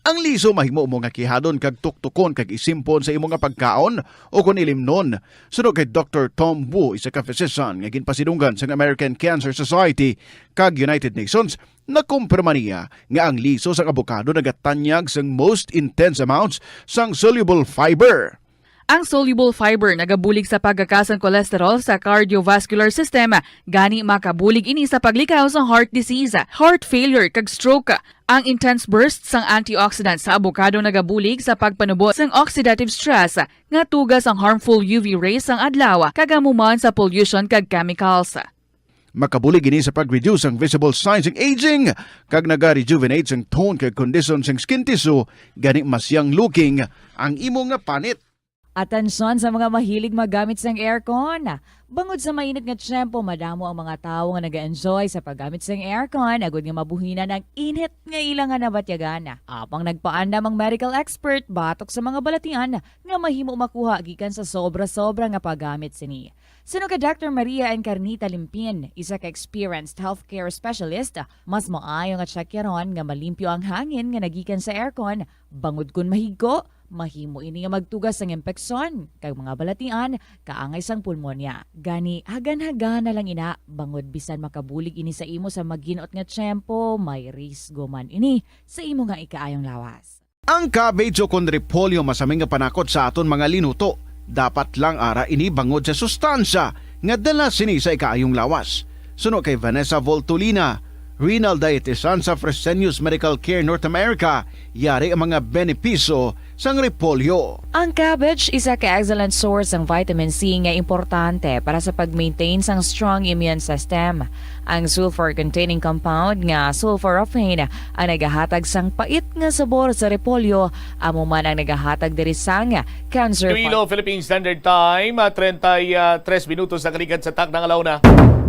Ang liso mahimo mo nga kihadon kag tuktukon kag isimpon sa imo nga pagkaon o kon ilimnon. Suno kay Doktor Tom Wu, isa ka physician nga ginpasidunggan sang American Cancer Society kag United Nations, nakumpirma niya nga ang liso sang abokado nagatanyag sang most intense amounts sang soluble fiber. Ang soluble fiber nagabulig sa pagkaka sang cholesterol sa cardiovascular system, gani makabulig ini sa paglikaw sa heart disease, heart failure, kag stroke. Ang intense burst sang antioxidant sa abokado nagabulig sa pagpanubo sang oxidative stress nga tuga sang harmful U V rays sang adlaw kag amo man sa pollution kag chemicals. Makabulig ini sa pag-reduce sang visible signs sang aging kag naga-rejuvenate sang tone kag kondisyon sang skin tissue, gani mas young looking ang imo nga panit. Atensyon sa mga mahilig maggamit sang aircon. Bangod sa mainit nga tiyempo, madamo ang mga tawo nga nag-enjoy sa paggamit sang aircon agod nga mabuhinan ang init nga ila nga nabatyagan. Apang nagpaandam ang medical expert batok sa mga balatian nga mahimo makuha gikan sa sobra-sobra nga paggamit sini. Suno kay Doctor Maria Encarnita Limpin, isa ka experienced healthcare specialist, mas maayo nga tsakyaron nga malimpyo ang hangin nga nagikan sa aircon, bangod kon mahigko, mahimo ini nga magtugas sang impeksyon kag mga balatian kaangay sang pulmonya. Gani, hagan-hagan na lang ina, bangod bisan makabulig ini sa imo sa maginot nga tiyempo, may risgo man ini sa imo nga ikaayong lawas. Ang cabbage o kon repolyo masami nga panakot sa aton mga linuto. Dapat lang ara ini bangod sa sustansya nga dala sini sa ikaayong lawas. Suno kay Vanessa Voltolina, renal dietitian sa Fresenius Medical Care North America, yari ang mga benepisyo sang repolyo. Ang cabbage isa ka excellent source sang vitamin C nga importante para sa pag-maintain sang strong immune system. Ang sulfur-containing compound nga sulforaphane ang nagahatag sang pait nga sabor sa repolyo, amo man ang nagahatag diri sang cancer Iloilo, Philippine Standard Time, ah, treinta y tres minutos na kaligad sa takna nga launa.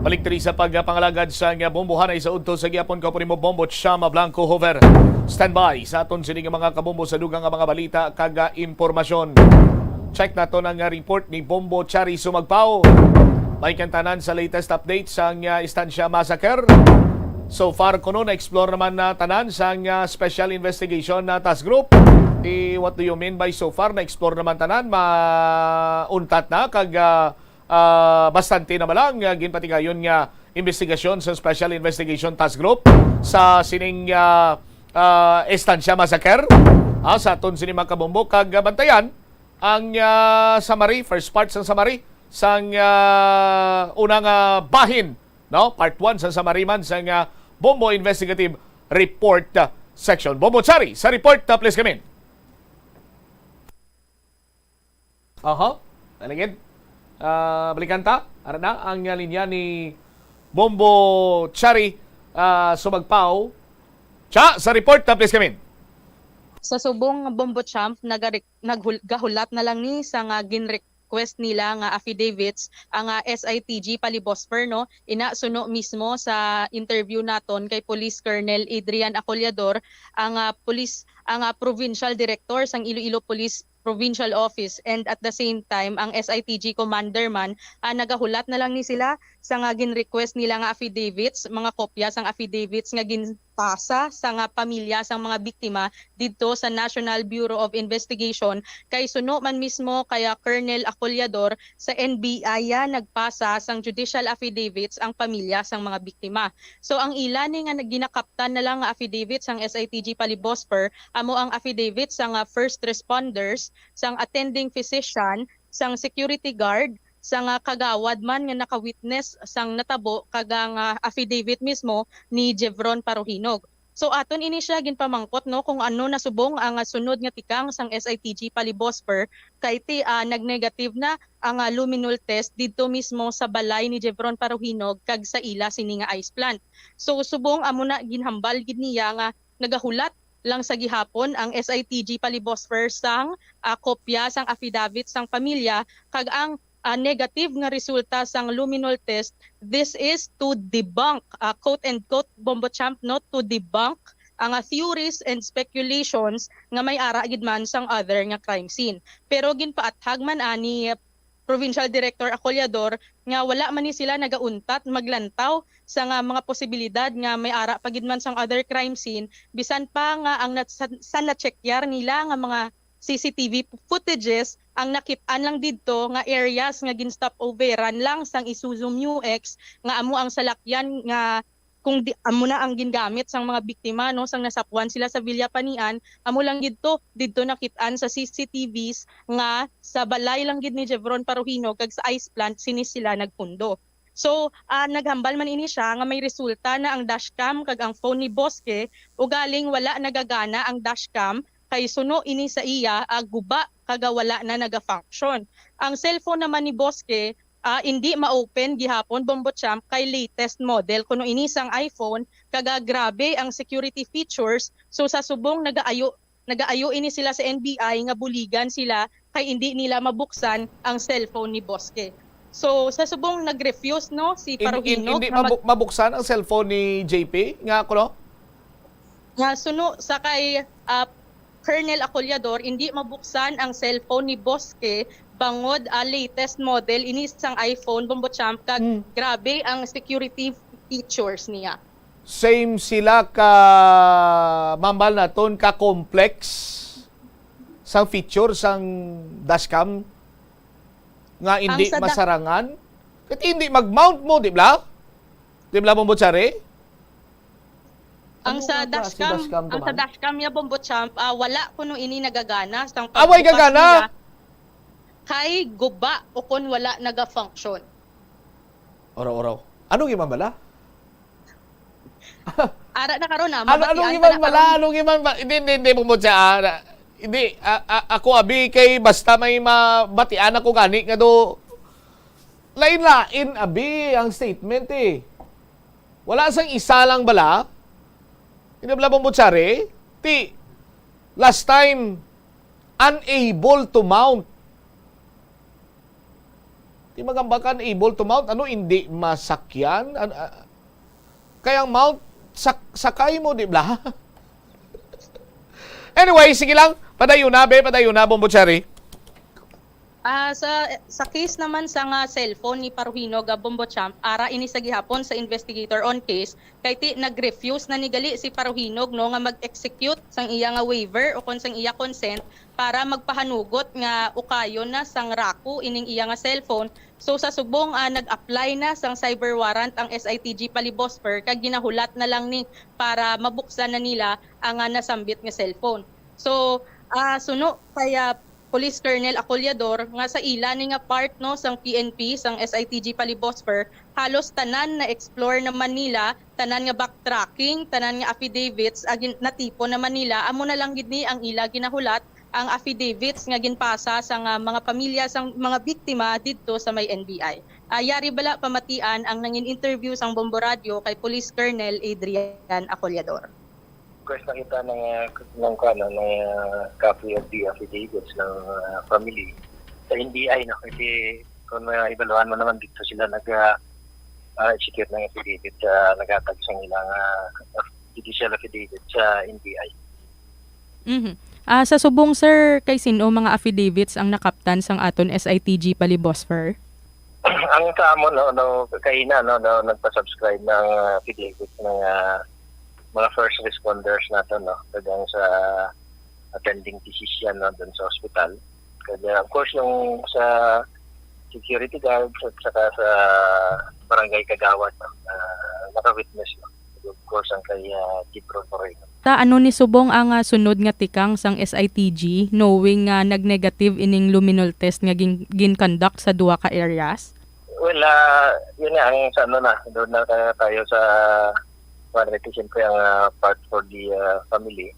Balik diri sa pagpangalagad sa nga bombohanay sa udto sa gihapon, kaupo nimo Bombo Chama Blanco Hover. Standby sa aton sini nga mga kabombo sa dugang nga mga balita kag, ah, impormasyon. Check nato ang, ah, report ni Bombo Chari Sumagpao. May kantanan sa latest update sa, ah, Estancia Massacre. So far, kuno na-explore naman na tanan sang, ah, Special Investigation na Task Group. Eh, what do you mean by so far? Na-explore naman tanan, mauntat na, kag, ah, ah, bastante na malang, ah, ginpatigayon nga investigasyon sa Special Investigation Task Group sa sining, ah, ah, Estancia Massacre. Ah, sa aton sini mga kabombo, kag, ah, bantayan ang, ah, summary, first part sa summary sang, ah, unang, ah, bahin, no? Part one sa summary man sang, ah, Bombo Investigative Report, ah, section. Bombo Chari, sa report, ah, please come in. Aha, nalingid. Ah, balikan ta. Ara na ang, ah, linya ni Bombo Chari, ah, Sumagpao. Cha, sa report, ah, please come in. Sa subong nga Bombo Champ, nagari-, naghul-, gahulat na lang ni sa nga ginrequest nila nga affidavits ang, ah, S I T G Palibosper, no? Ina, suno mismo sa interview naton kay Police Colonel Adrian Acolyador, ang, ah, police, ang, ah, provincial director sang Iloilo Police Provincial Office, and at the same time ang S I T G commander man, ah, nagahulat na lang ni sila sa nga gin-request nila nga affidavits, mga kopya sang affidavits nga ginpasa sa nga pamilya sang mga biktima didto sa National Bureau of Investigation, kay suno man mismo kaya Colonel Acolyador sa N B I ya nagpasa sang judicial affidavits ang pamilya sang mga biktima. So ang ila ni nga ginakaptan na lang nga affidavit sang S I T G Palibosper amo ang affidavit sang, ah, first responders, sang attending physician, sang security guard, sang, ah, kagawad man nga naka-witness sang natabo, kag ang, ah, affidavit mismo ni Jevron Paruhinog. So aton ini siya ginpamangkot, no, kung ano nasubong ang, ah, sunod nga tikang sang S I T G Palibosper, kay ti, ah, nag-negative na ang, ah, luminol test didto mismo sa balay ni Jevron Paruhinog kag sa ila sini nga ice plant. So subong amo na, ginhambal gid niya nga nagahulat lang sa gihapon ang S I T G Palibosper sang, ah, kopya sang affidavit sang pamilya, kag ang ah, negative nga resulta sang luminol test, this is to debunk, ah, quote and quote, Bombo Champ, no, to debunk ang, ah, theories and speculations nga may ara gid man sang other nga crime scene. Pero ginpaathag man ani Provincial Director Acollador nga wala man ni sila nagauntat maglantaw sa nga mga posibilidad nga may ara pa gid man sang other crime scene, bisan pa nga ang nat-, sa, sa na-checkar nila nga mga C C T V footages ang nakit-an lang didto nga areas nga gin-stop overan lang sang Isuzu Mu X, nga amo ang salakyan nga kung di, amo na ang gingamit sang mga biktima, no, sang nasapuan sila sa Villapanian, amo lang didto, didto nakit-an sa C C T Vs nga sa balay lang gid ni Jevron Paruhino kag sa ice plant sini sila nagpundo. So, ah, naghambal man ini siya nga may resulta na ang dashcam kag ang phone ni Bosque, ugaling wala nagagana ang dashcam kay suno ini sa iya, ah, guba kag wala na naga-function. Ang cellphone naman ni Bosque, ah, indi ma-open gihapon, Bombo Champ, kay latest model kuno ini sang iPhone, kag, ah, grabe ang security features. So, sa subong nagaayo, nagaayo ini sila sa N B I nga buligan sila kay indi nila mabuksan ang cellphone ni Bosque. So, sa subong nag-refuse, no, si Hindi, Paruhino hindi nga mag- mabu- mabuksan ang cellphone ni J P nga kuno? Nga suno sa kay, ah, Colonel Acollador, hindi mabuksan ang cellphone ni Bosque bangod, ah, latest model ini sang iPhone, Bombo Champ, kag Hmm. grabe ang security features niya. Same sila ka mambal naton ka complex sang feature sang dashcam nga hindi Ang sa da- masarangan. Kati hindi mag-mount mo, di ba? Di ba, Bombo Chari? Ang Ano sa nga klase dashcam, dashcam to, ang sa man? dashcam niya, Bombo Champ, ah, wala kuno ini nagagana sang Away pagbukas gagana? Niya. Kay guba o kon wala naga-function. Oro-oro. Ano gimambala? Ara na karon na, Ano, ano mabatian ta na gimambala? karon. Ano gimambala? Hindi, hindi, hindi, Bombo Cha-, ah, hindi, a- a- ako abi kay basta may mabatian ako gani nga do, lain-lain abi ang statement eh. Wala sang isa lang bala? Hindi bala, Bombo Chari? Ti, last time, unable to mount. Ti magambakan able to mount, ano, hindi masakyan? An- ah, kay ang mount, sak- sakay mo, di ba? Anyway, sige lang. Padayon na, be. Padayon na, Bombo Chari. Ah, sa sa case naman sa nga cellphone ni Paruhino nga Bombo Champ, ara ini sa gihapon sa investigator on case, kay ti nag-refuse na ni gali si Paruhinog, no, nga mag-execute sang iya nga waiver o kon sang iya consent para magpahanugot nga ukayon na sang RACU ining iya nga cellphone. So sa subong, ah, nag-apply na sang cyber warrant ang S I T G Palibosper kag ginahulat na lang ni para mabuksan na nila ang, ah, nasambit nga cellphone. So, ah, suno kay, ah, Police Colonel Acollador nga sa ila ni nga part, no, sang P N P, sang S I T G Palibosper, halos tanan na-explore naman nila, tanan nga backtracking, tanan nga affidavits, agin natipon naman nila. Amo na lang gid ni ang ila ginahulat, ang affidavits nga ginpasa sa nga mga pamilya sang mga biktima didto sa may N B I. Ah, yari bala pamatian ang nangin interview sang Bombo Radio kay Police Colonel Adrian Acollador. Request na kita ng, ah, ng, ano, ng, ah, copy of the affidavits ng, ah, family sa N B I, no? Kasi kung, ah, ibaluhan mo naman dito sila nag, ah, ah, execute ng affidavit, ah, naghatag sa ilang, ah, judicial affidavit sa N B I. Mhm. Ah, sa subong, sir, kay sin-o mga affidavits ang nakaptan sang aton S I T G Palibosfer? Ang sa amo, no, no, kaina, no, no, nagpa-subscribe ng, ah, affidavit ng, ah, mga first responders nato, no, kagang sa attending physician, no, dun sa hospital. Kaya, of course, yung sa security guards at saka sa barangay kagawad, no, ah, naka-witness, no. Of course, ang kay, ah, Chief Ron Moreno. Ta ano ni subong ang, ah, sunod nga tikang sang S I T G, knowing nga nag-negative ining luminol test nga gin- gin-conduct sa duha ka areas? Well, ah, yun nga, ang sa ano na, doon na tayo, tayo sa, kuwan, ito siyempre ang, ah, part for the, ah, family.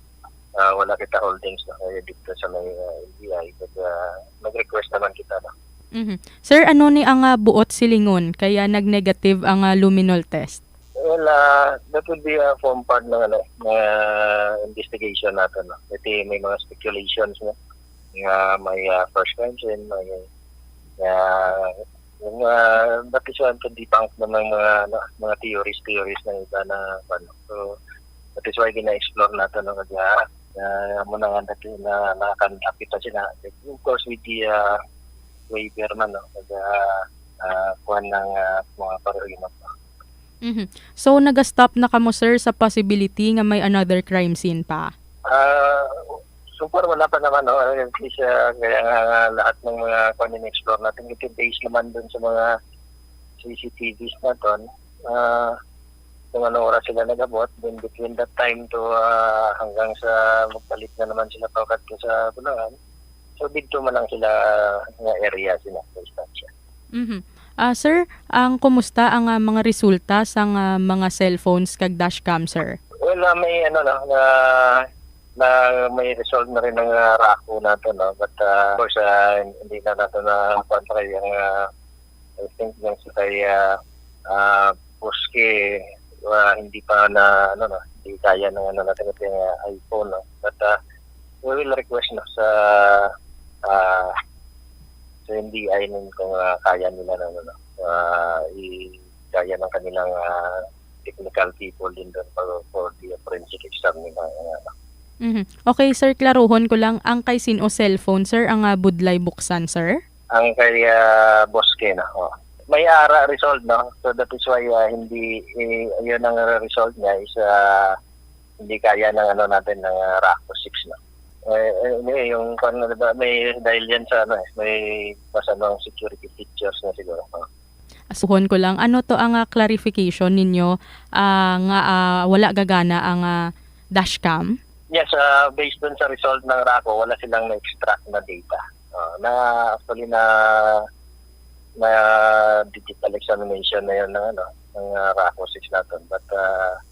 Ah, wala kita holdings na kaya dito sa may, ah, N B I. But, ah, nag-request naman kita na. Mhm. Sir, ano ni ang, ah, buot silingon kaya nag-negative ang, ah, luminol test? Well, ah, that would be, ah, form part ng, ano, mga investigation natin, no? Kasi may mga speculations, no? Nga may, ah, first crime scene, may Nga, yung, ah, that is one to debunk naman mga, ano, mga theories, theories ng iba na, ano. So, that is why gina-explore nato, no, kaya, ah, amo na nga natin na nakakapit na sila. Of course, with the, ah, waiver man, no, kaya, ah, kuwan ng, ah, mga paruhinok, no. Mhm. So, naga-stop na kamo, sir, sa possibility nga may another crime scene pa? Ah, so far, wala pa naman, no? At least, ah, kaya nga, nga lahat ng mga kuwan, in-explore natin, kasi based naman dun sa mga C C T Vs naton, ah, kung anong oras sila nag-abot, then between that time to, ah, hanggang sa magbalik na naman sila pagkat sa Bulacan. So, dito man lang sila nga area sila sa distansya. Mhm. Ah, sir, ang kumusta ang, ah, mga resulta sang, ah, mga cellphones kag dashcam, sir? Well, ah, may ano na, na, na may result na rin ng, ah, RACU nato, no? But, ah, of course, ah, hindi na nato na kuwan pa kayo ang, ah, I think yung sa kay, ah, ah, Bosque, ah, hindi pa na, ano, no, hindi kaya ng, ano, natin, yung, ah, iPhone, no? But, ah, we will request, no, sa, ah, sa N B I nun kung, ah, kaya nila na, ano, no, ah, i-, kaya ng kanilang, ah, technical people din doon for, for the forensic exam nila, ano. Mhm. Okay, sir, klaruhon ko lang, ang kay sin-o cellphone, sir, ang, ah, budlay buksan, sir? Ang kay, ah, Bosque, no? Oh. May ara result, no? So that is why, ah, hindi, eh, yun ang result niya is, ah, hindi kaya ng, ano, natin, ng, ah, RACU six, no? Eh, eh, eh, yung, kwan, ano ba, may dahil yan sa, ano, eh, may mas, ano, security features na siguro. Oh. Asuhon ko lang, ano to ang, ah, clarification ninyo, ah, nga, ah, wala gagana ang, ah, dashcam? Yes, ah, based dun sa result ng RACU, wala silang na-extract na data. Ah, na, actually, na, na digital examination na yun ng, ano, ng, ah, RACU six natin. But, ah,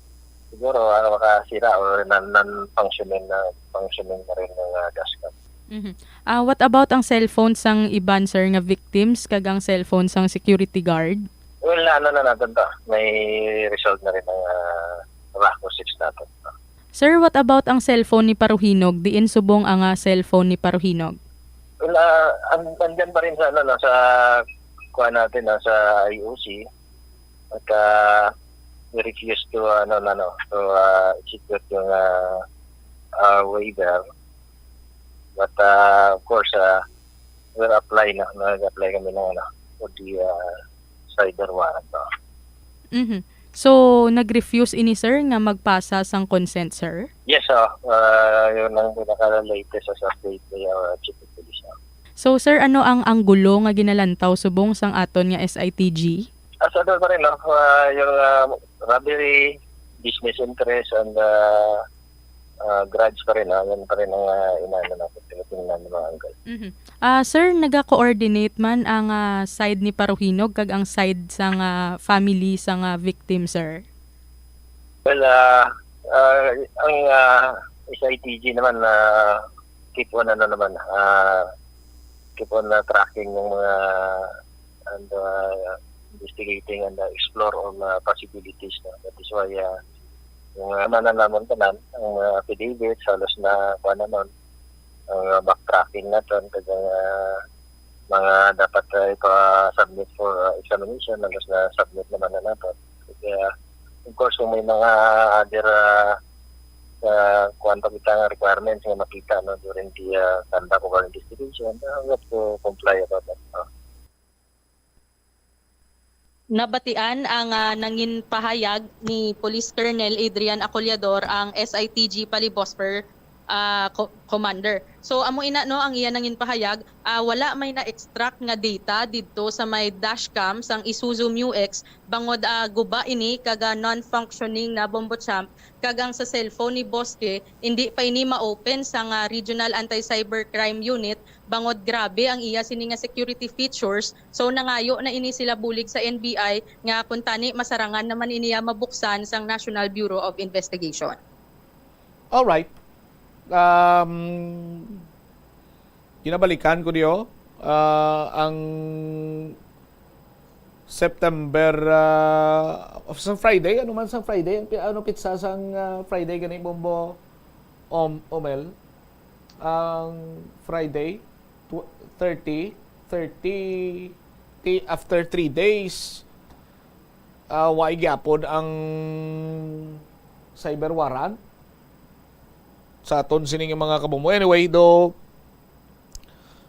siguro, ah, makasira or non-, non-functioning na, functioning na rin ng, ah, dashcam. Mhm. Ah, what about ang cellphone sang iban, sir, nga victims kag ang cellphone sang security guard? Well, ano na natin to? May result na rin ng, ah, RACU six natin. Sir, what about ang cellphone ni Paruhinog? Diin subong ang, ah, cellphone ni Paruhinog? Well, ah, an-, andyan pa rin sa, ano, no, sa kuha natin, no, sa I O C. At, ah, we refuse to, ano, no, no, to, ah, execute yung, ah, ah, waiver. But, ah, of course, ah, we'll apply na, nag-apply kami ng, ano, for the, ah, cider warrant, no? Mhm. So, nag-refuse ini, sir, nga magpasa sang consent, sir? Yes, oh. Ah, yun ang pinaka-latest as update ni, ah, Chief of Police, oh. So, sir, ano ang anggulo nga ginalantaw subong sang aton nga S I T G? Ah, sa doon pa rin, no? Ah, yung, ah, robbery, business interest, and, ah, ah, grudge pa rin, ah, yan pa rin ang, ah, inaano natin, tinitingnan ng mga angle. Mhm. Ah, sir, naga-coordinate man ang, ah, side ni Paruhinog kag ang side sang, ah, family sang, ah, victim, sir? Well, ah, ah, ang, ah, S I T G naman, ah, keep on, ano naman, ah, keep on, ah, tracking ng mga, and, ah, investigating and, ah, explore all, ah, possibilities, no? That is why, ah, yung, ah, mana naman tanan, ang mga affidavits, halos na, kuha naman, ang, ah, backtracking naton, kag ang, ah, mga dapat, ah, ipa-submit for, ah, examination, halos na-submit naman na naton. Kaya, of course, kung may mga other, ah, ah, kuwan pa kita nga requirements nga makita, no, during the, ah, conduct of our investigation, ah, we have to comply about that, no? Nabatian ang, ah, nangin pahayag ni Police Colonel Adrian Acollador, ang S I T G Palibos per, ah, co-, Commander. So, amo ina, no, ang iya nangin pahayag, ah, wala may na-extract nga data didto sa may dashcam sang Isuzu Mu X, bangod, ah, guba ini kag, ah, non-functioning na bombo champ, kag ang sa cellphone ni Bosque, indi pa ini ma-open sang, ah, Regional Anti-Cybercrime Unit, bangod grabe ang iya sini nga security features. So, nangayo na ini sila bulig sa N B I nga kuntani masarangan naman ini, ah, mabuksan sang National Bureau of Investigation. Alright. Um, ginabalikan ko niyo, ah, ang September, ah, of sa Friday, ano man sang Friday, ang pi-, ano pitsa sang, ah, Friday gani, Bombo, Om-, Omel? Ang Friday, tw-, thirty, thirty, ti-, after three days, ah, wa gyapon ang cyber warrant sa aton sini nga mga kabombo. Anyway, do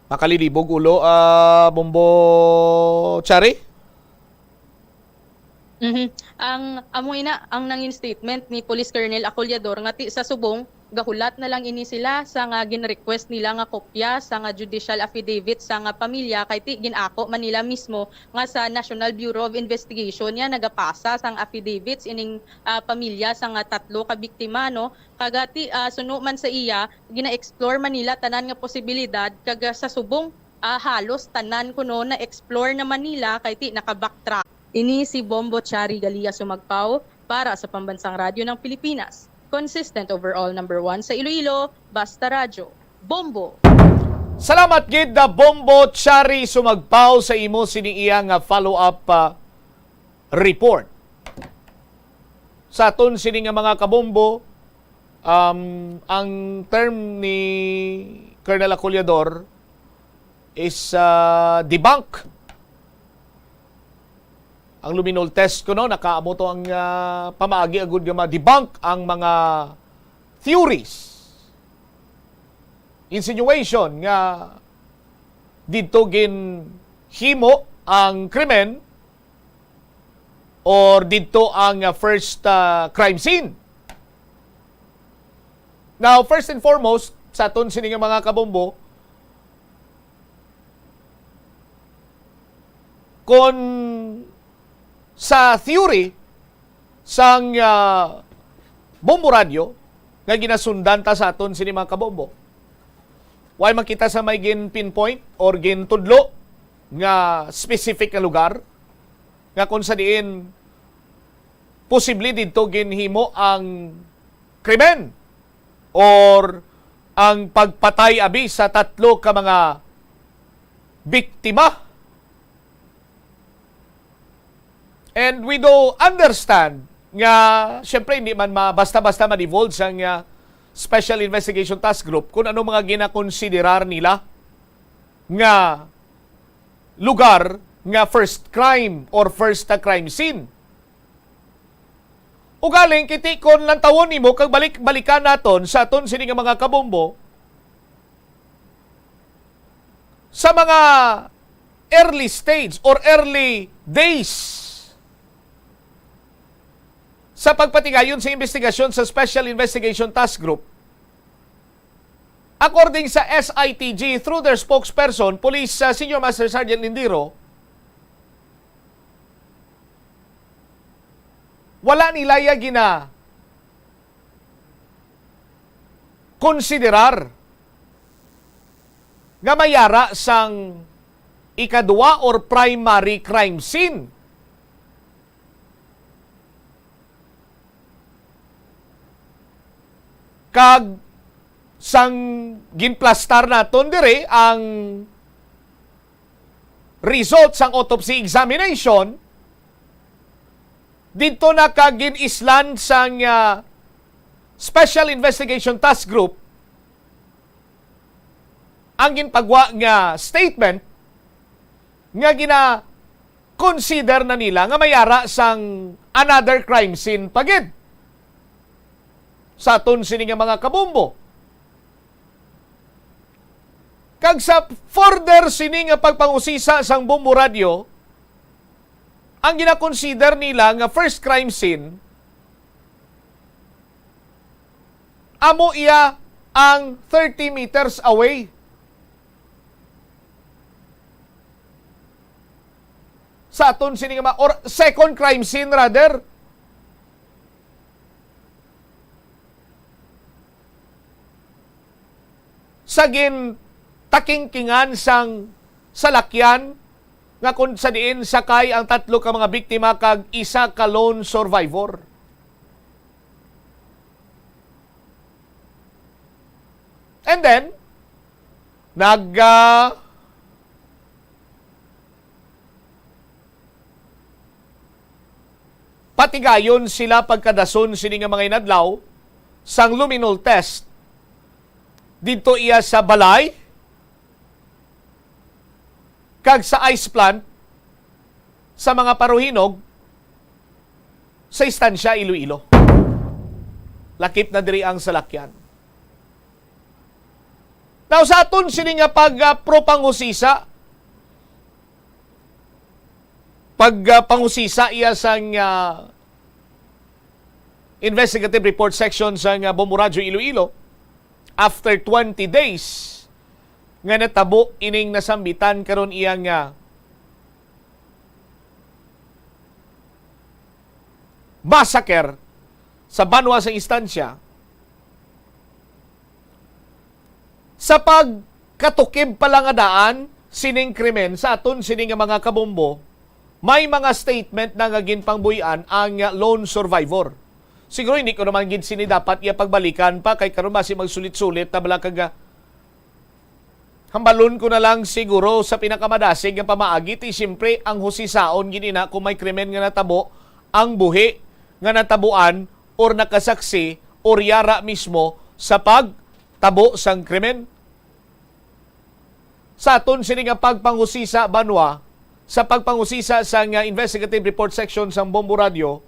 makalilibog ulo, ah, Bombo Chari? Mhm. Ang, amo ina ang nangin statement ni Police Colonel Acollador nga ti sa subong gahulat na lang ini sila sa nga gin-request nila nga kopya sa nga judicial affidavit sa nga pamilya, kay ti gin-ako man nila mismo nga sa National Bureau of Investigation ya nagapasa sang affidavits ining, ah, pamilya sa nga tatlo ka biktima, no? Kag ti, ah, suno man sa iya, gina-explore man nila tanan nga posibilidad, kag, ah, sa subong, ah, halos tanan kuno na-explore naman nila kay ti naka-backtrack. Ini si Bombo Chari Galia Sumagpaw para sa Pambansang Radyo ng Pilipinas. Consistent overall number one sa Iloilo, Basta Radyo. Bombo! Salamat gid na Bombo Chari Sumagpaw sa imo sini iya nga follow-up, ah, report. Sa aton sini nga mga kabombo, um, ang term ni Colonel Acollador is, ah, debunk. Ang luminol test kuno, nakaamo to ang, ah, pamaagi agud nga ma-debunk ang mga theories, insinuation nga didto ginhimo ang krimen or didto ang, ah, first, ah, crime scene. Now, first and foremost, sa aton sini nga mga kabombo, kon sa theory sang, ah, Bombo Radyo nga ginasundan ta sa aton sini mga kabombo, way makita sa may gin-pinpoint or gintudlo nga specific nga lugar nga kung sa diin posible didto ginhimo ang krimen or ang pagpatay abi sa tatlo ka mga biktima. And we do understand nga, siyempre, hindi man ma-, basta-basta ma-divulge ang, ah, Special Investigation Task Group kung ano mga ginakonsiderar nila nga lugar nga first crime or first, ah, crime scene. Ugaling, kiti, kon lantawon nimo kag balik-balikan naton sa aton sini nga mga kabombo, sa mga early stage or early days sa pagpatigayon sa investigasyon sa Special Investigation Task Group, according sa S I T G, through their spokesperson, Police, uh, Senior Master Sergeant Lindiro, wala nila ya gina konsiderar nga may ara sang ikadua or primary crime scene. Kag sang ginplastar naton diri ang result sang autopsy examination, didto na ka gin-islan sang, ah, Special Investigation Task Group ang ginpagwa nga statement nga gina-consider na nila nga may ara sang another crime scene pa gid sa aton sini nga mga kabombo. Kag sa further sini nga pagpangusisa sang Bombo Radyo, ang ginakonsider nila nga first crime scene, amo iya ang thirty meters away sa aton sini nga ma-, or second crime scene rather, sa gintakingkingan sang salakyan nga kung sa diin sakay ang tatlo ka mga biktima kag isa ka lone survivor. And then, nag, ah, patigayon sila pagkadason sini nga mga inadlaw sang luminol test didto iya sa balay, kag sa ice plant sa mga paruhinog sa Estancia, Iloilo. Lakip na diri ang salakyan. Now, sa aton sini nga pag, ah, pro panghusisa, pag, ah, panghusisa iya sang, ah, investigative report section sang, ah, Bombo Radyo Iloilo, after twenty days nga natabo ining nasambitan karon iya nga massacre sa banwa sa Estancia, sa pagkatukib pa lang nga daan sining krimen sa aton sini nga mga kabombo, may mga statement na nga ginpangbuy-an ang lone survivor. Siguro hindi ko naman gid sini dapat iya pagbalikan pa, kay karon basi magsulit-sulit na bala kag, ah, hambalon ko na lang siguro sa pinakamadasig nga pamaagi, ti siyempre ang husisaon gid ina kung may krimen nga natabo ang buhi nga natabuan or nakasaksi or yara mismo sa pagtabo sang krimen. Sa aton sini nga pagpanghusisa, banwa, sa pagpanghusisa sang, ah, investigative report section sang Bombo Radyo,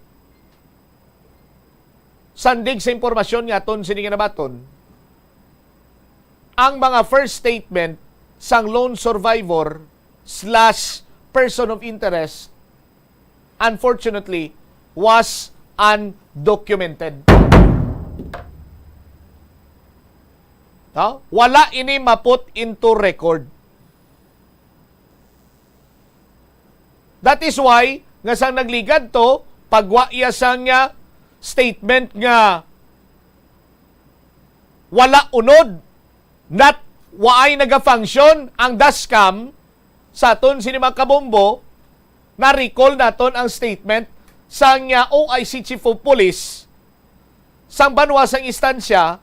sandig sa impormasyon nga aton sini nga nabaton, ang mga first statement sang lone survivor slash person of interest, unfortunately, was undocumented. No? Wala ini ma-put into record. That is why, nga sang nagligad to, pagwa iya sang, ah, statement nga wala unod, not, waay naga-function ang DASCAM, sa aton sini mga kabombo, na-recall naton ang statement sang, ah, O I C Chief of Police sang banwa sang Estancia,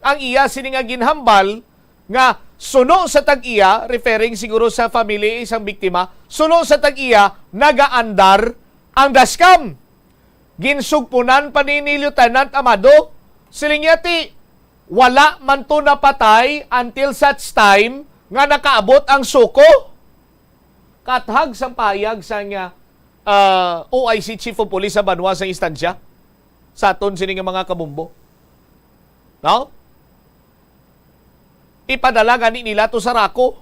ang iya sini nga ginhambal nga suno sa tag-iya, referring siguro sa family sang biktima, suno sa tag-iya, nagaandar ang DASCAM. Ginsugpunan pa ni, ni Lieutenant Amado, siling niya ti, wala man to napatay until such time nga nakaabot ang SOCO. Kathag sang pahayag sang, ah, ah, O I C Chief of Police sa banwa sang Estancia, sa aton sini nga mga kabombo. No? Ipadala gani nila to sa RACU.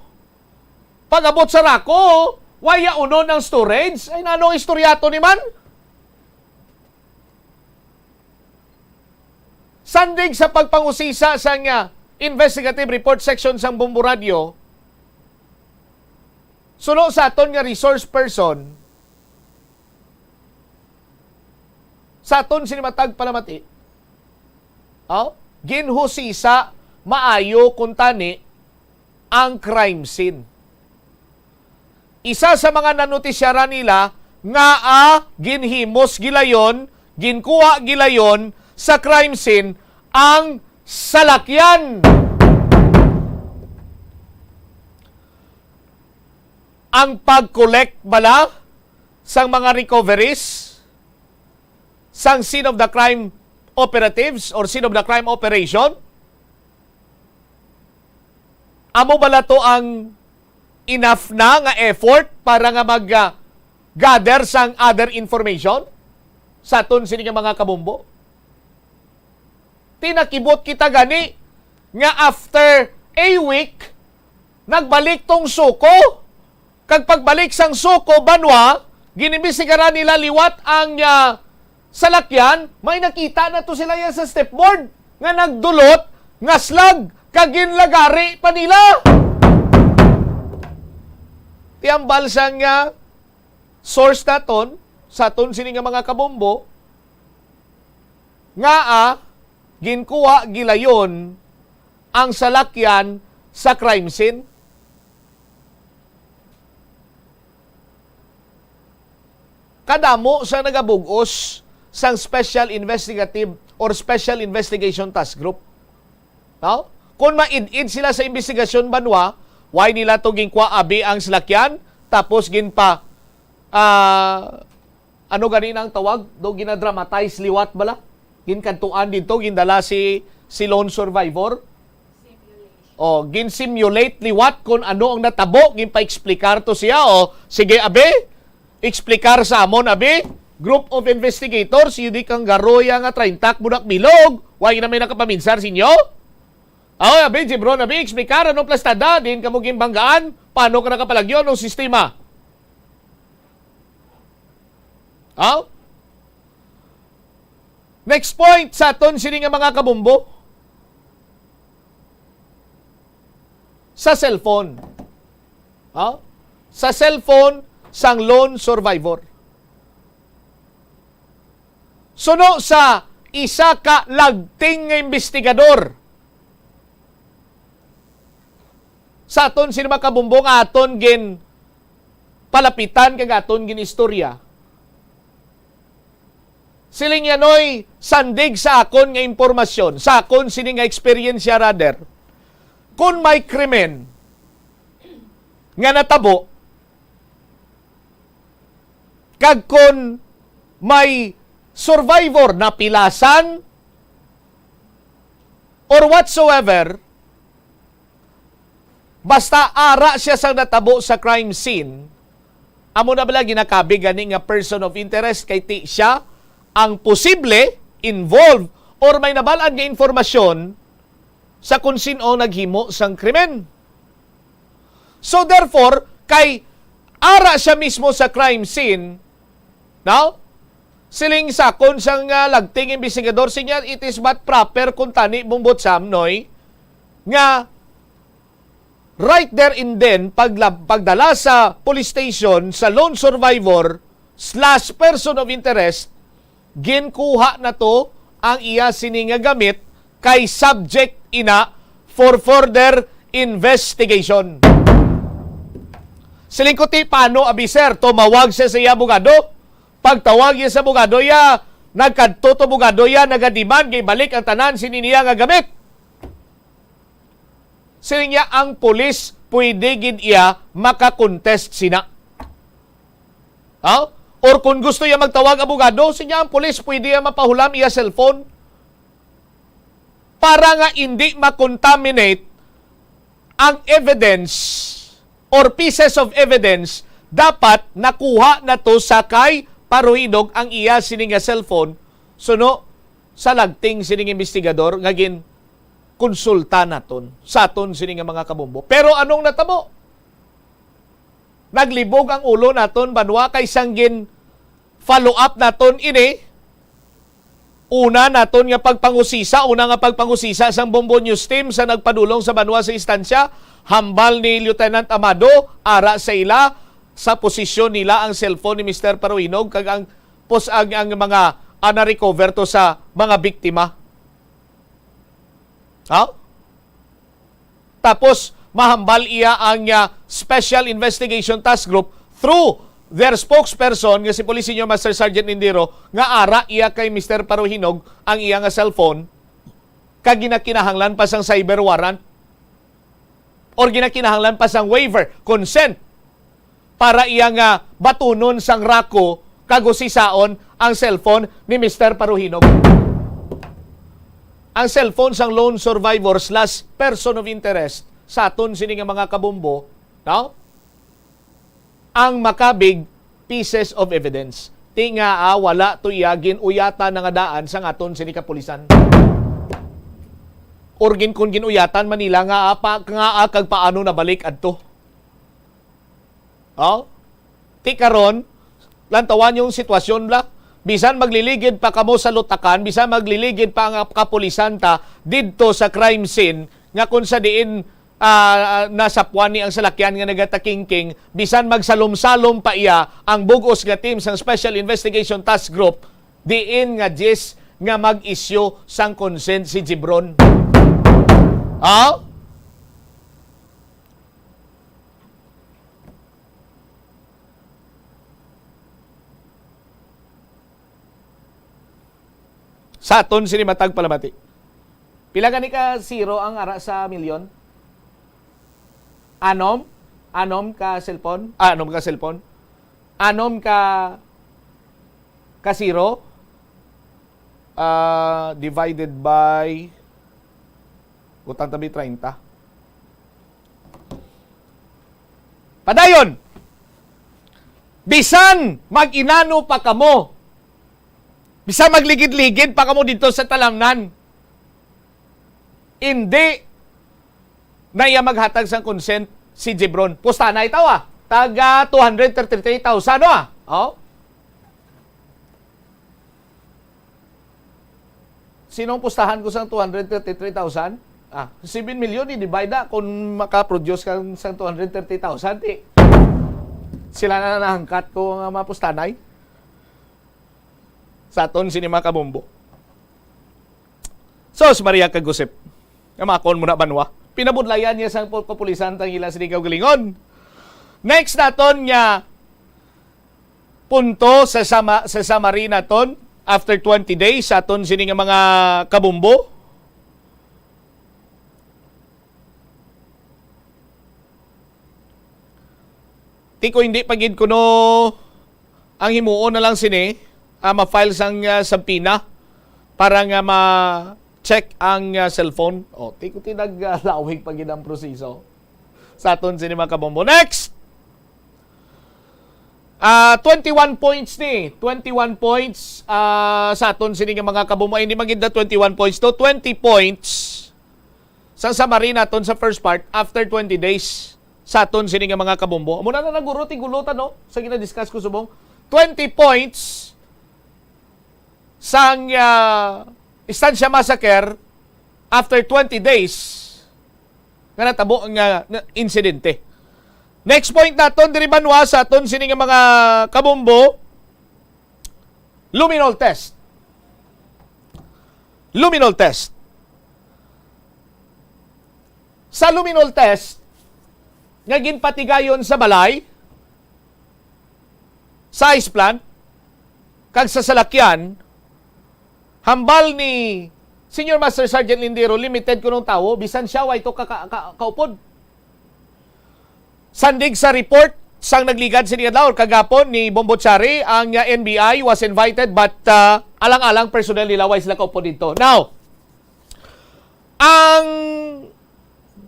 Pag-abot sa RACU, waya unon ang storage. Ay, nano ang istorya to ni man? Sandig sa pagpangusisa sang, ah, investigative report section sang Bombo Radyo, suno sa aton nga resource person, sa aton sini matag palamati, oh, ginhusisa maayo kuntani ang crime scene. Isa sa mga nanotisyara nila nga, ah, ginhimos gilayon, ginkuha gilayon sa crime scene ang salakyan. Ang pag-collect bala sang mga recoveries sang scene of the crime operatives or scene of the crime operation? Amo bala to ang enough na nga effort para nga mag, ah, gather sang other information sa aton sini nga mga kabombo? Tinakibot kita gani nga after a week, nagbalik tong SOCO. Kag pagbalik sang SOCO banwa, ginimbestigaran nila liwat ang, ah, salakyan, may nakita na to sila yan sa step board nga nagdulot nga slag kag ginlagari pa nila. Ti hambal sang, ah, source naton, sa aton sini nga mga kabombo, nga, ah, ginkuha gilayon ang salakyan sa crime scene. Kadamo sa nagabug-os sang Special Investigative or Special Investigation Task Group. No? Kung maid-id sila sa investigasyon banwa, why nila to ginkuha abi ang salakyan, tapos ginpa, ah, ano gani nang tawag? Do ginadramatize liwat bala? Ginkadtuan dito, gindala si, si lone survivor? Simulation. O, gin-simulate liwat kung ano ang natabo, ginpa-explicar to siya. O, sige, abi, explicar sa amon, abi. Group of investigators, yun di kang garoya nga treinta ka budak bilog. Wa na may nakapaminsar sa inyo? O, abi, Jibron, abi, explicar, ano plastada? Din kamo ginbanggaan? Paano ka nakapalagyo? Anong sistema? Aw? Next point sa aton sini nga mga kabumbo. Sa cellphone. Aw? Sa cellphone sang lone survivor. Suno sa isa ka lagting nga investigador sa aton sini mga kabumbo nga aton gin palapitan kag aton gin-istorya. Siling niya, Noy, sandig sa akon nga impormasyon, sa akon sini nga eksperyensya, rather, kung may krimen nga natabo, kag kung may survivor napilasan or whatsoever, basta ara siya sang natabo sa crime scene, amo na bala ginakabig gani nga person of interest, kay ti siya ang posible involved or may nabal-an nga informasyon sa kung sin-o naghimo sang krimen. So therefore, kay ara siya mismo sa crime scene, no? Siling sa akon sang, ah, lagting investigador, sinya, it is but proper kung tani, Bumbot Sam, Noy, nga right there and then, pagla-, pagdala sa police station sa lone survivor slash person of interest, ginkuha na to ang iya sini nga gamit kay subject ina for further investigation. Siling ko, ti, paano, abi, sir? Tumawag siya sa iya abogado. Pagtawag niya sa abogado, iya, nagkadto to abogado, iya, nagademand, gibalik ang tanan sini niya nga gamit. Siling niya, ang pulis pwede gid iya makakontest sina. Ha? Or kung gusto iya magtawag abogado, sinya ang pulis pwede iya mapahulam iya cellphone para nga hindi makontaminate ang evidence or pieces of evidence. Dapat nakuha na to sa kay Paruhinog ang iya sini nga cellphone, suno sa lagting sining investigador nga gin konsulta naton, sa aton sini nga mga kabombo. Pero anong natabo? Naglibog ang ulo naton, banwa, kay sang gin-follow up naton ini. Una naton nga pagpangusisa, una nga pagpangusisa sang Bombo News Team sa nagpadulong sa banwa sa instansya, hambal ni Lieutenant Amado, ara sa ila, sa posisyon nila ang cellphone ni Mister Paruhinog kag ang pos-, ang, ang mga, ah, na-recover to sa mga biktima. Ha? Tapos, mahambal iya ang, ah, Special Investigation Task Group through their spokesperson nga si Police Senior Master Sergeant Lindero nga ara iya kay Mister Paruhinog ang iya nga cellphone kag ginakinahanglan pa sang cyber warrant or ginakinahanglan pa sang waiver, consent para iya nga batunon sang RACU kag usisaon ang cellphone ni Mister Paruhinog. Ang cellphone sang lone survivor slash person of interest sa aton sini nga mga kabombo, no? Ang makabig pieces of evidence. Ti nga, ah, wala to iya gin-uyatan na nga daan sang aton sini kapulisan. Or gin-, kung gin-uyatan man nila nga, ah, pa, nga, ah, kag paano nabalik adto. Oh? Ti karon, lantawan yung sitwasyon, bla. Bisan magliligid pa kamo sa lutakan, bisan magliligid pa ang kapulisan ta didto sa crime scene, nga kung sa diin, ah, nasapwan ni ang salakyan nga nagatakingking, bisan magsalom-salom pa iya ang bug-os nga team sang Special Investigation Task Group, diin nga diyes nga mag-issue sang consent si Gibron. Ah? Sa aton sini matag palamati. Pila gani ka zero ang ara sa milyon? Anom? Anom ka cellphone? Ah, anom ka cellphone? Anom ka, ka zero? Ah, divided by, utang tabi, treinta. Padayon, bisan mag-inano pa kamo, bisan magligid-ligid pa kamo dito sa talamnan, hindi na iya maghatag sang consent si Jebron. Pustanay taw, ah. Taga two hundred thirty-three thousand, no, ah. Oh. Sinong pustahan ko sang two hundred thirty-three thousand? Ah, seven million, i-divide na kung makaproduce ka sang two hundred thirty thousand, di. Sila na nahangkat ko nga mga pustanay. Sa aton sini mga kabombo. Sus, Maria kag Josep. Kamakon mo na banwa. Pinabudlayan niya sang pul-, kapulisan tang ila sini kaugalingon. Next naton nga punto sa sama-, sa summary naton after twenty days sa aton sini nga mga kabombo. Ti ko hindi pa gid kuno ang himuon na lang sini, ah, ma-file sang, ah, subpoena para nga ma-check ang, ah, cellphone. O, ti ko ti nag, ah, lawig pa gid ang proseso sa aton sini mga kabombo. Next! Ah, twenty-one points ni. Twenty-one points, ah, sa aton sini nga mga kabombo. Ay, hindi man gid na twenty-one points to. Twenty points sa summary naton sa first part after twenty days sa aton sini nga mga kabombo. Amo na na naguro ti gulutan, no? Sa gina-discuss ko subong. Twenty points sang, ah, Estancia Massacre after twenty days nga natabo nga, nga insidente. Next point naton diri banwa sa aton sini nga mga kabombo, luminol test. Luminol test. Sa luminol test nga ginpatigayon sa balay, sa ice plant, kag sa salakyan, hambal ni Senior Master Sergeant Lindero, limited kunong tawo, bisan siya way to ka, ka, ka, kaupod. Sandig sa report sang nagligad sini adlaw or kagapon ni Bombo Chari, ang, uh, N B I was invited but, uh, alang-alang personnel nila way sila kaupod didto. Now, ang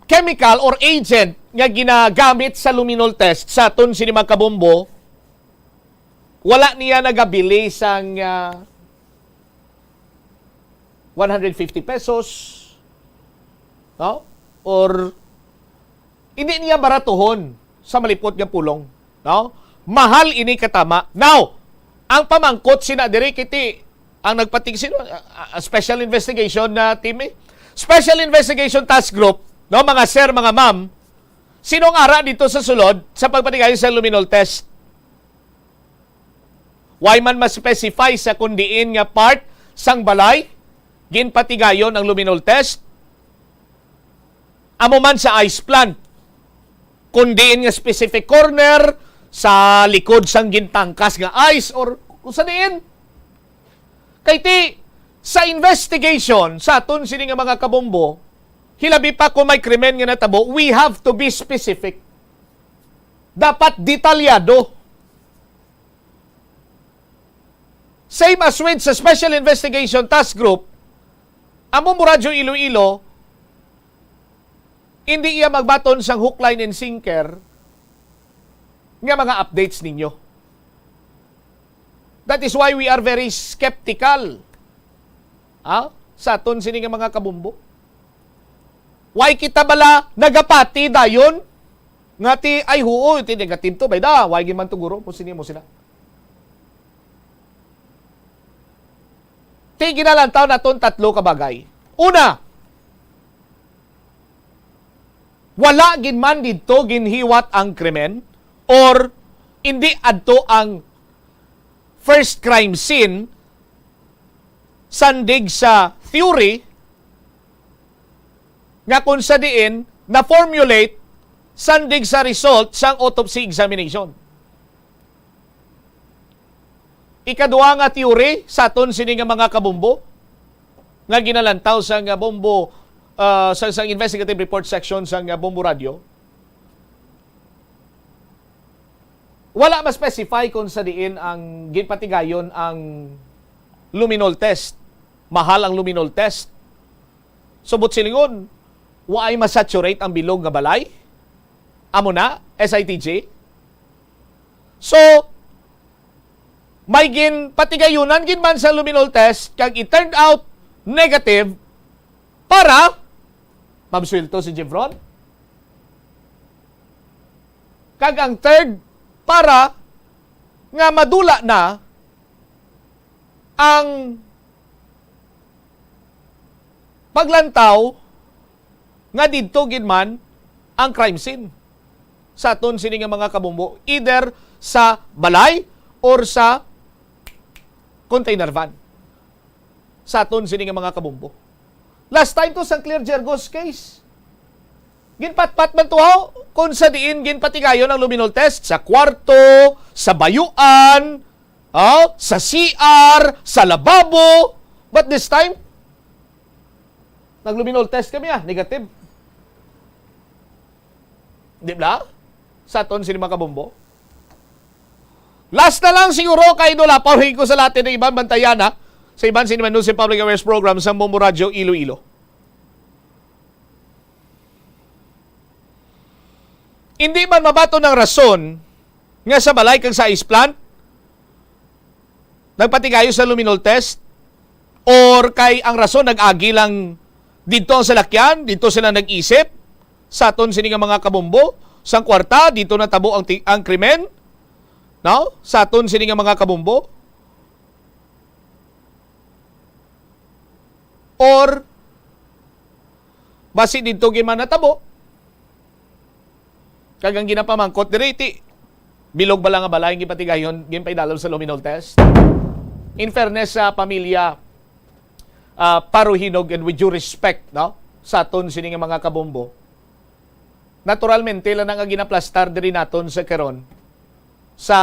chemical or agent nga ginagamit sa luminol test sa aton sini mga kabombo, wala niya nagabili sang, ah, one hundred fifty pesos, no? Or hindi niya baratuhon sa malipot nga pulong, no? Mahal ini katama. Now, ang pamangkot sina diri kiti ang nagpatig sino, ah, ah, special investigation na team, eh. Special investigation task group, no, mga sir, mga ma'am, sino ang ara dito sa sulod sa pagpatigayon sa luminol test? Why man ma-specify sa kung diin nga part sang balay ginpatigayon ang luminol test? Amo man sa ice plant, kung diin nga specific corner sa likod sang gintangkas nga ice or kung sa diin. Kay ti, sa investigation sa aton sini nga mga kabombo, hilabi pa kung may krimen nga natabo, we have to be specific. Dapat detalyado. Same as with sa Special Investigation Task Group, ang Bombo Radyo Iloilo, hindi iya magbaton sang hook, line, and sinker nga mga updates ninyo. That is why we are very skeptical, ha? Sa aton sini nga mga kabombo. Why kita bala nagapati dayon nga ti, ay, huo, ti negative to, bay da, why gid man to guro, mo sini mo sila. Ti ginalantaw naton tatlo ka bagay. Una, wala gid man didto ginhiwat ang krimen or indi adto ang first crime scene sandig sa theory nga kung sa diin na-formulate sandig sa result sang autopsy examination. Ikadua nga theory sa aton sini nga mga kabombo nga ginalantaw sa nga bombo, ah, sa, sa investigative report section sa nga Bombo Radyo, wala ma-specify kung sa diin ang ginpatigayon ang luminol test. Mahal ang luminol test. Subot silingon, waay ma-saturate ang bilog nga balay? Amo na, S I T J? So, may ginpatigayunan gid man sa luminol test, kag it turned out negative para mabsuwelto si Jevron. Kag ang third, para nga madula na ang paglantaw nga didto gid man ang crime scene sa aton sini nga mga kabombo, either sa balay or sa container van sa aton sini nga mga kabombo. Last time to, sang Claire Gergos case, ginpatpat man to, ha? Kung sa diin ginpatigayon ang luminol test sa kwarto, sa bayuan, oh, sa C R, sa lababo. But this time, nagluminol test kami, ah, negative. Di ba? Sa aton sini mga kabombo. Last na lang siguro, kay Idol, ha, pahuway ko sa latin ng iban, bantayan, ha, sa iban sini Manusi Public Affairs Program sa Bombo Radyo Iloilo. Hindi man mabaton ang rason nga sa balay kag sa ice plant nagpatigayo sa luminol test, or kay ang rason nag-agi lang didto ang salakyan, didto sila nag-isip, sa aton sini nga mga kabombo, sang kwarta, didto natabo ang ti-, ang krimen, no? Sa aton sini nga mga kabombo. Or basi didto gid man natabo. Kag ang ginapamangkot diri, ti, bilog bala nga balay ang gipatigayon, ginpaidalom sa luminol test? In fairness sa pamilya, ah, Paruhinog, and with due respect, no, sa aton sini nga mga kabombo, naturalmente lang na nga ginaplastar diri naton sa karon sa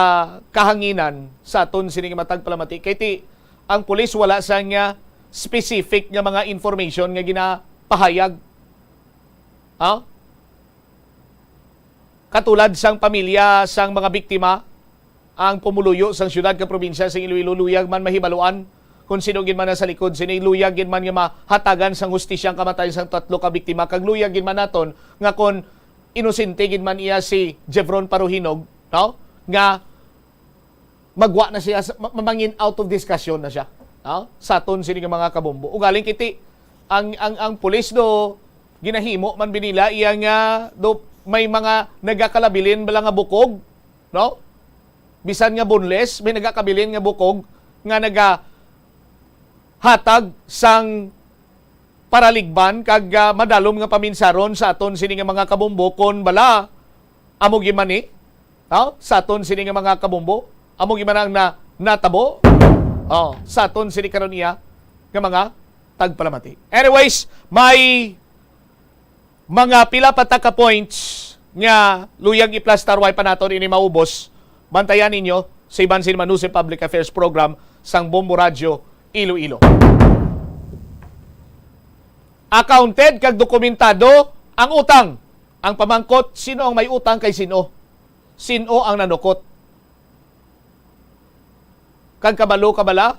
kahanginan sa aton sini nga matag palamati. Kay ti, ang pulis wala sang, ah, specific nga mga information nga ginapahayag. Ha? Katulad sang pamilya sang mga biktima, ang pumuluyo sang siyudad kag probinsya sang Iloilo, luyag man mahibaluan kung sino gid man nasa likod sini, luyag gid man nga mahatagan sang hustisya ang kamatayon sang tatlo ka biktima, kag luyag gid man naton nga kon inosente gid man iya si Jevron Paruhinog, no, nga magwa na siya sa, ma-, mamangin out of discussion na siya, no, sa aton sini nga mga kabombo. Ugaling kiti, ang, ang, ang pulis do, ginahimo man binila iya nga do may mga nagakalabilin bala nga bukog, no? Bisan nga boneless, may nagakabilin nga bukog nga nagahatag sang paraligban kag, ah, madalom nga paminsaron sa aton sini nga mga kabombo kon bala amo gid man ni, no? Sa aton sini nga mga kabombo, amo gid man ang na-, natabo, oh, sa aton sini karon iya nga mga tagpalamati. Anyways, may mga pila pa ta ka points nga luyag iplastar, way pa naton ini maubos. Bantayan ninyo sa iban sini Manusi Public Affairs Program sang Bombo Radyo Iloilo. Accounted kag dokumentado ang utang. Ang pamangkot, sino ang may utang kay sino? Sino ang nanukot? Kag kabalo ka bala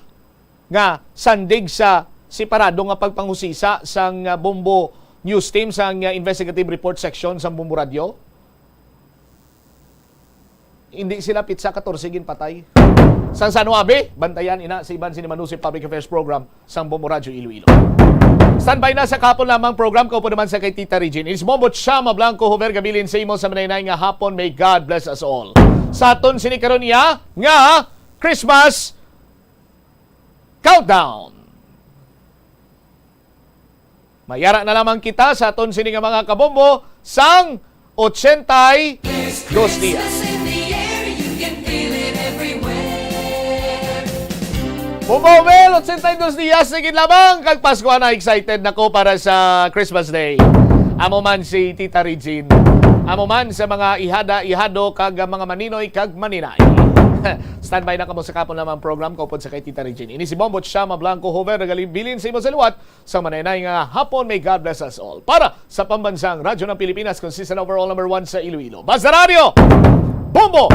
nga sandig sa separado nga pagpanghusisa sang, ah, Bombo News Team sang, ah, Investigative Report Section sang Bombo Radyo? Hindi sila pitsa katorse ginpatay. Sang sa nuwabe, bantayan ina sa iban sini Manusi Public Affairs Program sang Bombo Radyo Iloilo. Standby na sa kahapon lamang program, kaupo naman sa kay Tita Regine. It's Bombo Chama Blanco Hover, gabilin sa imo sa manaynayan nga hapon. May God bless us all. Sa aton sini karon iya nga Christmas Countdown. Mayara na lamang kita sa aton sini nga mga kabombo sang ochenta y dos dias. Bombo Bell, ochenta y dos dias na gid lamang, kag Pasko na, excited na ko para sa Christmas Day. Amo man si Tita Regine. Amo man sa mga ihada, ihado, kag mga maninoy, kag maninay. Standby na kamo sa kahapon lamang program, kaupod sa kay Tita Regine. Ini si Bombo Chama Blanco Hover, nagabilin sa imo sa liwat, sa manaynayan nga hapon. May God bless us all. Para sa Pambansang Radyo ng Pilipinas, consistent overall number one sa Iloilo. Basta Radyo! Bombo!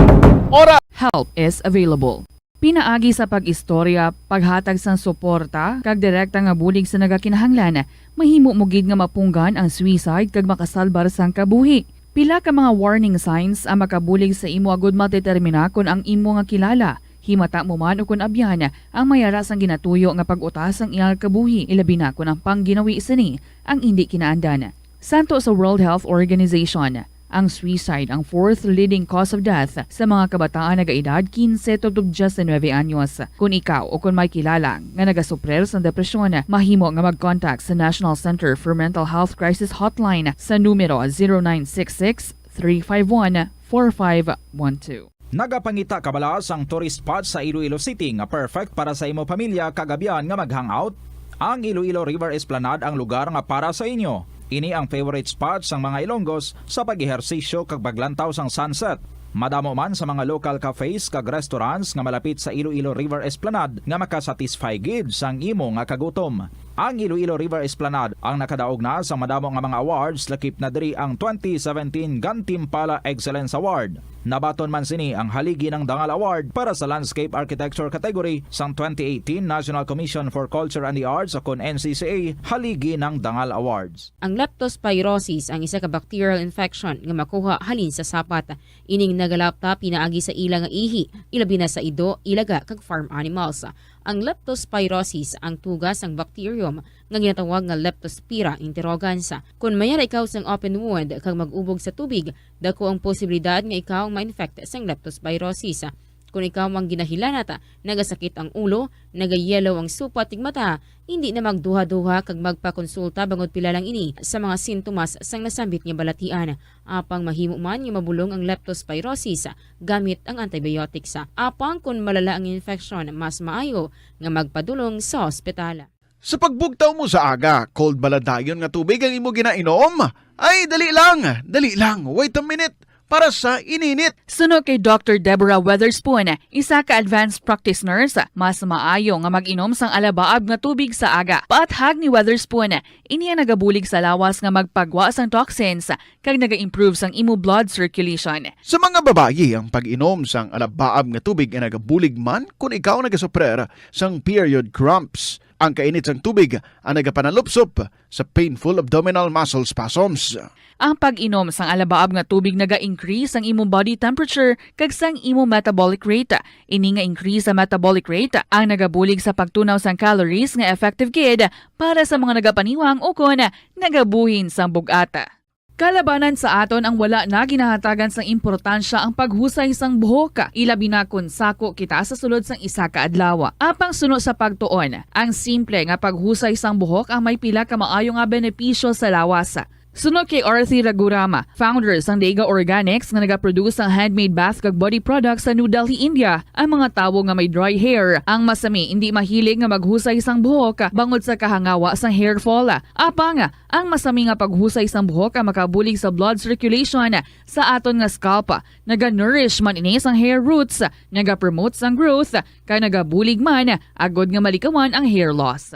Ora! Help is available. Pinaagi sa pag-istorya, paghatag sang suporta, kag direkta nga bulig sa nagakinahanglan, mahimo mo gid nga mapunggan ang suicide kag makasalbar sang kabuhi. Pila ka mga warning signs ang makabulig sa imo agud madetermina kon ang imo nga kilala, himata mo man o kon abyan, ang may ara sang ginatuyo nga pag-uta sang iyang kabuhi, ilabi na kon ang pangginawi sini ang indi kinaandan. Santo sa World Health Organization, ang suicide ang fourth leading cause of death sa mga kabataan nagaedad quince tubtob diecinueve anyos. Kon ikaw o kon may kilala nga nagasuprir sang depresyon, mahimo nga mag-contact sa National Center for Mental Health Crisis Hotline sa numero zero nine six six, three five one, four five one two. Nagapangita ka bala sang tourist spot sa Iloilo City nga perfect para sa imo pamilya kag abyan nga mag-hangout? Ang Iloilo River Esplanade ang lugar nga para sa inyo. Ini ang favorite spot sang mga Ilonggos sa pag-ehersisyo kag paglantaw sang sunset. Madamo man sa mga local cafes kag restaurants nga malapit sa Iloilo River Esplanade nga makasatisfy gid sang imo nga kagutom. Ang Iloilo River Esplanade ang nakadaog na sang madamo nga mga awards, lakip na diri ang twenty seventeen Gantimpala Excellence Award. Nabaton man sini ang Haligi ng Dangal Award para sa Landscape Architecture category sang twenty eighteen National Commission for Culture and the Arts o kon N C C A Haligi ng Dangal Awards. Ang leptospirosis ang isa ka bacterial infection nga makuha halin sa sapat. Ining nagalapta pinaagi sa ila nga ihi, ilabi na sa ido, ilaga, kag farm animals. Ang leptospirosis ang tuga sang bacterium nga ginatawag nga Leptospira interrogans. Kon may ara ikaw sang open wound kag mag-ubog sa tubig, dako ang posibilidad nga ikaw ma-infect sang leptospirosis. Kon ikaw ang ginahilanat, nagasakit ang ulo, nagayellow ang supat kag mata, hindi na magduha-duha kag magpakonsulta bangod pila lang ini sa mga sintomas sang nasambit nga balatian. Apang mahimo man nga mabulong ang leptospirosis gamit ang antibiotics. Apang kon malala ang infeksyon, mas maayo nga magpadulong sa ospital. Sa pagbugtaw mo sa aga, cold bala dayon nga tubig ang imo ginainom? Ay, dali lang, dali lang, wait a minute, para sa ininit. Suno kay Doctor Deborah Weatherspoon, isa ka advanced practice nurse, mas maayo nga mag-inom sang alabaab nga tubig sa aga. Paathag ni Weatherspoon, ini ang nagabulig sa lawas nga magpagwa sang toxins kag naga-improve sang imo blood circulation. Sa mga babayi, ang pag-inom sang alabaab nga tubig ay nagabulig man kon ikaw nagasuprer sang period cramps. Ang kainit sang tubig ang nagapanalupsop sa painful abdominal muscle spasms. Ang pag-inom sang alabaab nga tubig naga-increase sang imong body temperature kag sang imong metabolic rate. Ini nga increase sa metabolic rate ang nagabulig sa pagtunaw sang calories nga effective gid para sa mga nagapaniwang ukon nagabuhin sang bug-at. Kalabanan sa aton ang wala na ginahatagan sang importansya ang paghusay sang buhok, ilabi na kon sako kita sa sulod sang isa ka adlaw. Apang suno sa pagtuon, ang simple nga paghusay sang buhok ang may pila ka maayo nga benepisyo sa lawas. Suno kay Arthi Raghuram, founder sang Dega Organics nga nagaproduce sang handmade bath kag body products sa New Delhi, India, ang mga tawo nga may dry hair ang masami indi mahilig nga maghusay sang buhok bangod sa kahangawa sang hair fall. Apang, ang masami nga paghusay sang buhok ang makabulig sa blood circulation sa aton nga scalp. Naga-nourish man ini sang hair roots, nagapromote sang growth, kag nagabulig man agud nga malikawan ang hair loss.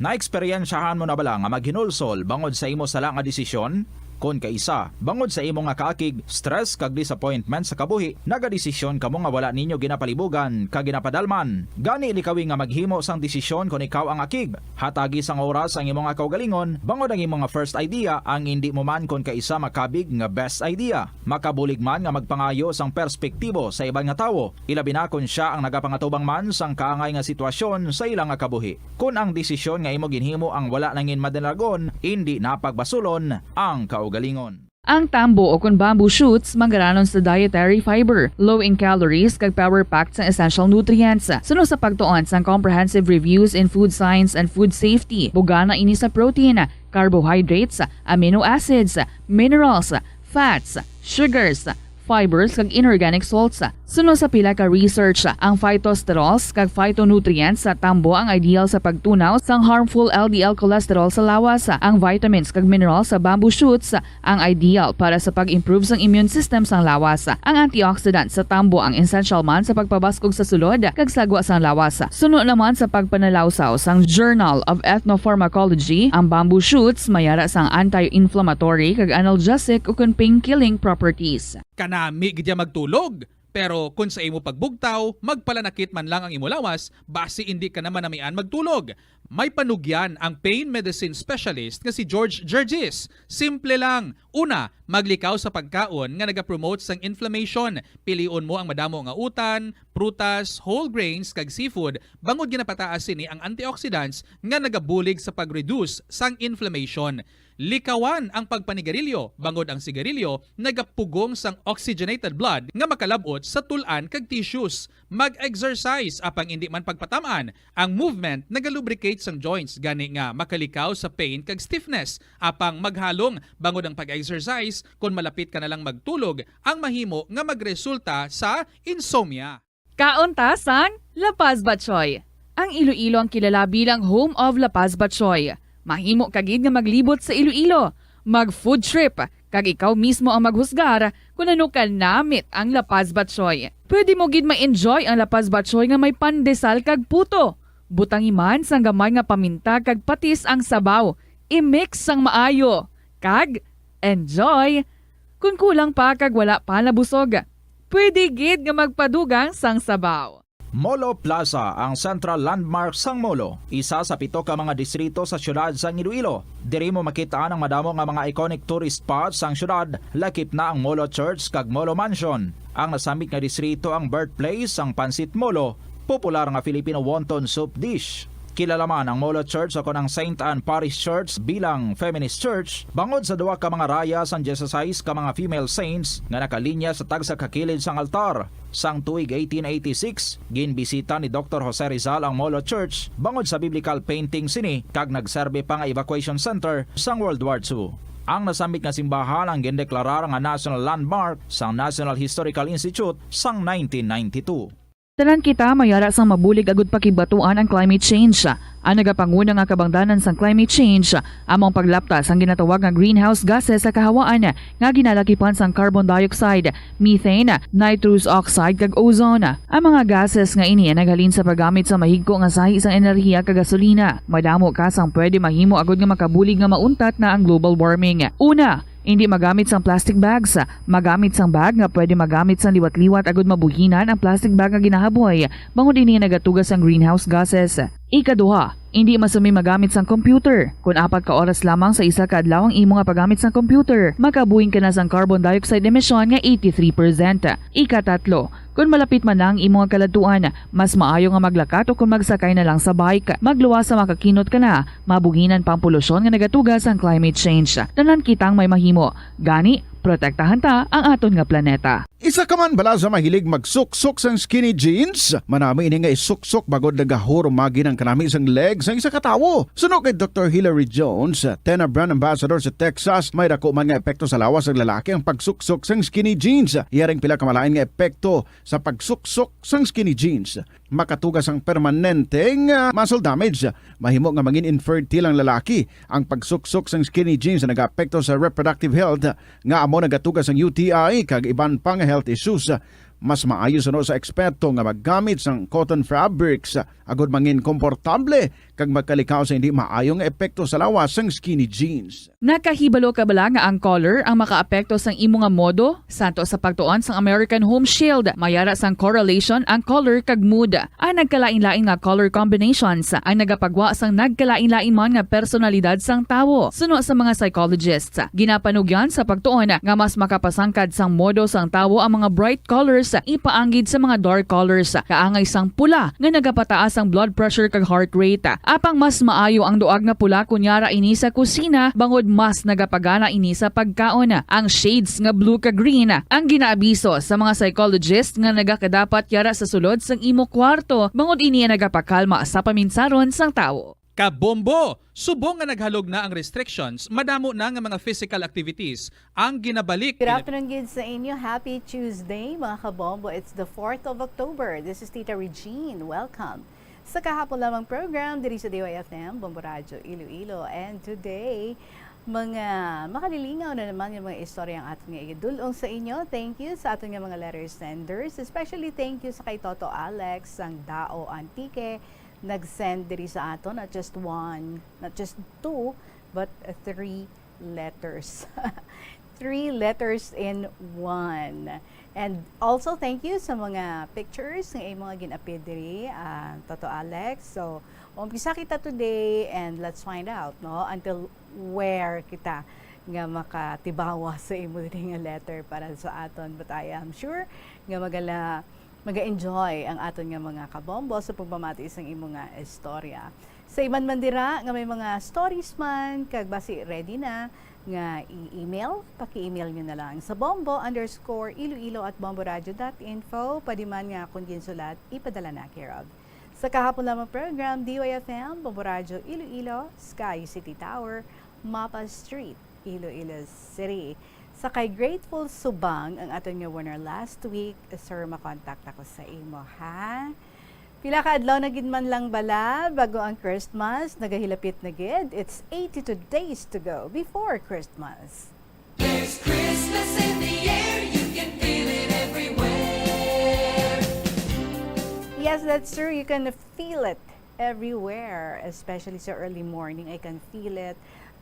Naeksperyensyahan mo na bala nga maghinulsol bangod sa imo sala nga desisyon? Kon kaisa, bangod sa imo nga kaakig, stress, kag disappointment sa kabuhi, nagadesisyon kamo nga wala ninyo ginapalibugan kag ginapadalman. Gani, likawi nga maghimo sang desisyon kon ikaw ang akig. Hatagi sang oras ang imo nga kaugalingon, bangod ang imo nga first idea ang indi mo man kon kaisa makabig nga best idea. Makabulig man nga magpangayo sang perspektibo sa iban nga tawo, ilabi na kon sia ang nagapangatubang man sang kaangay nga sitwasyon sa ila nga kabuhi. Kon ang desisyon nga imo ginhimo ang wala nangin madalagon, indi na pagbasulon ang kaugalingon. Ang tambo o kon bamboo shoots manggaranon sa dietary fiber, low in calories, kag power-packed sang essential nutrients. Suno sa pagtuon sang Comprehensive Reviews in Food Science and Food Safety, bugana ini sa protein, carbohydrates, amino acids, minerals, fats, sugars, fibers, kag inorganic salts. Suno sa pila ka research, ang phytosterols kag phytonutrients sa tambo ang ideal sa pagtunaw sang harmful L D L cholesterol sa lawas. Ang vitamins kag minerals sa bamboo shoots ang ideal para sa pag-improve sang immune system sang lawas. Ang antioxidant sa tambo ang essential man sa pagpabaskog sa sulod kag sagwa sang lawas. Suno naman sa pagpanalawsaw sang Journal of Ethnopharmacology, ang bamboo shoots may ara sang anti-inflammatory kag analgesic ukon pain-killing properties. Kanami gid ya magtulog, pero kon sa imo pagbugtaw, magpalanakit man lang ang imo lawas, basi indi ka na manamian magtulog. May panugyan ang pain medicine specialist nga si George Gergis. Simple lang. Una, maglikaw sa pagkaon nga nagapromote sang inflammation. Pilion mo ang madamo nga utan, prutas, whole grains, kag seafood, bangod ginapataas sini ang antioxidants nga nagabulig sa pag-reduce sang inflammation. Likawan ang pagpanigarilyo, bangod ang sigarilyo nagapugong sang oxygenated blood nga makalab-ot sa tul-an kag tissues. Mag-exercise, apang indi man pagpatam-an. Ang movement nagalubricate sang joints, gani nga makalikaw sa pain kag stiffness. Apang maghalong, bangod ang pag-exercise, kon malapit ka na lang magtulog, ang mahimo nga magresulta sa insomnia. Kaon ta sang La Paz Batchoy. Ang Iloilo ang kilala bilang home of La Paz Batchoy. Mahimo ka gid nga maglibot sa Iloilo, mag-food trip, kag ikaw mismo ang maghusgar kon ano ka namit ang La Paz Batchoy. Pwede mo gid ma-enjoy ang La Paz Batchoy nga may pandesal kag puto. Butangi man sang gamay nga paminta kag patis ang sabaw. I-mix sang maayo, kag enjoy! Kon kulang pa kag wala pa nabusog, pwede gid nga magpadugang sang sabaw. Molo Plaza, ang central landmark sang Molo, isa sa pito ka mga distrito sa siyudad sang Iloilo. Diri mo makit-an ang madamo nga mga iconic tourist spots sang siyudad, lakip na ang Molo Church kag Molo Mansion. Ang nasambit nga distrito ang birthplace sang Pancit Molo, popular nga Filipino wonton soup dish. Kilala man ang Molo Church, o kon ang Saint Anne Parish Church, bilang feminist church bangod sa duha ka mga raya sang dieciséis ka mga female saints nga nakalinya sa tagsa ka kilid sang altar. Sang tuig eighteen eighty-six, ginbisita ni Doktor Jose Rizal ang Molo Church bangod sa biblical painting sini, kag nagserbi pa nga evacuation center sang World War Two. Ang nasambit nga simbahan ang gindeklarar nga national landmark sang National Historical Institute sang nineteen ninety-two. Tanan kita may ara sang mabulig agud pakigbatuan ang climate change. Ang nagapanguna nga kabangdanan sang climate change amo ang paglapta sang ginatawag nga greenhouse gases sa kahawaan nga ginalakipan sang carbon dioxide, methane, nitrous oxide, kag ozone. Ang mga gases nga ini ang naghalin sa paggamit sa mahigko nga sahi sang enerhiya kag gasolina. Madamo ka sang pwede mahimo agud nga makabulig nga mauntat na ang global warming. Una, indi magamit sang plastic bags. Magamit sang bag nga pwede magamit sang liwat-liwat agud mabuhinan ang plastic bag nga ginahaboy, bangod ini nagatuga sang greenhouse gases. Ikaduha, indi masumi magamit sang computer. Kon apat ka oras lamang sa isa ka adlaw ang imo nga paggamit sang computer, makabuhin ka na sang carbon dioxide emission nga eighty-three percent. Ikatatlo, kon malapit man na ang imo nga kaladtuan, mas maayo nga maglakat o kon magsakay na lang sa bike. Magluwas sa makakinot ka na, mabuhinan pa ang polusyon nga nagatuga sang climate change. Tanan kitang may mahimo. Gani, protektahan ta ang aton nga planeta. Isa ka man bala sa mahilig magsuksok sang skinny jeans? Manami ini nga isuksok bangod nagahurumagi ang kanami sang leg sang isa ka tawo. Suno kay Doktor Hilary Jones, Tena brand ambassador sa Texas, may dako man nga epekto sa lawas sang lalaki ang pagsuksok sang skinny jeans. Iya ring pila ka malain nga epekto sa pagsuksok sang skinny jeans. Makatuga sang permanente nga muscle damage. Mahimo nga mangin infertile ang lalaki. Ang pagsuksok sang skinny jeans nagaapekto sa reproductive health, nga amo nagatuga sang U T I kag iban pa nga health issues. Mas maayo suno sa eksperto nga maggamit sang cotton fabrics agud mangin komportable kag makalikaw sa hindi maayo nga epekto sa lawas sang skinny jeans. Nakahibalo ka bala nga ang color ang makaapekto sang imo nga modo? Santo sa pagtuon sang American Home Shield, may ara sang correlation ang color kag mood. Ang nagkalain-lain nga color combinations ang nagapagwa sang nagkalain-lain man nga personalidad sang tawo. Suno sa mga psychologists, ginapanugyan sa pagtuon nga mas makapasangkad sang modo sang tawo ang mga bright colors ipaanggid sa mga dark colors, kaangay sang pula nga nagapataas ang blood pressure kag heart rate. Apang mas maayo ang duag nga pula kon yara ini sa kusina, bangod mas nagapagana ini sa pagkaon. Ang shades nga blue kag green ang ginaabiso sa mga psychologist nga nagakadapat yara sa sulod sang imo kwarto, bangod ini ang nagapakalma sa paminsaron sang tawo. Kabombo! Subong nga naghalog na ang restrictions, madamo na nga mga physical activities ang ginabalik. Good afternoon gid sa inyo. Happy Tuesday, mga kabombo. It's the fourth of October. This is Tita Regine. Welcome sa kahapon lamang program diri sa D Y F M, Bombo Radyo Iloilo. And today, mga makalilingaw na naman yung mga istorya ang aton nga idul-ong sa inyo. Thank you sa aton nga mga letter senders. Especially thank you sa kay Toto Alex sang Dao, Antique. Nag-send diri sa aton, not just one, not just two, but, uh, three letters. Three letters in one. And also, thank you sa mga pictures nga imo nga gin-appear diri, ah, Toto Alex. So, Umpisa kita today and let's find out, no, until where kita nga makatibawa sa imo diri nga letter para sa aton. But I am sure nga magala, maga-enjoy ang aton nga mga kabombo sa pagpamati sang imo nga istorya. Sa iban man dira nga may mga stories man, kag basi ready na nga i-email, paki-email nyo na lang sa bombo underscore iloilo at bomboradio dot info. Pwede man nga kung ginsulat, ipadala na care of sa kahapon lamang program, D Y F M, Bombo Radyo Iloilo, Sky City Tower, Mapa Street, Iloilo City. Sa kay Grateful Subang ang aton nga winner last week, sir, makontak ako sa imo, ha? Pila ka adlaw na gid man lang bala bago ang Christmas, nagahilapit na gid. It's eighty-two days to go before Christmas. There's Christmas in the air, you can feel it everywhere. Yes, that's true. You can feel it everywhere, especially sa early morning. I can feel it.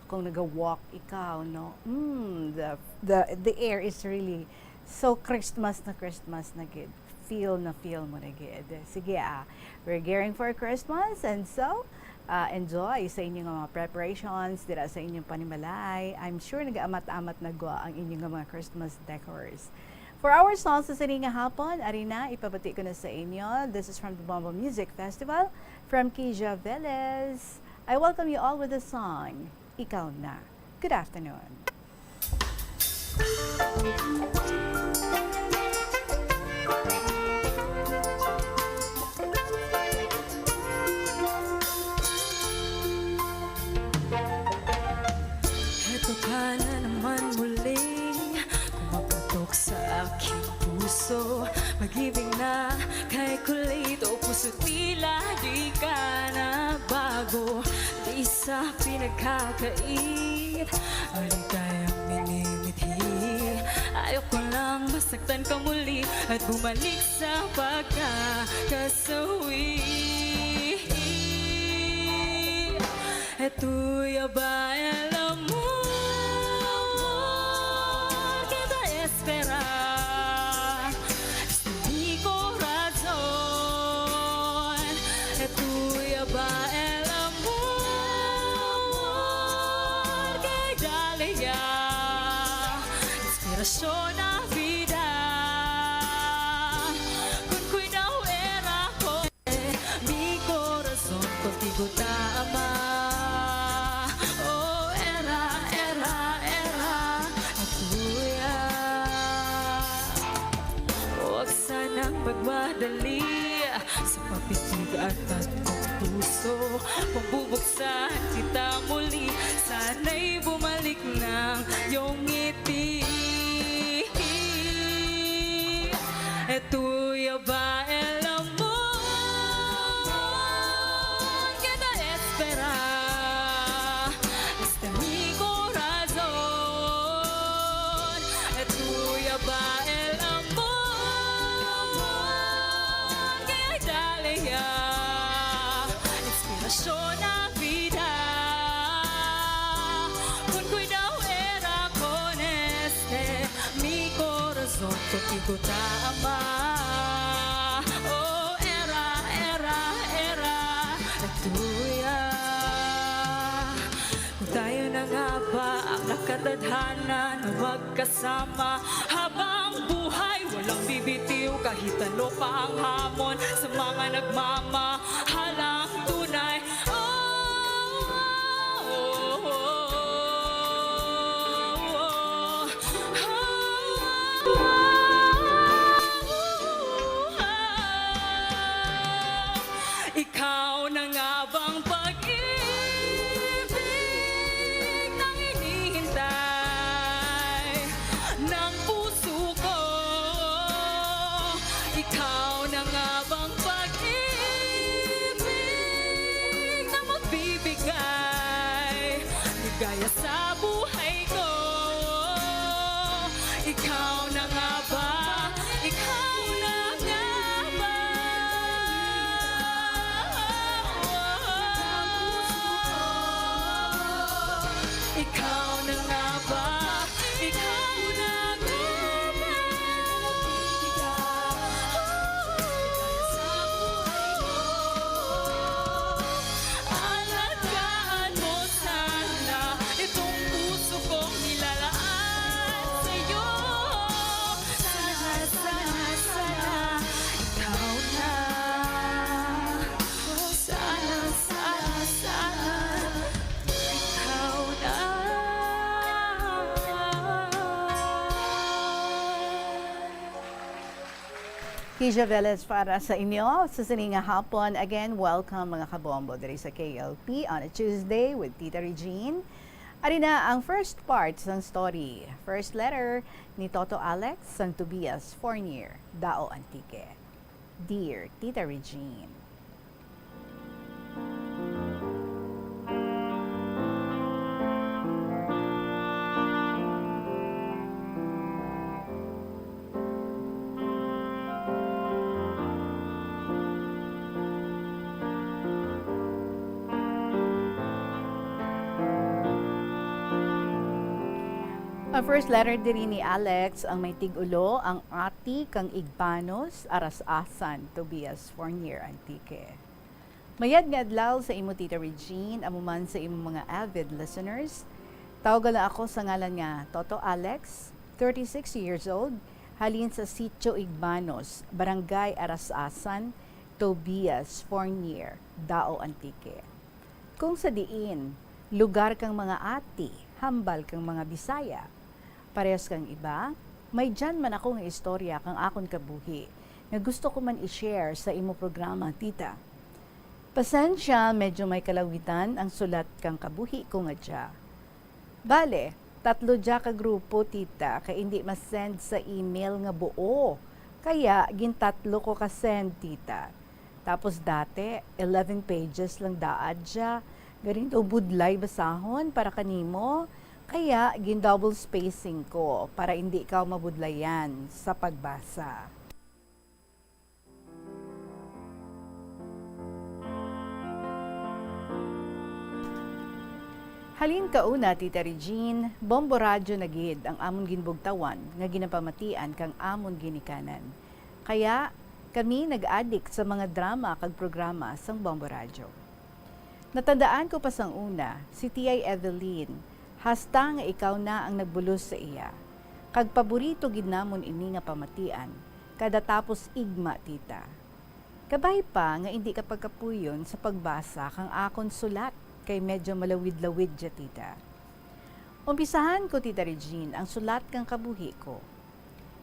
Kung nag-walk ikaw, no? Mm, the, the, the air is really so Christmas na Christmas na gid. Feel na feel mo na gid. Sige, ah, we're gearing for Christmas, and so, ah, enjoy sa inyong mga preparations dira sa inyong panimalay. I'm sure nag-amat-amat na gwa ang inyong mga Christmas decors. For our song sa sini nga hapon, ari na, ipabati ko na sa inyo. This is from the Bombo Music Festival, from Kija Velez. I welcome you all with the song, Ikaw Na. Good afternoon. Heto ka na naman muli, kumapatok sa aking puso. Pag-ibig na kay kulit o puso tila di ka na bago. Di sa pinagkakait, maligayang minimithi. Ayoko lang masaktan ka muli at bumalik sa pagkakasawi. Estoy a bailar amor que te espera. Este mi corazón, estoy a bailar amor que dale ya. Inspirasyon na vida. Kun cuidado era con mi corazón contigo ta ama. Oh, era, era, era a tuya. Huwag sanang magmadali sa papitig at tatlong puso. Kung bubuksan kita muli, sana'y bumalik ng iyong ngiti. Estoy a bailar amor que te espera. Este mi corazón, estoy a bailar amor que dale ya. Inspirasyon na vida. Con cuidado era con este mi corazón contigo ta ama. Oh, era, era, era a tuya. Kung tayo na nga ba ang nakatadhana na magkasama habang buhay, walang bibitiw kahit ano pa ang hamon sa mga nagmamahalang tunay. Oh, oh, oh, oh, oh. Ikaw na nga bang pag-ibig na hinihintay ng puso ko? Ikaw na nga bang pag-ibig Kija Velez para sa inyo sa sini nga hapon. Again, welcome, mga kabombo, diri sa K L P on a Tuesday with Tita Regine. Ari na ang first part sang story. First letter ni Toto Alex sang Tobias Fornier, Dao, Antique. Dear Tita Regine. Ang first letter diri ni Alex, ang may tig-ulo, Ang Ati kang Igbanos, Aras-asan, Tobias Fornier, Antique. Mayad nga adlaw sa imo, Tita Regine, amo man sa imong mga avid listeners. Tawagan lang ako sa ngalan nga Toto Alex, thirty-six years old, halin sa Sitio Igbanos, Barangay Aras-asan, Tobias Fornier, Dao, Antique. Kung sa diin, lugar kang mga ati, hambal kang mga Bisaya. Parehas kang iba, may dyan man ako nga istorya kang akon kabuhi nga gusto ko man i-share sa imo programa, Tita. Pasensya, medyo may kalawitan ang sulat kang kabuhi ko nga dya. Bale, tatlo dya ka grupo, Tita, kay indi ma-send sa email nga buo. Kaya, gintatlo ko ka send, Tita. Tapos dati, eleven pages lang daad siya. Garing daw budlay basahon para kanimo. Kaya, gin-double spacing ko para indi ka mabudlayan sa pagbasa. Halin kauna, Tita Regine, Bombo Radyo na gid ang amon ginbugtawan nga ginapamatian kang amon ginikanan. Kaya, kami nag-adik sa mga drama kag programa sang Bombo Radyo. Natandaan ko pa sang una, si T I Evelyn, hasta nga ikaw na ang nagbulos sa iya. Kag paborito gid namon ini nga pamatian, kada tapos igma, Tita. Kabay pa nga indi ka pagkapuyon sa pagbasa kang akon sulat, kay medyo malawid-lawid dya, Tita. Umpisahan ko, Tita Regine, ang sulat kang kabuhi ko.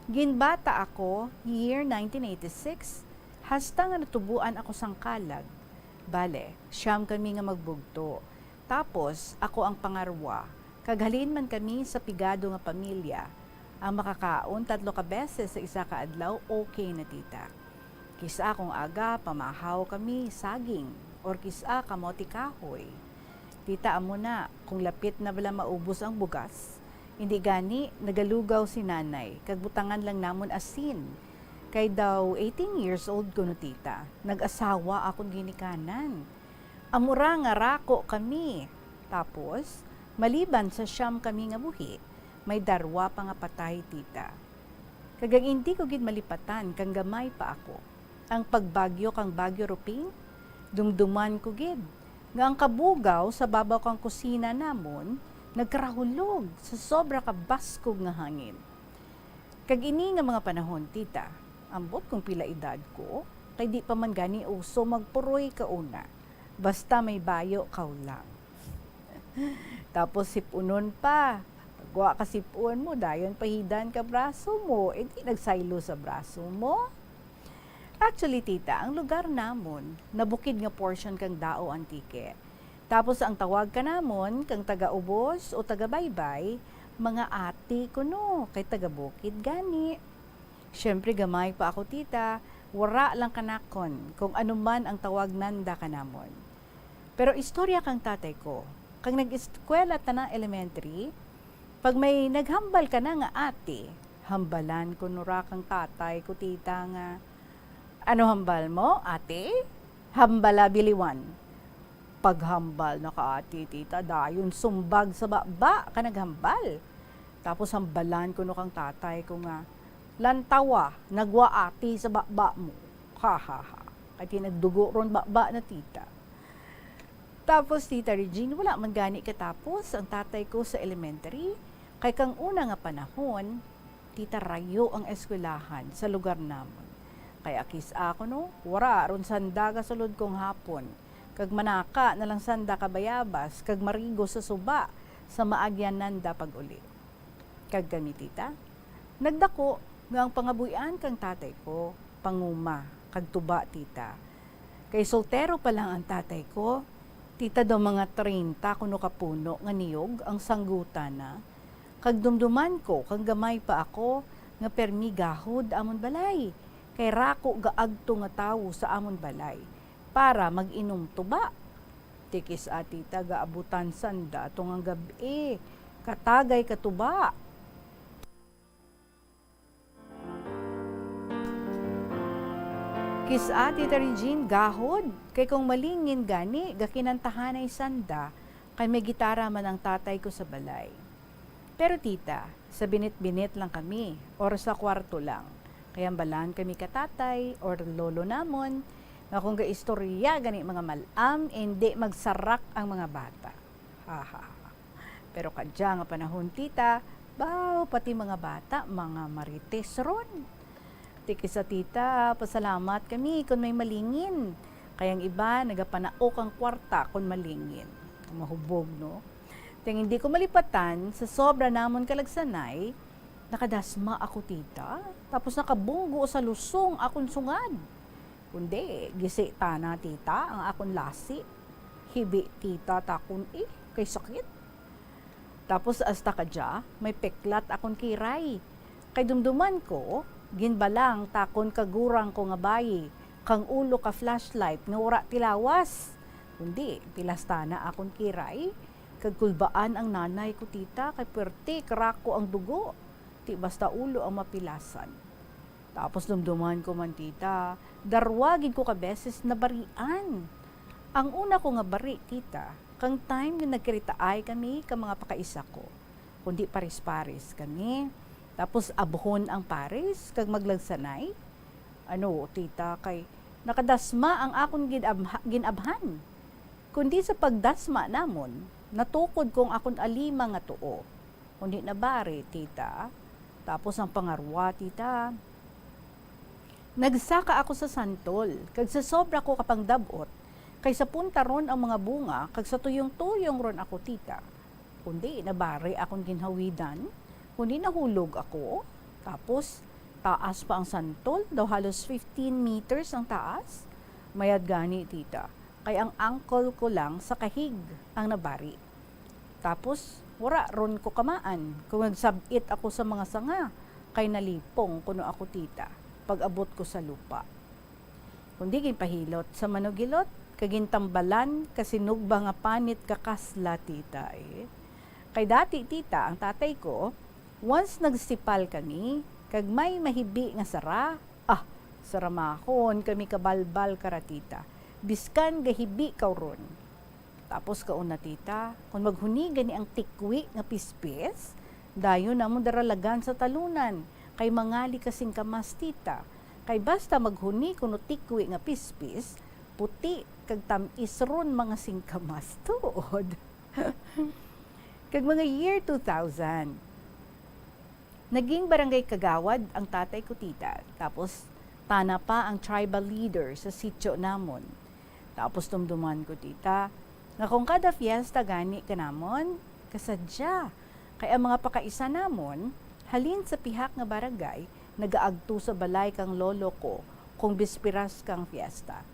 Ginbata ako, year nineteen eighty-six, hasta nga natubuan ako sang kalag. Bale, siyam kami nga magbugto. Tapos, ako ang pangarwa. Kag halin man kami sa pigado nga pamilya. Ang makakaon tatlo ka beses sa isa ka adlaw, okay na, Tita. Kis-a kung aga, pamahaw kami, saging, or kis-a, kamote kahoy. Tita, amo na, kung lapit na bala maubos ang bugas, indi gani, nagalugaw si Nanay, kag butangan lang namon asin. Kay daw eighteen years old kuno, Tita, nag-asawa akon ginikanan. Amo ra nga rako kami. Tapos, maliban sa siyam kami nga buhi, may darwa pa nga patay, Tita. Kag ang indi ko gid malipatan kang gamay pa ako, ang pagbagyo kang Bagyo Ruping, dumduman ko gid nga ang kabugaw sa babaw kang kusina namon nagkarahulog sa sobra ka baskog nga hangin. Kag ini nga mga panahon, Tita, ambot kung pila edad ko, kay di pa man gani uso magpuroy kauna. Basta may bayo, kaw lang. Tapos sip-unon pa. Pagwa ka sip-on mo, dayon pahidan ka braso mo, eh di nagsaylo sa braso mo. Actually, Tita, ang lugar namon, nabukid nga portion kang Dao, Antique. Tapos ang tawag kanamon, kang taga-ubos o taga-baybay, mga ati kuno, kay taga-bukid gani. Siyempre, gamay pa ako, Tita, wara lang kanakon kung ano man ang tawag nanda kanamon. Pero istorya kang tatay ko, kang nag-eskwela ta na elementary, pag may naghambal ka na nga ati, hambalan ko nura kang tatay ko, Tita, nga, "Ano hambal mo, ati?" "Hambala biliwan." Paghambal na ka ati, Tita, dayon sumbag sa baba ka naghambal. Tapos hambalan ko no kang tatay ko nga, "Lantawa, nagwa ati sa baba mo." Ha, ha, ha. Kay nagdugo ron baba na, Tita. Tapos, Tita Regine, wala man gani katapos ang tatay ko sa elementary. Kay kang una nga panahon, Tita, rayo ang eskwelahan sa lugar namon. Kay akis ako, no, wara ron sanda gasulod kong hapon. Kag manaka na lang sanda ka bayabas, kag marigo sa suba sa maagyan nanda pag-uli. Kag kami, Tita, nagdako nga ang pangabuhian kang tatay ko, panguma kag tuba, tita. Kay soltero pa lang ang tatay ko, tita, daw mga treinta kuno ka puno nga niyog ang sanggutan na. Kag dumduman ko kang gamay pa ako nga permi gahod amon balay, kay rako gaagto nga tawo sa amon balay para mag-inom tuba. Tikis-a, tita, gaabutan sanda tungang gab-i, katagay ka tuba. Kis-a, Tita Regine, gahod, kay kung malingin gani, gakinantahanay sanda, kay may gitara man ang tatay ko sa balay. Pero, tita, sa binit-binit lang kami, or sa kwarto lang. Kay hambalan kami ka tatay or lolo namon, nga kung gaistorya gani mga mal-am, indi magsarak ang mga bata. Ha, ha, ha. Pero kadya nga panahon, tita, baw, pati mga bata, mga marites ron. Tikis-a, tita, pasalamat kami kon may malingin. Kay ang iba, nagapanaok ang kwarta kon malingin. Mahubog, no? Ting hindi ko malipatan, sa sobra namon kalagsanay, nakadasma ako, tita. Tapos nakabunggo sa lusong akon sungad. Kundi, gisi tana, tita, ang akon lasi. Hibi, tita, takon, eh, kay sakit. Tapos hasta kadya, may peklat akon kiray. Kay dumduman ko, ginbalang takon kagurang ko nga bayi, kang ulo ka flashlight nga wara tilawas. Kundi, pilastana akon kiray, kag kulbaan ang nanay ko, tita, kay puwerte karako ang dugo. Ti basta ulo ang mapilasan. Tapos dumduman ko man, tita, darwa gid ko ka beses nabarian. Ang una ko nga bari, tita, kang time nga nagkiritaay kami ka mga pakaisa ko. Kundi paris-paris kami. Tapos abhon ang paris kag maglagsanay. Ano, tita, kay nakadasma ang akon gin-abha-, gin-abhan. Kundi sa pagdasma namon, natukod ko ang akon alima nga tuo. Kundi nabari, tita. Tapos ang pangarwa, tita. Nagsaka ako sa santol, kag sa sobra ko kapangdab-ot, kay sa punta ron ang mga bunga, kag sa tuyong-tuyong ron ako, tita. Kundi nabari akon ginhawidan, kundi nahulog ako. Tapos, taas pa ang santol, daw halos fifteen meters ang taas. Mayad gani, tita, kay ang ankle ko lang sa kahig ang nabari. Tapos, wara ron ko kamaan, kung nagsab-it ako sa mga sanga, kay nalipong kuno ako, tita, pag-abot ko sa lupa. Kundi ginpahilot sa manugilot, kag gintambalan ka sinugba nga panit ka kasla, tita, eh. Kay dati, tita, ang tatay ko, once nagsipal kami, kag may mahibi nga sara, ah, saramahon kami kabalbal kara, tita. Biskan gahibi ka ron. Tapos kauna, tita, kon maghuni gani ang tikwi nga pispis, dayon namon daralagan sa talunan, kay mangali ka singkamas, tita. Kay basta maghuni kuno tikwi nga pispis, puti kag tam-is ron mga singkamas. Tuod. Kag mga year two thousand, naging barangay kagawad ang tatay ko, tita. Tapos, tana pa ang tribal leader sa sityo namon. Tapos, dumduman ko, tita, nga kung kada fiesta gani ka namon, kasadya. Kay ang mga pakaisa namon, halin sa pihak nga barangay, nagaagto sa balay kang lolo ko kung bisperas kang fiesta.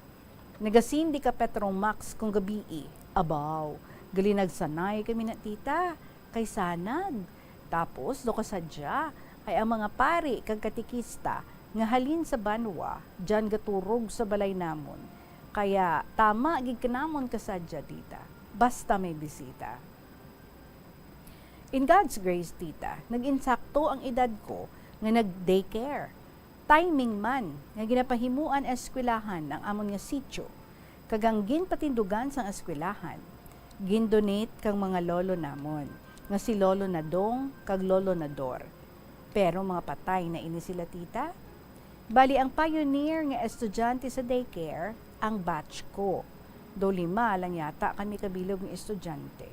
Nagasindi ka Petromax kung gabii. Abaw, gali nagsanay kami na, tita, kay sanag. Tapos, do kasadya, kay ang mga pari kag katikista nga halin sa banwa, dyan gaturog sa balay namon. Kaya, tama gid kanamon kasadya, tita, basta may bisita. In God's grace, tita, nag-insakto ang edad ko nga nag-daycare. Timing man nga ginapahimuan eskwelahan ang amon nga sityo, kag ang ginpatindugan sang eskwelahan, gindonate kang mga lolo namon, nga si Lolo Nadong kag Lolo Nador. Pero mga patay na ini sila, tita. Bali, ang pioneer nga estudyante sa daycare, ang batch ko. Do lima lang yata kami kabilog nga estudyante.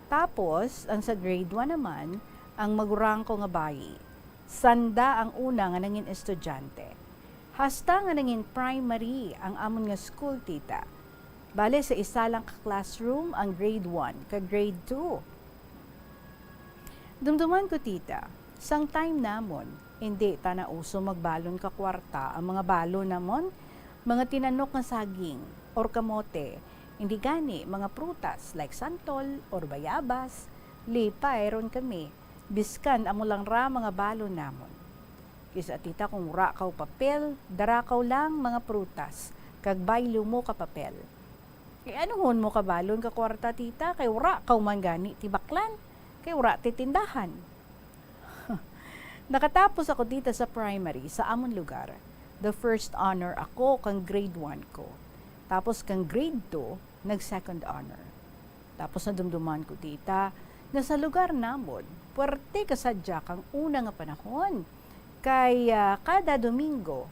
Tapos, ang sa grade one naman, ang magurang ko nga bayi. Sanda ang una nga nangin estudyante. Hasta nga nangin primary ang amon nga school, tita. Bale, sa isa lang ka classroom ang grade one kag grade two. Dumduman ko, tita, sang time namon, Hindi ta na uso magbalon ka kwarta. Ang mga balon namon, mga tinanok nga saging or kamote. Hindi gani mga prutas like santol or bayabas. Lipay ron kami. Biskan amo lang ra mga balon namon. Kis-a tita, kung wara kaw papel, dara kaw lang mga prutas, kag baylo mo ka papel. Kay anuhon mo kabalon ka kwarta, tita, kay wara kaw man gani tibaklan, kay wara ti tindahan. Nakatapos ako, tita, sa primary sa amon lugar. The first honor ako kang grade one ko. Tapos kang grade two, nag-second honor. Tapos nadumduman ko, tita, nga sa lugar namon, puwerte ka sadya kang una nga panahon. Kay, ah, kada Domingo,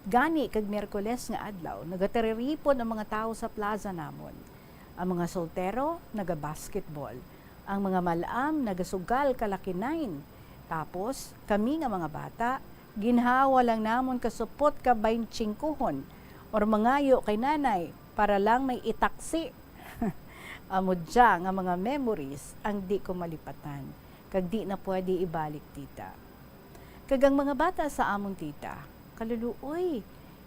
gani kag Miyerkules nga adlaw, nagatiriripon ang mga tawo sa plaza namon. Ang mga soltero, nagabasketball. Ang mga mal-am, nagasugal ka Lucky Nine. Tapos, kami nga mga bata, ginhawa lang namon kasupot ka baynte singkuhon or mangayo kay nanay para lang may itaksi. Amo dya nga mga memories ang di ko malipatan, kag di na pwede ibalik, tita. Kag ang mga bata sa amon, tita, kaluluoy,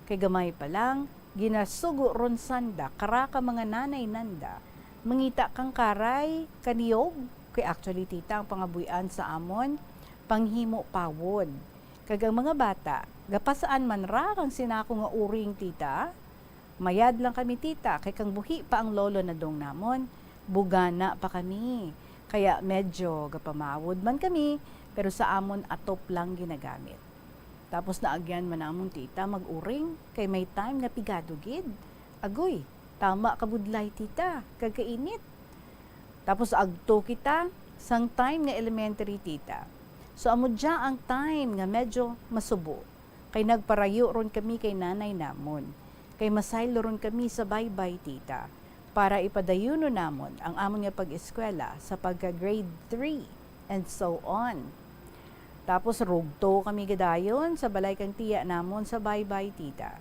kay gamay pa lang, ginasugo ron sanda kara ka mga nanay nanda, mangita kang karay, kaniyog, kay actually, tita, ang pangabuy-an sa amon, panghimo pawod. Kag ang mga bata, gapasaan man ra kang sinako nga uring, tita, Mayad lang kami, tita, kay kang buhi pa ang lolo na dong namon, bugana pa kami. Kaya medyo gapamawod man kami, pero sa amon atop lang ginagamit. Tapos naagyan man namon, tita, mag-uring, kay may time nga pigado gid. Agoy, tama ka budlay, tita, kag kainit. Tapos agto kita sang time nga elementary, tita. So, amo dya ang time nga medyo masubo. Kay nagparayo ron kami kay nanay namon, kay masaylo ron kami sa baybay, tita, para ipadayunon namon ang amon nga pag-eskwela sa pagka-grade three, and so on. Tapos rugto kami gadayon sa balay kang tiya namon sa baybay, tita.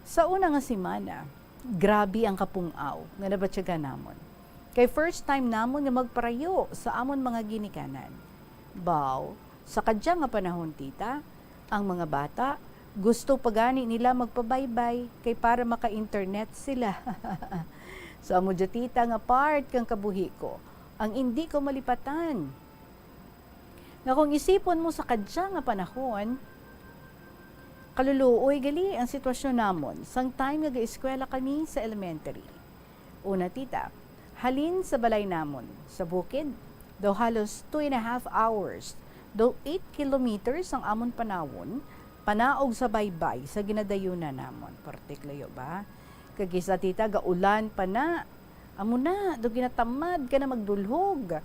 Sa una nga semana, grabe ang kapung-aw nga nabatyagan namon, kay first time namon nga magparayo sa amon mga ginikanan. Baw, sa kadya nga panahon, tita, ang mga bata gusto pa gani nila magpabaybay kay para maka-internet sila. So, amo dya, tita, nga part kang kabuhi ko ang indi ko malipatan. Nga kung isipon mo sa kadya nga panahon, kaluluoy gali ang sitwasyon namon sang time nga gaeskwela kami sa elementary. Una, tita, halin sa balay namon sa bukid, daw halos two and a half hours, daw eight kilometers ang amon panawon, panaog sa baybay sa ginadayunan namon. Perti ka layo ba? Kag kis-a, tita, gaulan pa na. Amo na, daw ginatamad ka na magdulhog.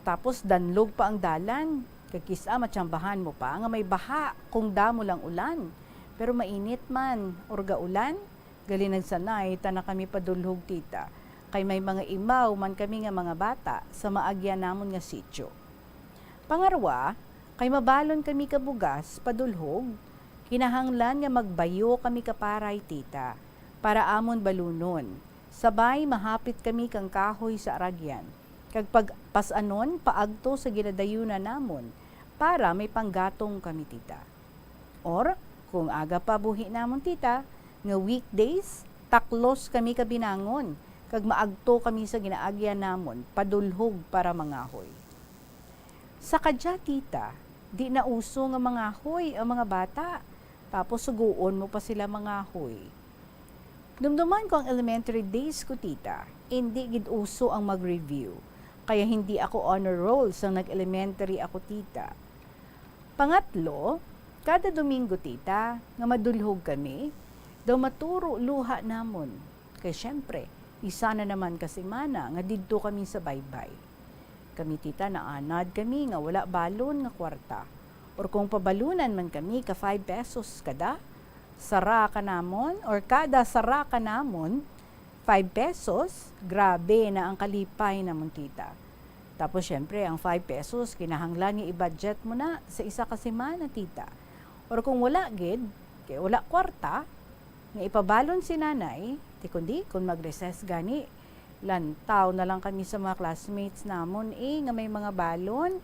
Tapos danlog pa ang dalan, kag kis-a matsambahan mo pa nga may baha kung damo lang ulan. Pero mainit man or gaulan, gali nagsanay ta na kami padulhog, tita, kay may mga imaw man kami nga mga bata sa maagyan namon nga sitio. Pangarwa, kay mabalon kami ka bugas padulhog, kinahanglan nga magbayo kami ka paray, tita, para amon balunon. Sabay mahapit kami kang kahoy sa aragyan, kag pagpas-anon paagto sa ginadayunan namon, para may panggatong kami, tita. Or, kung aga pa buhi namon, tita, nga weekdays, taklos kami ka binangon, kag maagto kami sa ginaagyan namon padulhog para mangahoy. Sa kadya, tita, di na uso nga mangahoy ang mga bata, tapos sugoon mo pa sila mangahoy. Dumduman ko ang elementary days ko, tita. Indi gid uso ang mag-review, kaya hindi ako honor roll sang nag-elementary ako, tita. Pangatlo, kada Domingo, tita, nga madulhog kami, daw maturo luha namon. Kay siyempre, isa na naman ka semana nga didto kami sa baybay. Kami, tita, naanad kami nga wala balon nga kwarta. Or kung pabalunan man kami ka five pesos kada sara ka namon, or kada sara ka namon, five pesos, grabe na ang kalipay namon, tita. Tapos, siyempre, ang five pesos, kinahanglan nga i-budget mo na sa isa ka semana, tita. Or kung wala gid, kay wala kwarta, nga ipabalon si nanay, ti kundi kung mag-recess gani, lantaw na lang kami sa mga classmates namon, eh, nga may mga balon.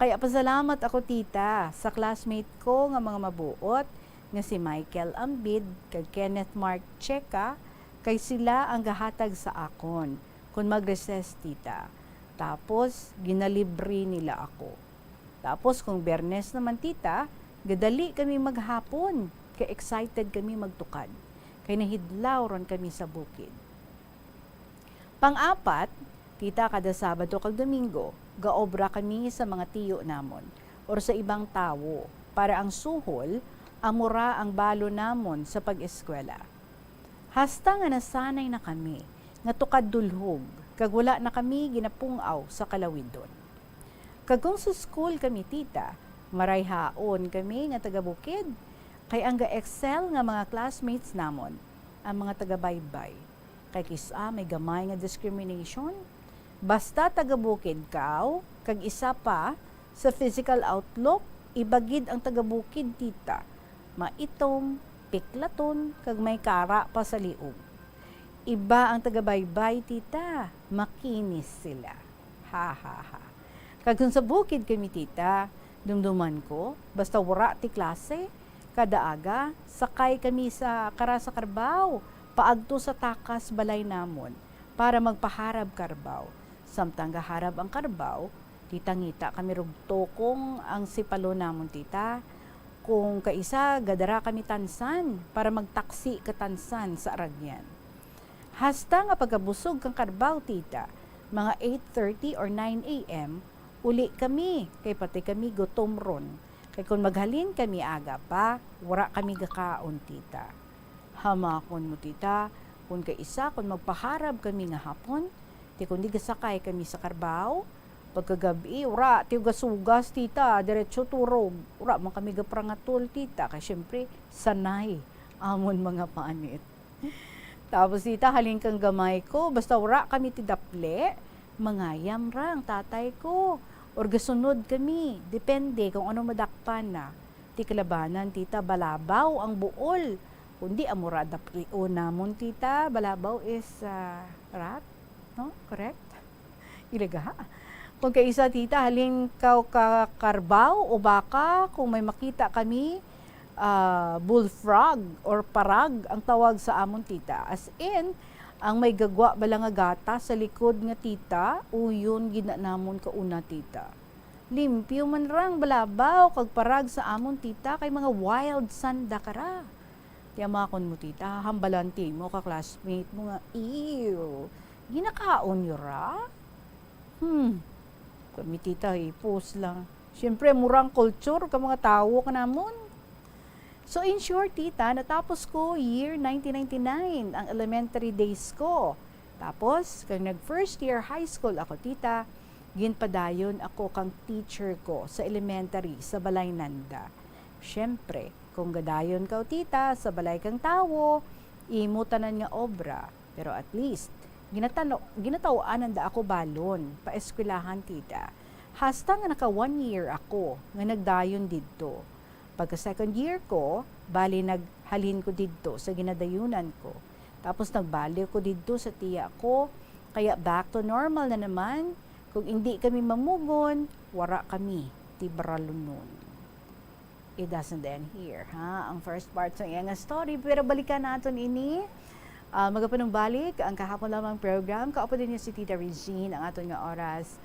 Kaya pasalamat ako, tita, sa classmate ko nga mga mabuot nga si Michael Ambid kag Kenneth Mark Checa, kay sila ang gahatag sa akon kon mag-recess, tita. Tapos, ginalibre nila ako. Tapos, kung Biyernes naman, tita, gadali kami maghapon, kay excited kami magtukad, kay nahidlaw ron kami sa bukid. Pang-apat, tita, kada Sabado kag Domingo, gaobra kami sa mga tiyo namon or sa ibang tawo, para ang suhol amo ra ang balon namon sa pag-eskwela. Hasta nga nasanay na kami nga tukad dulhog kag wala na kami ginapung-aw sa kalawidon. Kag kung sa school kami, tita, marayhaon kami nga taga-bukid, kay ang ga-excel nga mga classmates namon ang mga taga-baybay. Kay kis-a may gamay nga discrimination. Basta taga-bukid kaw, kag isa pa, sa physical outlook, iba gid ang taga-bukid, tita. Maitom, piklaton, kag may kara pa sa liog. Iba ang taga-baybay, tita. Makinis sila. Ha, ha, ha. Kag kung sa bukid kami, tita, dumduman ko, basta wara ti klase, kada aga, sakay kami sa kara sa karbaw, paagto sa takas balay namon, para magpaharab karbaw. Samtang gaharab ang karbaw, tita, ngita kami rugto kung ang sipalon namon, tita. Kung kaisa, gadara kami Tansan para magtaksi ka Tansan sa Aragyan. Hasta nga pagkabusog kang karbaw, tita, mga eight thirty or nine a m, uli kami, kay pati kami gutom ron. Kay kon maghalin kami aga pa, wara kami gakaon, tita. Hamakon mo, tita, kon kaisa, kon magpaharab kami nga hapon, ti kon di gasakay kami sa karbaw, pagkagab-i, wara ti gasugas, tita, diretso turog. Wara man kami gaprangatol, tita, kay siyempre, sanay amon mga panit. Tapos, tita, halin kang gamay ko, basta wara kami ti dapli, mangayam ra ang tatay ko. Or gasunod kami, depende kung ano madakpan na. Ti kalabanan, tita, balabaw ang buol. Kundi amo ra daplion namon, tita, balabaw is, ah, rat, no? Correct? Ilaga. Kung kaisa, tita, halin kaw ka karbaw o baka, kung may makita kami, ah, bullfrog or parag ang tawag sa amon, tita. As in, ang may gagwa bala nga gatas sa likod nga, tita, uyon gid na namon kauna, tita. Limpyo man rang balabaw kag parag sa amon, tita, kay mga wild sanda kara. Ti amakon mo, tita, hambalan ti mo ka classmate mo nga, "Ew, ginakaon nyo ra?" Hmm. Kami, tita, hipos lang. Siyempre, murang culture ka mga tawo ka namon. So, in short, tita, natapos ko year nineteen ninety-nine ang elementary days ko. Tapos, kag nag first year high school ako, tita, ginpadayon ako kang teacher ko sa elementary sa Balay Nanda. Siyempre, kung gadayon ka, tita, sa balay kang tawo, imo tanan nga obra. Pero at least, ginatano-, ginataw-anan da ako balon, paeskwelahan, tita. Hasta nga naka one year ako nga nagdayon didto. Pagka second year ko, bali naghalin ko didto sa ginadayunan ko. Tapos nagbalik ko didto sa tiya ko, kaya back to normal na naman. Kung indi kami mamugon, wara kami ti baralunon. It doesn't end here, ha? Ang first part sa iya nga story, pero balikan naton ini. Ah, magapanumbalik ang kahapon lamang program. Kaupo din niyo si Tita Regine, ang aton nga oras,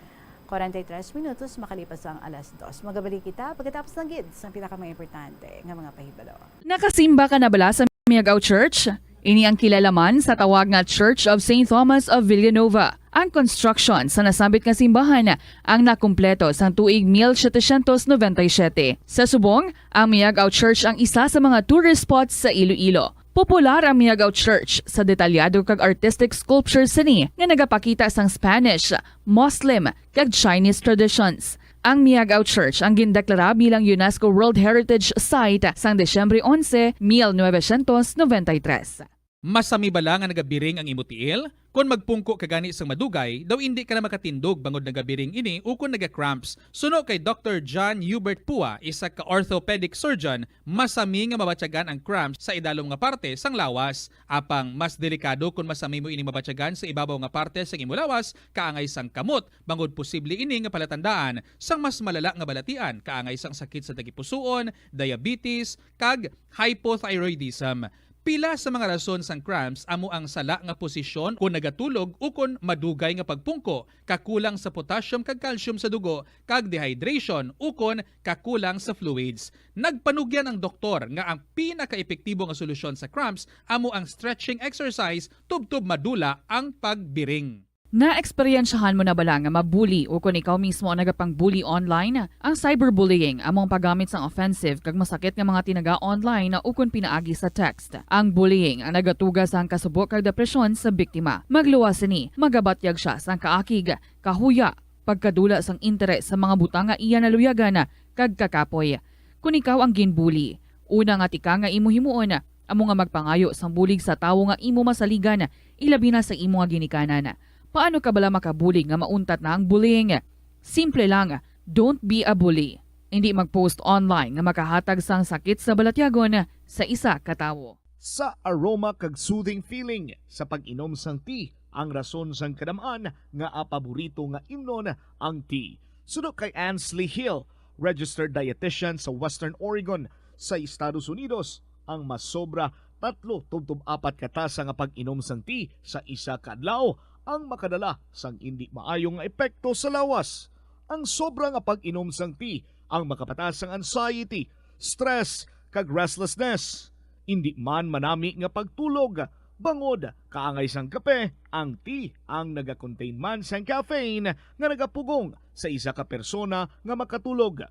kwarenta y tres minutos makalipas ang alas dos. Magabalik kita pagkatapos lang gid sa pinaka mga importante nga mga pahibalo. Nakasimba ka na bala sa Miagao Church? Ini ang kilala man sa tawag nga Church of Saint Thomas of Villanova. Ang construction sa nasambit nga simbahan ang nakumpleto sang tuig mil setecientos noventa y siete. Sa subong, ang Miagao Church ang isa sa mga tourist spots sa Iloilo. Popular ang Miagao Church sa detalyado kag artistic sculptures sini nga nagapakita sang Spanish, Muslim, kag Chinese traditions. Ang Miagao Church ang gindeklara bilang UNESCO World Heritage Site sang Disyembre onse, mil novecientos noventa y tres. Masami bala nga nagabiring ang imo tiil? Kon magpungko ka gani sang madugay, daw indi ka na makatindog bangod nagabiring ini ukon naga-cramps. Suno kay Doktor John Hubert Pua, isa ka orthopedic surgeon, masami nga mabatyagan ang cramps sa idalom nga parte sang lawas. Apang mas delikado kon masami mo ini mabatyagan sa ibabaw nga parte sang imo lawas, kaangay sang kamot, bangod posible ini nga palatandaan sang mas malala nga balatian, kaangay sang sakit sa tagipusoon, diabetes, kag hypothyroidism. Pila sa mga rason sang cramps amo ang sala nga posisyon kon nagatulog ukon madugay nga pagpungko, kakulang sa potassium kag calcium sa dugo, kag dehydration ukon kakulang sa fluids. Nagpanugyan ang doktor nga ang pinakaepektibo nga solusyon sa cramps amo ang stretching exercise tubtob madula ang pagbiring. Naeksperyensyahan mo na bala nga mabuli o kon ikaw mismo ang nagapang-bully online? Ang cyberbullying amo ang paggamit sang offensive kag masakit nga mga tinaga online o kon pinaagi sa text. Ang bullying ang nagatuga sang kasubo kag depresyon sa biktima. Magluwas sini, magabatyag sia sang kaakig, kahuya, pagkadula sang interes sa mga butang nga iya naluyagan kag kakapoy. Kon ikaw ang ginbully, una nga tika nga imo himuon amo nga magpangayo sang bulig sa tawo nga imo masaligan, ilabi na sa imo nga ginikanan. Paano ka bala makabulig nga mauntat na ang bullying? Simple lang, don't be a bully. Indi mag-post online nga makahatag sang sakit sa balatyagon sa isa ka tawo. Sa aroma kag soothing feeling sa pag-inom sang tea ang rason sang kadam-an nga paborito nga imnon ang tea. Suno kay Ansley Hill, registered dietitian sa Western Oregon sa Estados Unidos, ang masobra tatlo tubtob apat ka tasa nga pag-inom sang tea sa isa ka adlaw ang makadala sang indi maayo nga epekto sa lawas. Ang sobra nga pag-inom sang tea ang makapataas sang anxiety, stress, kag restlessness. Indi man manami nga pagtulog, bangod kaangay sang kape, ang tea ang naga-contain man sang caffeine nga nagapugong sa isa ka persona nga makatulog.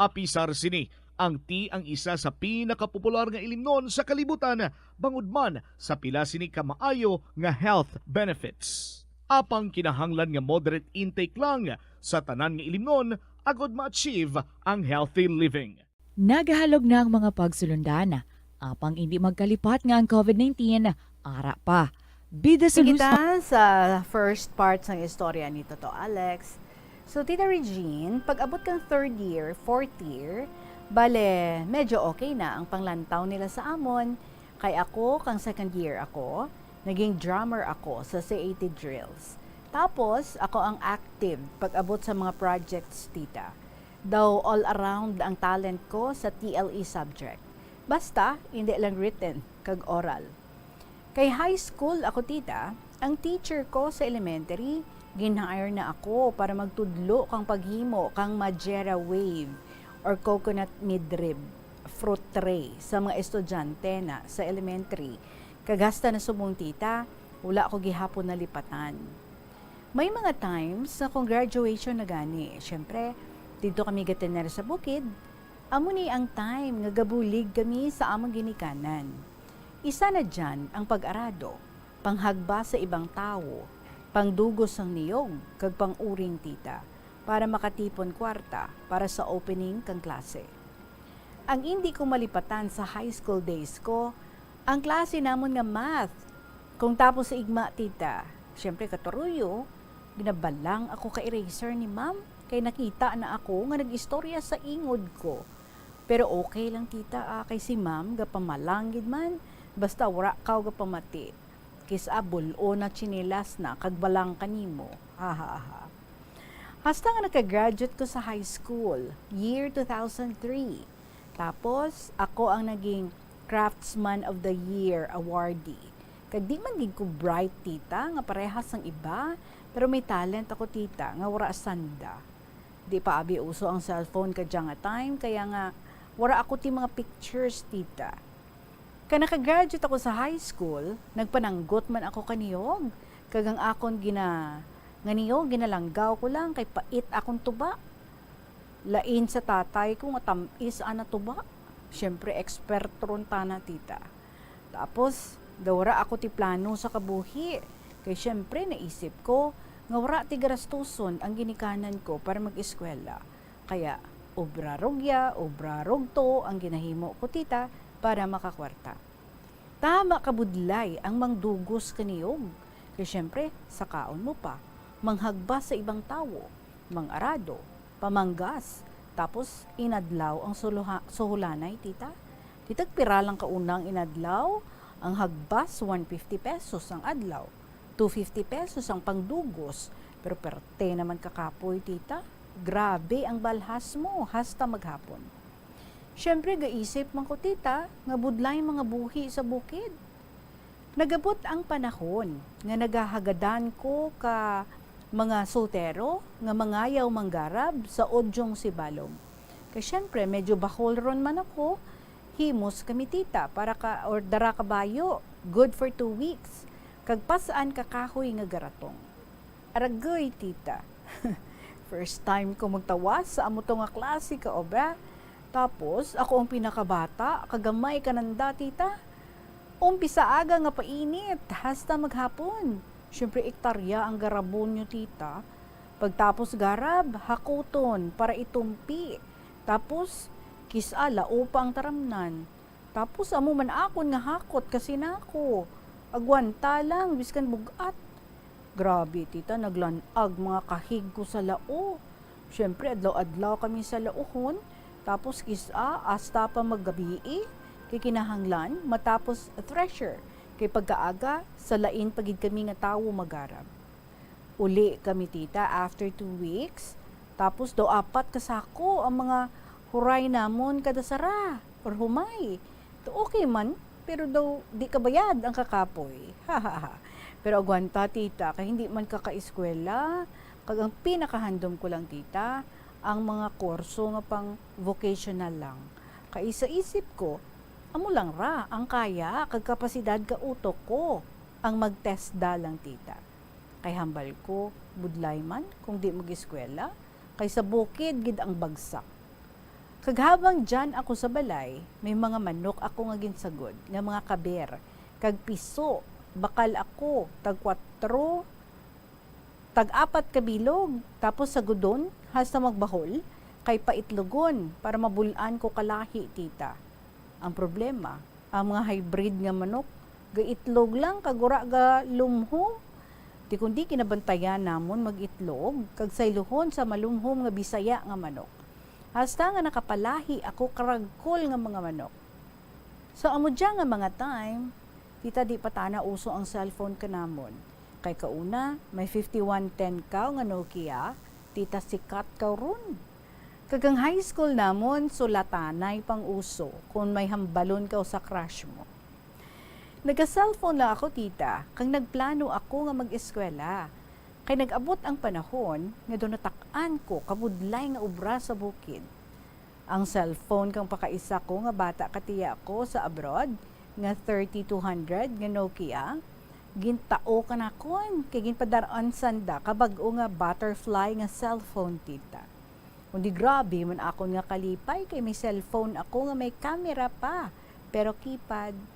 Apisar sini, ang tea ang isa sa pinakapopular nga ilimnon sa kalibutan, bangod man sa pila sini ka maayo nga health benefits. Apang kinahanglan nga moderate intake lang sa tanan nga ilimnon agod ma-achieve ang healthy living. Nagahalog na ang mga pagsulundan, apang indi magkalipat nga ang covid nineteen ara pa. Bida sa Kita sa first part sang istorya ni Toto Alex. So, Tita Regine, pag-abot kang third year, fourth year, bale, medyo okay na ang panglantaw nila sa amon. Kay ako, kang second year ako, naging drummer ako sa C A T drills. Tapos, ako ang active pag-abot sa mga projects, Tita. Daw all around ang talent ko sa T L E subject. Basta, hindi lang written kag oral. Kay high school ako, Tita, ang teacher ko sa elementary, gin-hire na ako para magtudlo kang paghimo kang Majera wave or coconut midrib fruit tray sa mga estudyante na sa elementary. Kag hasta na subong, Tita, wala ko gihapon nalipatan. May mga times na kung graduation na gani, syempre, didto kami gatener sa bukid. Amo ni ang time nga gabulig kami sa among ginikanan. Isa na dyan ang pag-arado, panghagba sa ibang tawo, pangdugos sang niyog, kag pang-uring, Tita, para makatipon kwarta para sa opening kang klase. Ang indi ko malipatan sa high school days ko, ang klase namon nga math. Kung tapos sa igma, Tita, syempre, katuruyo, ginabalang ako ka eraser ni Ma'am, kay nakita na ako nga nag-istorya sa ingod ko. Pero okay lang, Tita, ah, kay si Ma'am gapamalang gid man, basta wara kaw gapamati. Kis-a bul-on na tsinelas na kag balang kanimo. Ha, ha, ha. Hasta nga naka-graduate ko sa high school, year two thousand three. Tapos, ako ang naging Craftsman of the Year awardee. Kag di man gid ko bright, Tita, nga parehas sang iba, pero may talent ako, Tita, nga wara sanda. Di pa abi uso ang cellphone kadya nga time, kaya nga wara ako ti mga pictures, Tita. Kag naka-graduate ako sa high school, nagpananggot man ako ka niyog, kag ang akon gina-, nga niyog ginalanggaw ko lang kay pait akon tuba. Lain sa tatay ko nga tam-is ana tuba. Siyempre, eksperto ron tana, Tita. Tapos, daw wara ako ti plano sa kabuhi. Kay siyempre, naisip ko nga wara ti garastuson ang ginikanan ko para mag-eskwela. Kaya, obra rugya, obra rugto ang ginahimo ko, Tita, para makakwarta. Tama kabudlay ang mangdugos ka niyog. Kay siyempre, sakaon mo pa, manghagbas sa ibang tawo, mang-arado, pamanggas, tapos inadlaw ang suluha-, suhulanay, tita. Tita, pira lang ka unang inadlaw, ang hagbas, one fifty pesos ang adlaw, two fifty pesos ang pangdugos, pero perte naman ka kapoy, tita. Grabe ang balhas mo, hasta maghapon. Siyempre, gaisip man ko, tita, nga budlay mga buhi sa bukid. Nagabot ang panahon nga nagahagadan ko ka mga soltero nga mangayaw manggarab sa Odyong Sibalom. Kay siyempre, medyo bahol ron man ako, himos kami, tita, para ka, or dara kabayo, good for two weeks. Kag pasaan ka kahoy nga garatong. Aragoy, tita. First time ko magtawas sa amo to nga klase ka obra. Tapos, ako ang pinakabata, kagamay kananda, tita. Umpisa aga nga painit, hasta maghapon. Siyempre, ektarya ang garabon nyo, tita. Pagtapos garab, hakuton para itumpi. Tapos, kis-a, lao pa ang taramnan. Tapos amo man akon nga hakot kasi nako. Agwanta lang, biskan bug-at. Grabe, tita, naglan-ag mga kahig ko sa lao. Siyempre, adlaw-adlaw kami sa lauhon. Tapos kis-a, hasta pa maggabii, kay kinahanglan matapos thresher. Kay pagkaaga, sa lain pa gid kami nga tawo magarab. Uli kami, tita, after two weeks. Tapos daw apat ka sako ang mga huray namon kada sara or humay. To okay man, pero daw di kabayad ang kakapoy. Pero agwanta, tita, kay hindi man ka kaeskwela. Kag ang pinakahandom ko lang, tita, ang mga kurso nga pang vocational lang. Kay sa isip ko, amo lang ra ang kaya kag kapasidad ka utok ko ang mag-TESDA lang, tita. Kay hambal ko, budlay man kung di mag-eskwela, kay sa bukid gid ang bagsak. Kag habang diyan ako sa balay, may mga manok ako nga ginsagod nga mga kaber, kag piso, bakal ako, tag kwatro, tag apat ka bilog, tapos sagudon, hasta magbahol, kay paitlogon, para mabul-an ko kalahi, tita. Ang problema, ang mga hybrid nga manok, gaitlog lang kag wara galumhom. Ti kundi kinabantayan namon mag-itlog kag saylohon sa malumhom nga Bisaya nga manok. Hasta nga nakapalahi ako karagkol nga mga manok. Sa amo dya nga mga time, tita, di pa tana uso ang cellphone kanamon. Kay kauna, may fifty-one ten kaw nga Nokia, tita, sikat kaw ron. Kag ang high school namon, sulatanay pang uso kon may hambalon kaw sa crush mo. Naga-cellphone lang ako, tita, kag nagplano ako nga mag-eskwela. Kay nag-abot ang panahon nga daw natak-an ko kabudlay nga obra sa bukid. Ang cellphone kang pakaisa ko nga bata ka tiya ko sa abroad, nga thirty-two hundred nga Nokia, gintao kanakon kay ginpadar-an sanda ka bag-o nga butterfly nga cellphone, tita. Kundi grabe man akon nga kalipay kay may cellphone ako nga may camera pa, pero keypad.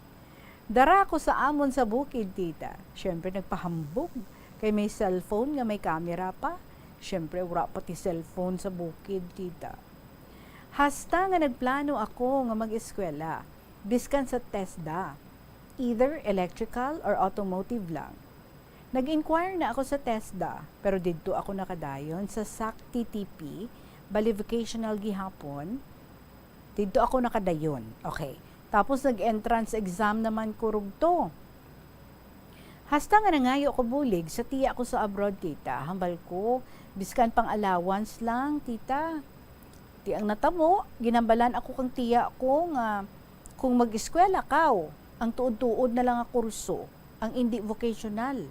Dara ko sa amon sa bukid, tita. Siyempre, nagpahambog kay may cellphone nga may camera pa. Siyempre, wala pati cellphone sa bukid, tita. Hasta nga nagplano ako nga mag-eskwela, biskan sa TESDA, either electrical or automotive lang. Nag-inquire na ako sa TESDA, pero didto ako nakadayon sa SACTTP, bali vocational gihapon. Didto ako nakadayon. Okay. Tapos nag-entrance exam naman ko rugto. Hasta nga nangayo ko bulig sa tiya ko sa abroad, tita, hambal ko, biskan pang allowance lang, tita. Ti ang natabo, ginhambalan ako kang tiya ko nga kung mag-eskwela kaw, ang tuod-tuod na lang nga kurso, ang indi vocational.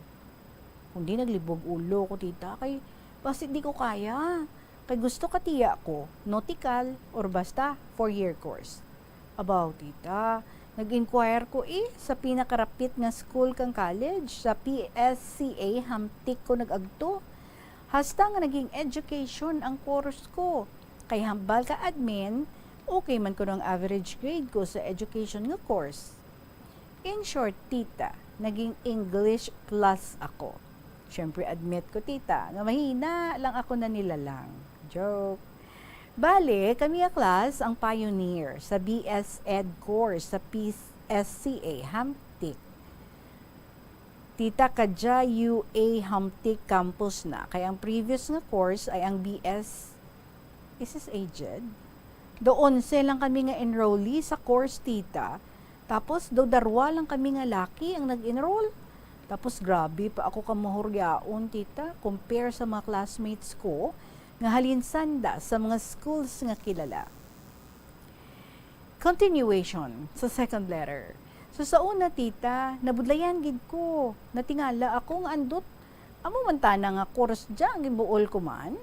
Kundi naglibog ulo ko, tita, kay basi di ko kaya. Kay gusto ka tiya ko, nautical or basta four-year course. Abaw, tita, nag-inquire ko, eh, sa pinakarapit nga school kang college, sa P S C A, Hamtic ko nag-agto. Hasta nga naging education ang course ko. Kay hambal ka admin, okay man kuno ang average grade ko sa education nga course. In short, tita, naging English plus ako. Siyempre, admit ko, tita, nga mahina lang ako nanilalang. Joke. Bale, kami a class ang pioneer sa B S Ed course sa P S C A Hamtic. Tita, kadya U A Hamtic Campus na, kay ang previous nga course ay ang B S. Is this aged? Do onse lang kami nga enrollee sa course, tita. Tapos, do darwa lang kami nga laki ang nag-enroll. Tapos, grabe pa ako kamahuryaon, tita, compare sa mga classmates ko nga halin sanda sa mga schools nga kilala. Continuation sa second letter. So, sa una, tita, nabudlayan gid ko. Natingala ako nga andot amo man tana nga course dya ang ginbuol ko man.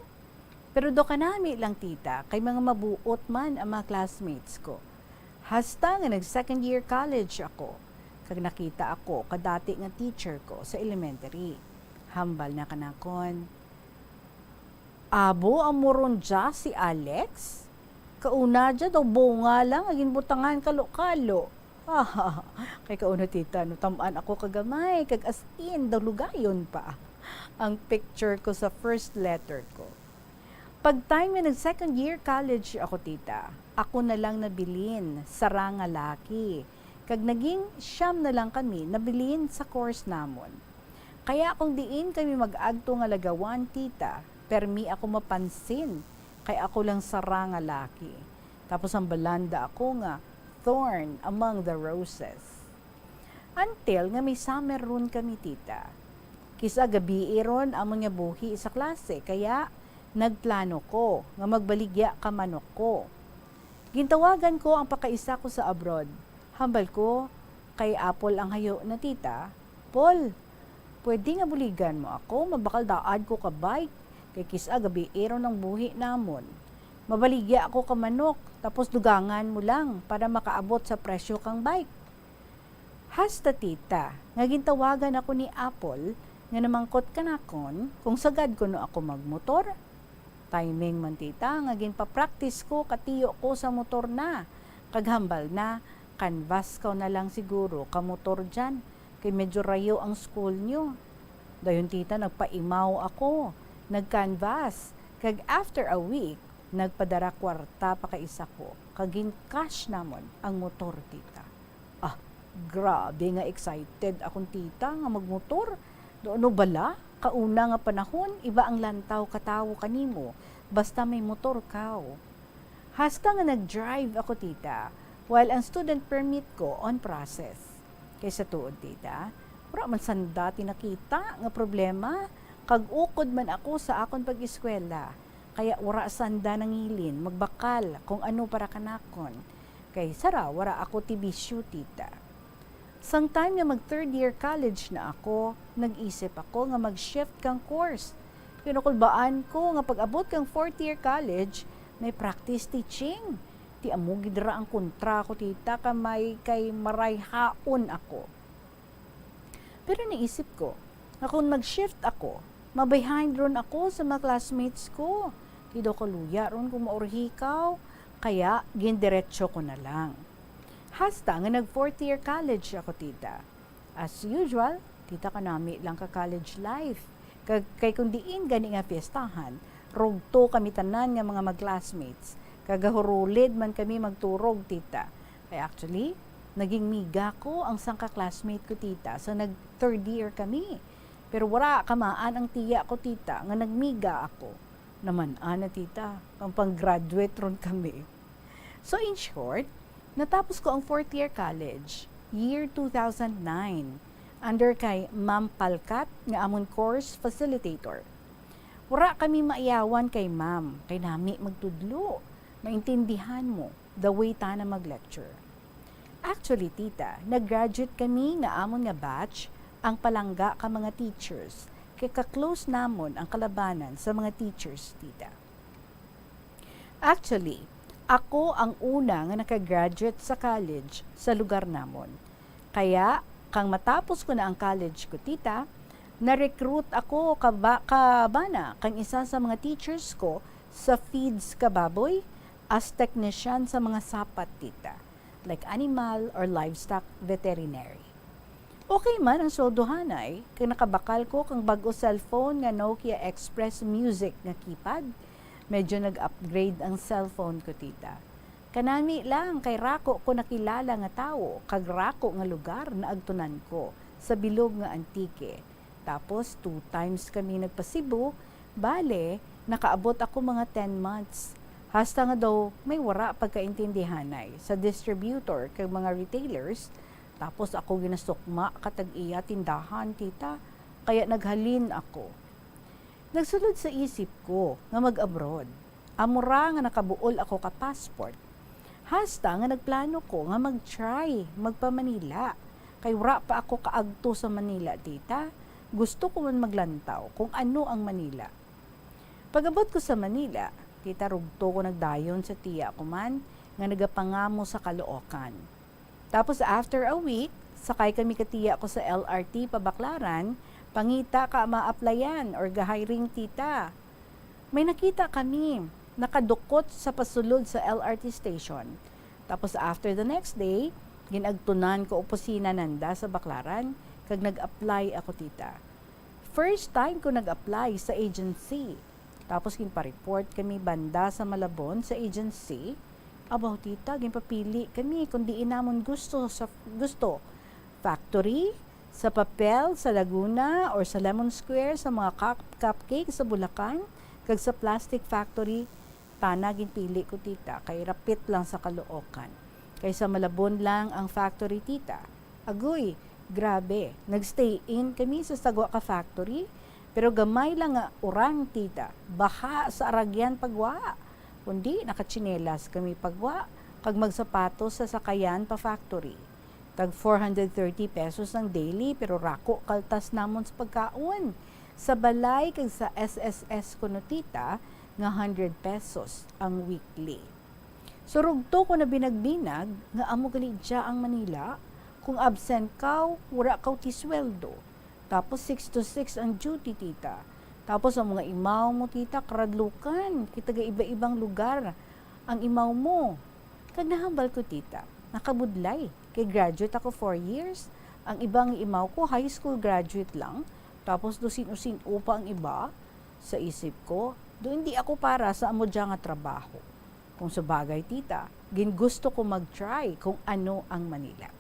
Pero do kanami lang, tita, kay mga mabuot man ang mga classmates ko. Hasta nga nag second year college ako, kag nakita ako ka dati nga teacher ko sa elementary. Hambal na kanakon, "Abo, amo ron dya si Alex? Kauna dya daw bunga lang nga ginbutangan kalo-kalo." Kay kauna, tita, no, tam-an ako kagamay, kag as in, daw lugayon pa ang picture ko sa first letter ko. Pag time nga nag second year college ako, tita, ako na lang nabilin, sara nga laki. Kag naging siyam na lang kami nabilin sa course namon. Kaya kung diin kami mag-agto nga lagawan, tita, permi ako mapansin, kay ako lang sara nga laki. Tapos ang balanda ako nga thorn among the roses. Until nga may summer run kami, tita. Kis-a gabii ron amon nga buhi sa klase, kaya nagplano ko nga magbaligya ka manok ko. Gintawagan ko ang pakaisa ko sa abroad. Hambal ko, kay Apol ang hayo na, tita, "Pol, pwede nga buligan mo ako, mabakal daad ko ka bike, kay kis-a gabii ron ang buhi namon. Mabaligya ako ka manok, tapos dugangan mo lang para makaabot sa presyo kang bike." Hasta, tita, nga gintawagan ako ni Apol nga namangkot kanakon kung sagad kuno ako magmotor. Timing man, tita, nga ginpa-practice ko katiyo ko sa motor na, kag hambal na, "Canvas kaw na lang siguro ka motor dyan, kay medyo rayo ang school nyo." Dayon, tita, nagpaimaw ako, nag-canvas, kag after a week, nagpadara kwarta pakaisa ko, kag gin-cash namon ang motor, tita. Ah, grabe nga excited akon tita nga magmotor. Do ano bala, kauna nga panahon, iba ang lantaw ka tawo kanimo, basta may motor kaw. Hasta nga nag-drive ako, tita, while ang student permit ko on process. Kay sa tuod, tita, wala man sanda tinakita nga problema, kag ukod man ako sa akon pag-eskwela, kaya wala sanda nangilin magbakal kung ano para kanakon. Kay sara, wala ako ti bisyo, tita. Sang time nga mag third year college na ako, nag-isip ako nga mag-shift kang course. Kay nakulbaan ko nga pag-abot kang fourth year college, may practice teaching. Ti amo gid ra ang kontra ko, tita, kay may, kay marayhaon ako. Pero naisip ko nga kung mag-shift ako, ma-behind ron ako sa mga classmates ko. Ti daw kaluya ron kung maurhikaw, kaya gindiretso ko na lang. Hasta nga nag fourth year college ako, tita. As usual, tita, kanami lang ka college life. Kag, kay kung diin gani nga fiestahan, rugto kami tanan nga mga mag-classmates. Kag gahurulid man kami magturog, tita. Kay actually, naging miga ko ang sangka classmate ko, tita, sa nag third year kami. Pero wala kamaan ang tiya ko, tita, nga nagmiga ako. Naman-an na, tita, ang pang-graduate ron kami. So, in short, natapos ko ang fourth year college, year two thousand nine, under kay Ma'am Palkat nga amon course facilitator. Wala kami maiyawan kay Ma'am, kay nami magtudlo, maintindihan mo, the way tana mag-lecture. Actually, tita, nag-graduate kami nga amon nga batch ang palangga ka mga teachers, kay ka-close namon ang kalabanan sa mga teachers, tita. Actually, ako ang una nga naka-graduate sa college sa lugar namon. Kaya, kang matapos ko na ang college ko, tita, na-recruit ako kaba-, kabana kang isa sa mga teachers ko sa feeds ka baboy as technician sa mga sapat, tita, like animal or livestock veterinary. Okay man ang sweldohanay, kay nakabakal ko kang bag-o cellphone nga Nokia Express Music nga keypad. Medyo nag-upgrade ang cellphone ko, tita. Kanami lang, kay rako ko nakilala nga tawo, kag rako nga lugar naagtunan ko. sa bilog nga Antique. Tapos, two times kami nagpa-Cebu. Bale, nakaabot ako mga ten months. Hasta nga daw may wara pagkaintindihanay sa distributor kag mga retailers. Tapos ako ginasukma ka tag iya tindahan, tita. Kaya naghalin ako. Nagsulod sa isip ko nga mag-abroad. Amo ra nga nakabuol ako ka passport. Hasta nga nagplano ko nga mag-try magpa-Manila. Kay wala pa ako kaagto sa Manila, tita. Gusto ko man maglantaw kung ano ang Manila. Pag-abot ko sa Manila, tita, rugto ko nagdayon sa tiya ko man nga nagapangamo sa Caloocan. Tapos after a week, sakay kami ka tiya ko sa L R T pa Baclaran, pangita ka ma-applyan or ga-hiring, tita. May nakita kami, nakadukot sa pasulod sa L R T station. Tapos after the next day, ginagtunan ko opisina nanda sa Baclaran, kag nag-apply ako, tita. First time ko nag-apply sa agency. Tapos ginpa-report kami banda sa Malabon sa agency. Abaw, tita, ginpapili kami kung diin namon gusto sa, gusto. Factory, sa papel, sa Laguna, or sa Lemon Square, sa mga cup-, cupcake sa Bulacan, kag sa plastic factory. Tana ginpili ko, tita, kay rapit lang sa Caloocan. Kay sa Malabon lang ang factory, tita. Agoy, grabe, nag-stay in kami sa sagwa ka factory, pero gamay lang nga urang, tita, baha sa aragyan pagwa. Kundi nakatsinelas kami pagwa, kag magsapatos sa sakayan pa factory. Tag four hundred thirty pesos ang daily, pero rako kaltas namon sa pagkaon. Sa balay kag sa S S S kuno, tita, nga hundred pesos ang weekly. So, rugto ko na binag-binag nga amo gali dya ang Manila. Kung absent kaw, wala kaw ti sweldo. Tapos six to six ang duty, tita. Tapos ang mga imaw mo, tita, karadlukan. Kay taga iba-ibang lugar ang imaw mo. Kag nahambal ko, tita, nakabudlay. Kay graduate ako four years. Ang iba nga imaw ko, high school graduate lang. Tapos do sin-o-sin-o pa ang iba. Sa isip ko, do hindi ako para sa amo dya nga trabaho. Kung sa bagay, tita, gingusto ko mag-try kung ano ang Manila.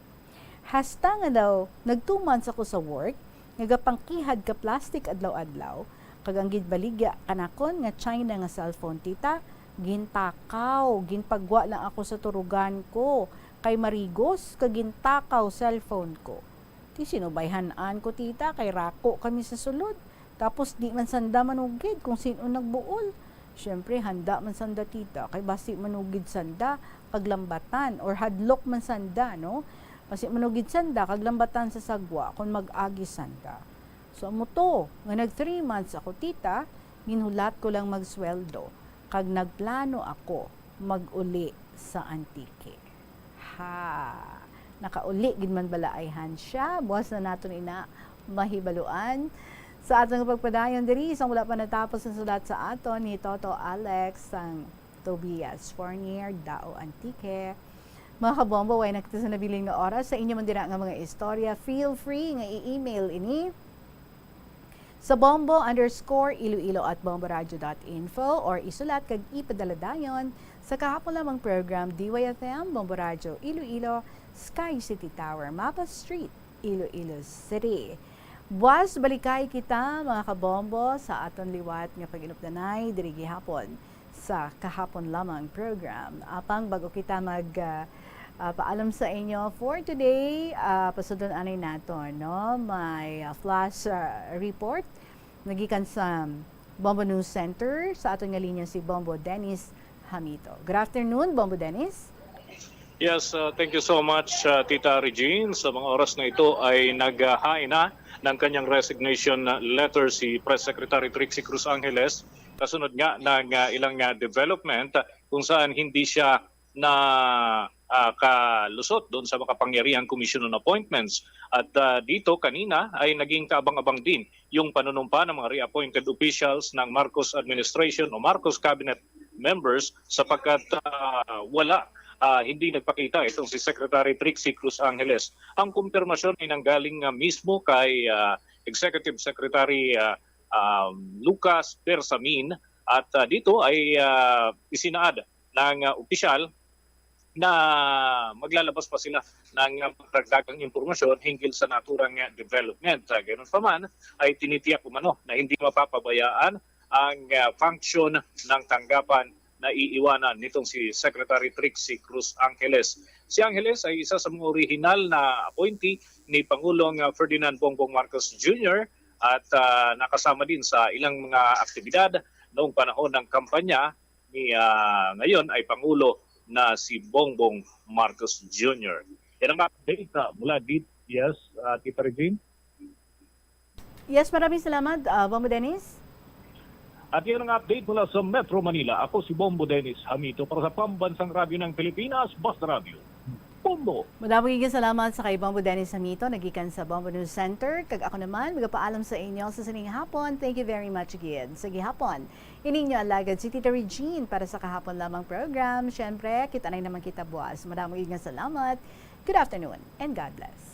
Hasta nga daw, nag-two months ako sa work, nga gapangkihad ka plastic adlaw-adlaw, kag ang ginbaligya kanakon nga China nga cellphone, tita, gintakaw, ginpagwa lang ako sa turugan ko, kay marigos, kag gintakaw cellphone ko. Ti sinubayhan-an ko, tita, kay rako kami sa sulod. Tapos di man sanda manugid kung sin-o nagbuol. Siyempre, handa man sanda, tita, kay basi manugid sanda kag lambatan, or hadlok man sanda, no? Basi manugid sanda kag lambatan sa sagwa kung mag-agi sanda. So, amo to, nga nag three months ako, tita, ginhulat ko lang magsweldo, kag nagplano ako mag-uli sa Antique. Ha, nakauli gid man bala ayhan siya. Buwas na naton ina mahibaluan. Sa aton nga pagpadayon diri, sang wala pa natapos ang sulat sa aton ni Toto Alex sang Tobias Fornier, Dao, Antique. Mga kabombo, way na kita sa nabilin nga oras sa inyo man dira nga mga istorya. Feel free nga i-email ini sa bombo underscore iloilo at bomboradio dot info or isulat kag ipadala dayon sa kahapon lamang program D Y F M, Bombo Radio Iloilo, Sky City Tower, Mapa Street, Iloilo City. Buwas, balikay kita, mga kabombo, sa aton liwat nga pag-inupdanay diri gihapon sa kahapon lamang program. Apang bago kita mag, ah, ah, paalam sa inyo for today, ah, pasudlon anay naton, no? May, ah, flash, ah, report nagikan sa Bombo News Center. Sa aton nga linya si Bombo Dennis Hamito. Good afternoon, Bombo Dennis. Yes, uh, thank you so much, uh, Tita Regine. Sa mga oras na ito ay naghain na ng kanyang resignation letter si Press Secretary Trixie Cruz Angeles kasunod nga ng, uh, ilang, uh, development, uh, kung saan hindi siya na, uh, kalusot doon sa makapangyarihang Commission on Appointments. At, uh, dito kanina ay naging kaabang-abang din yung panunumpa ng mga reappointed officials ng Marcos administration o Marcos cabinet members sapagkat, ah, wala, ah, hindi nagpakita itong si Secretary Trixie Cruz Angeles. Ang kumpirmasyon ay nanggaling nga mismo kay, ah, Executive Secretary, ah, um, Lucas Bersamin at, ah, dito ay, ah, isinaad ng, ah, opisyal na maglalabas pa sila ng, ah, pagdagdagang impormasyon hinggil sa naturang, ah, development. Ah, ganun pa man, ay tinitiyak umano na hindi mapapabayaan ang, ah, function ng tanggapan na iiwanan nitong si Secretary Trixie Cruz Angeles. Si Angeles ay isa sa mga orihinal na appointee ni Pangulong, ah, Ferdinand Bongbong Marcos Junior at, ah, nakasama din sa ilang mga aktibidad noong panahon ng kampanya ni, ah, ngayon ay Pangulo na si Bongbong Marcos Junior. Yan ang update, ah, mula dito. Yes, ah, Tita Regine? Yes, maraming salamat, ah, Bombo Dennis. At yan ang update mula sa Metro Manila. Ako si Bombo Dennis Hamito para sa Pambansang Radyo ng Pilipinas, Basta Radyo. Bombo! Madamo nga salamat sa kay Bombo Dennis Hamito, nagikan sa Bombo News Center. Kag ako naman, magapaalam sa inyo sa sining hapon. Thank you very much gid. Sa gihapon, ining inyo alagad si Tita Regine para sa kahapon lamang program. Siyempre, kita na naman kita buwas. Madamo nga salamat. Good afternoon and God bless.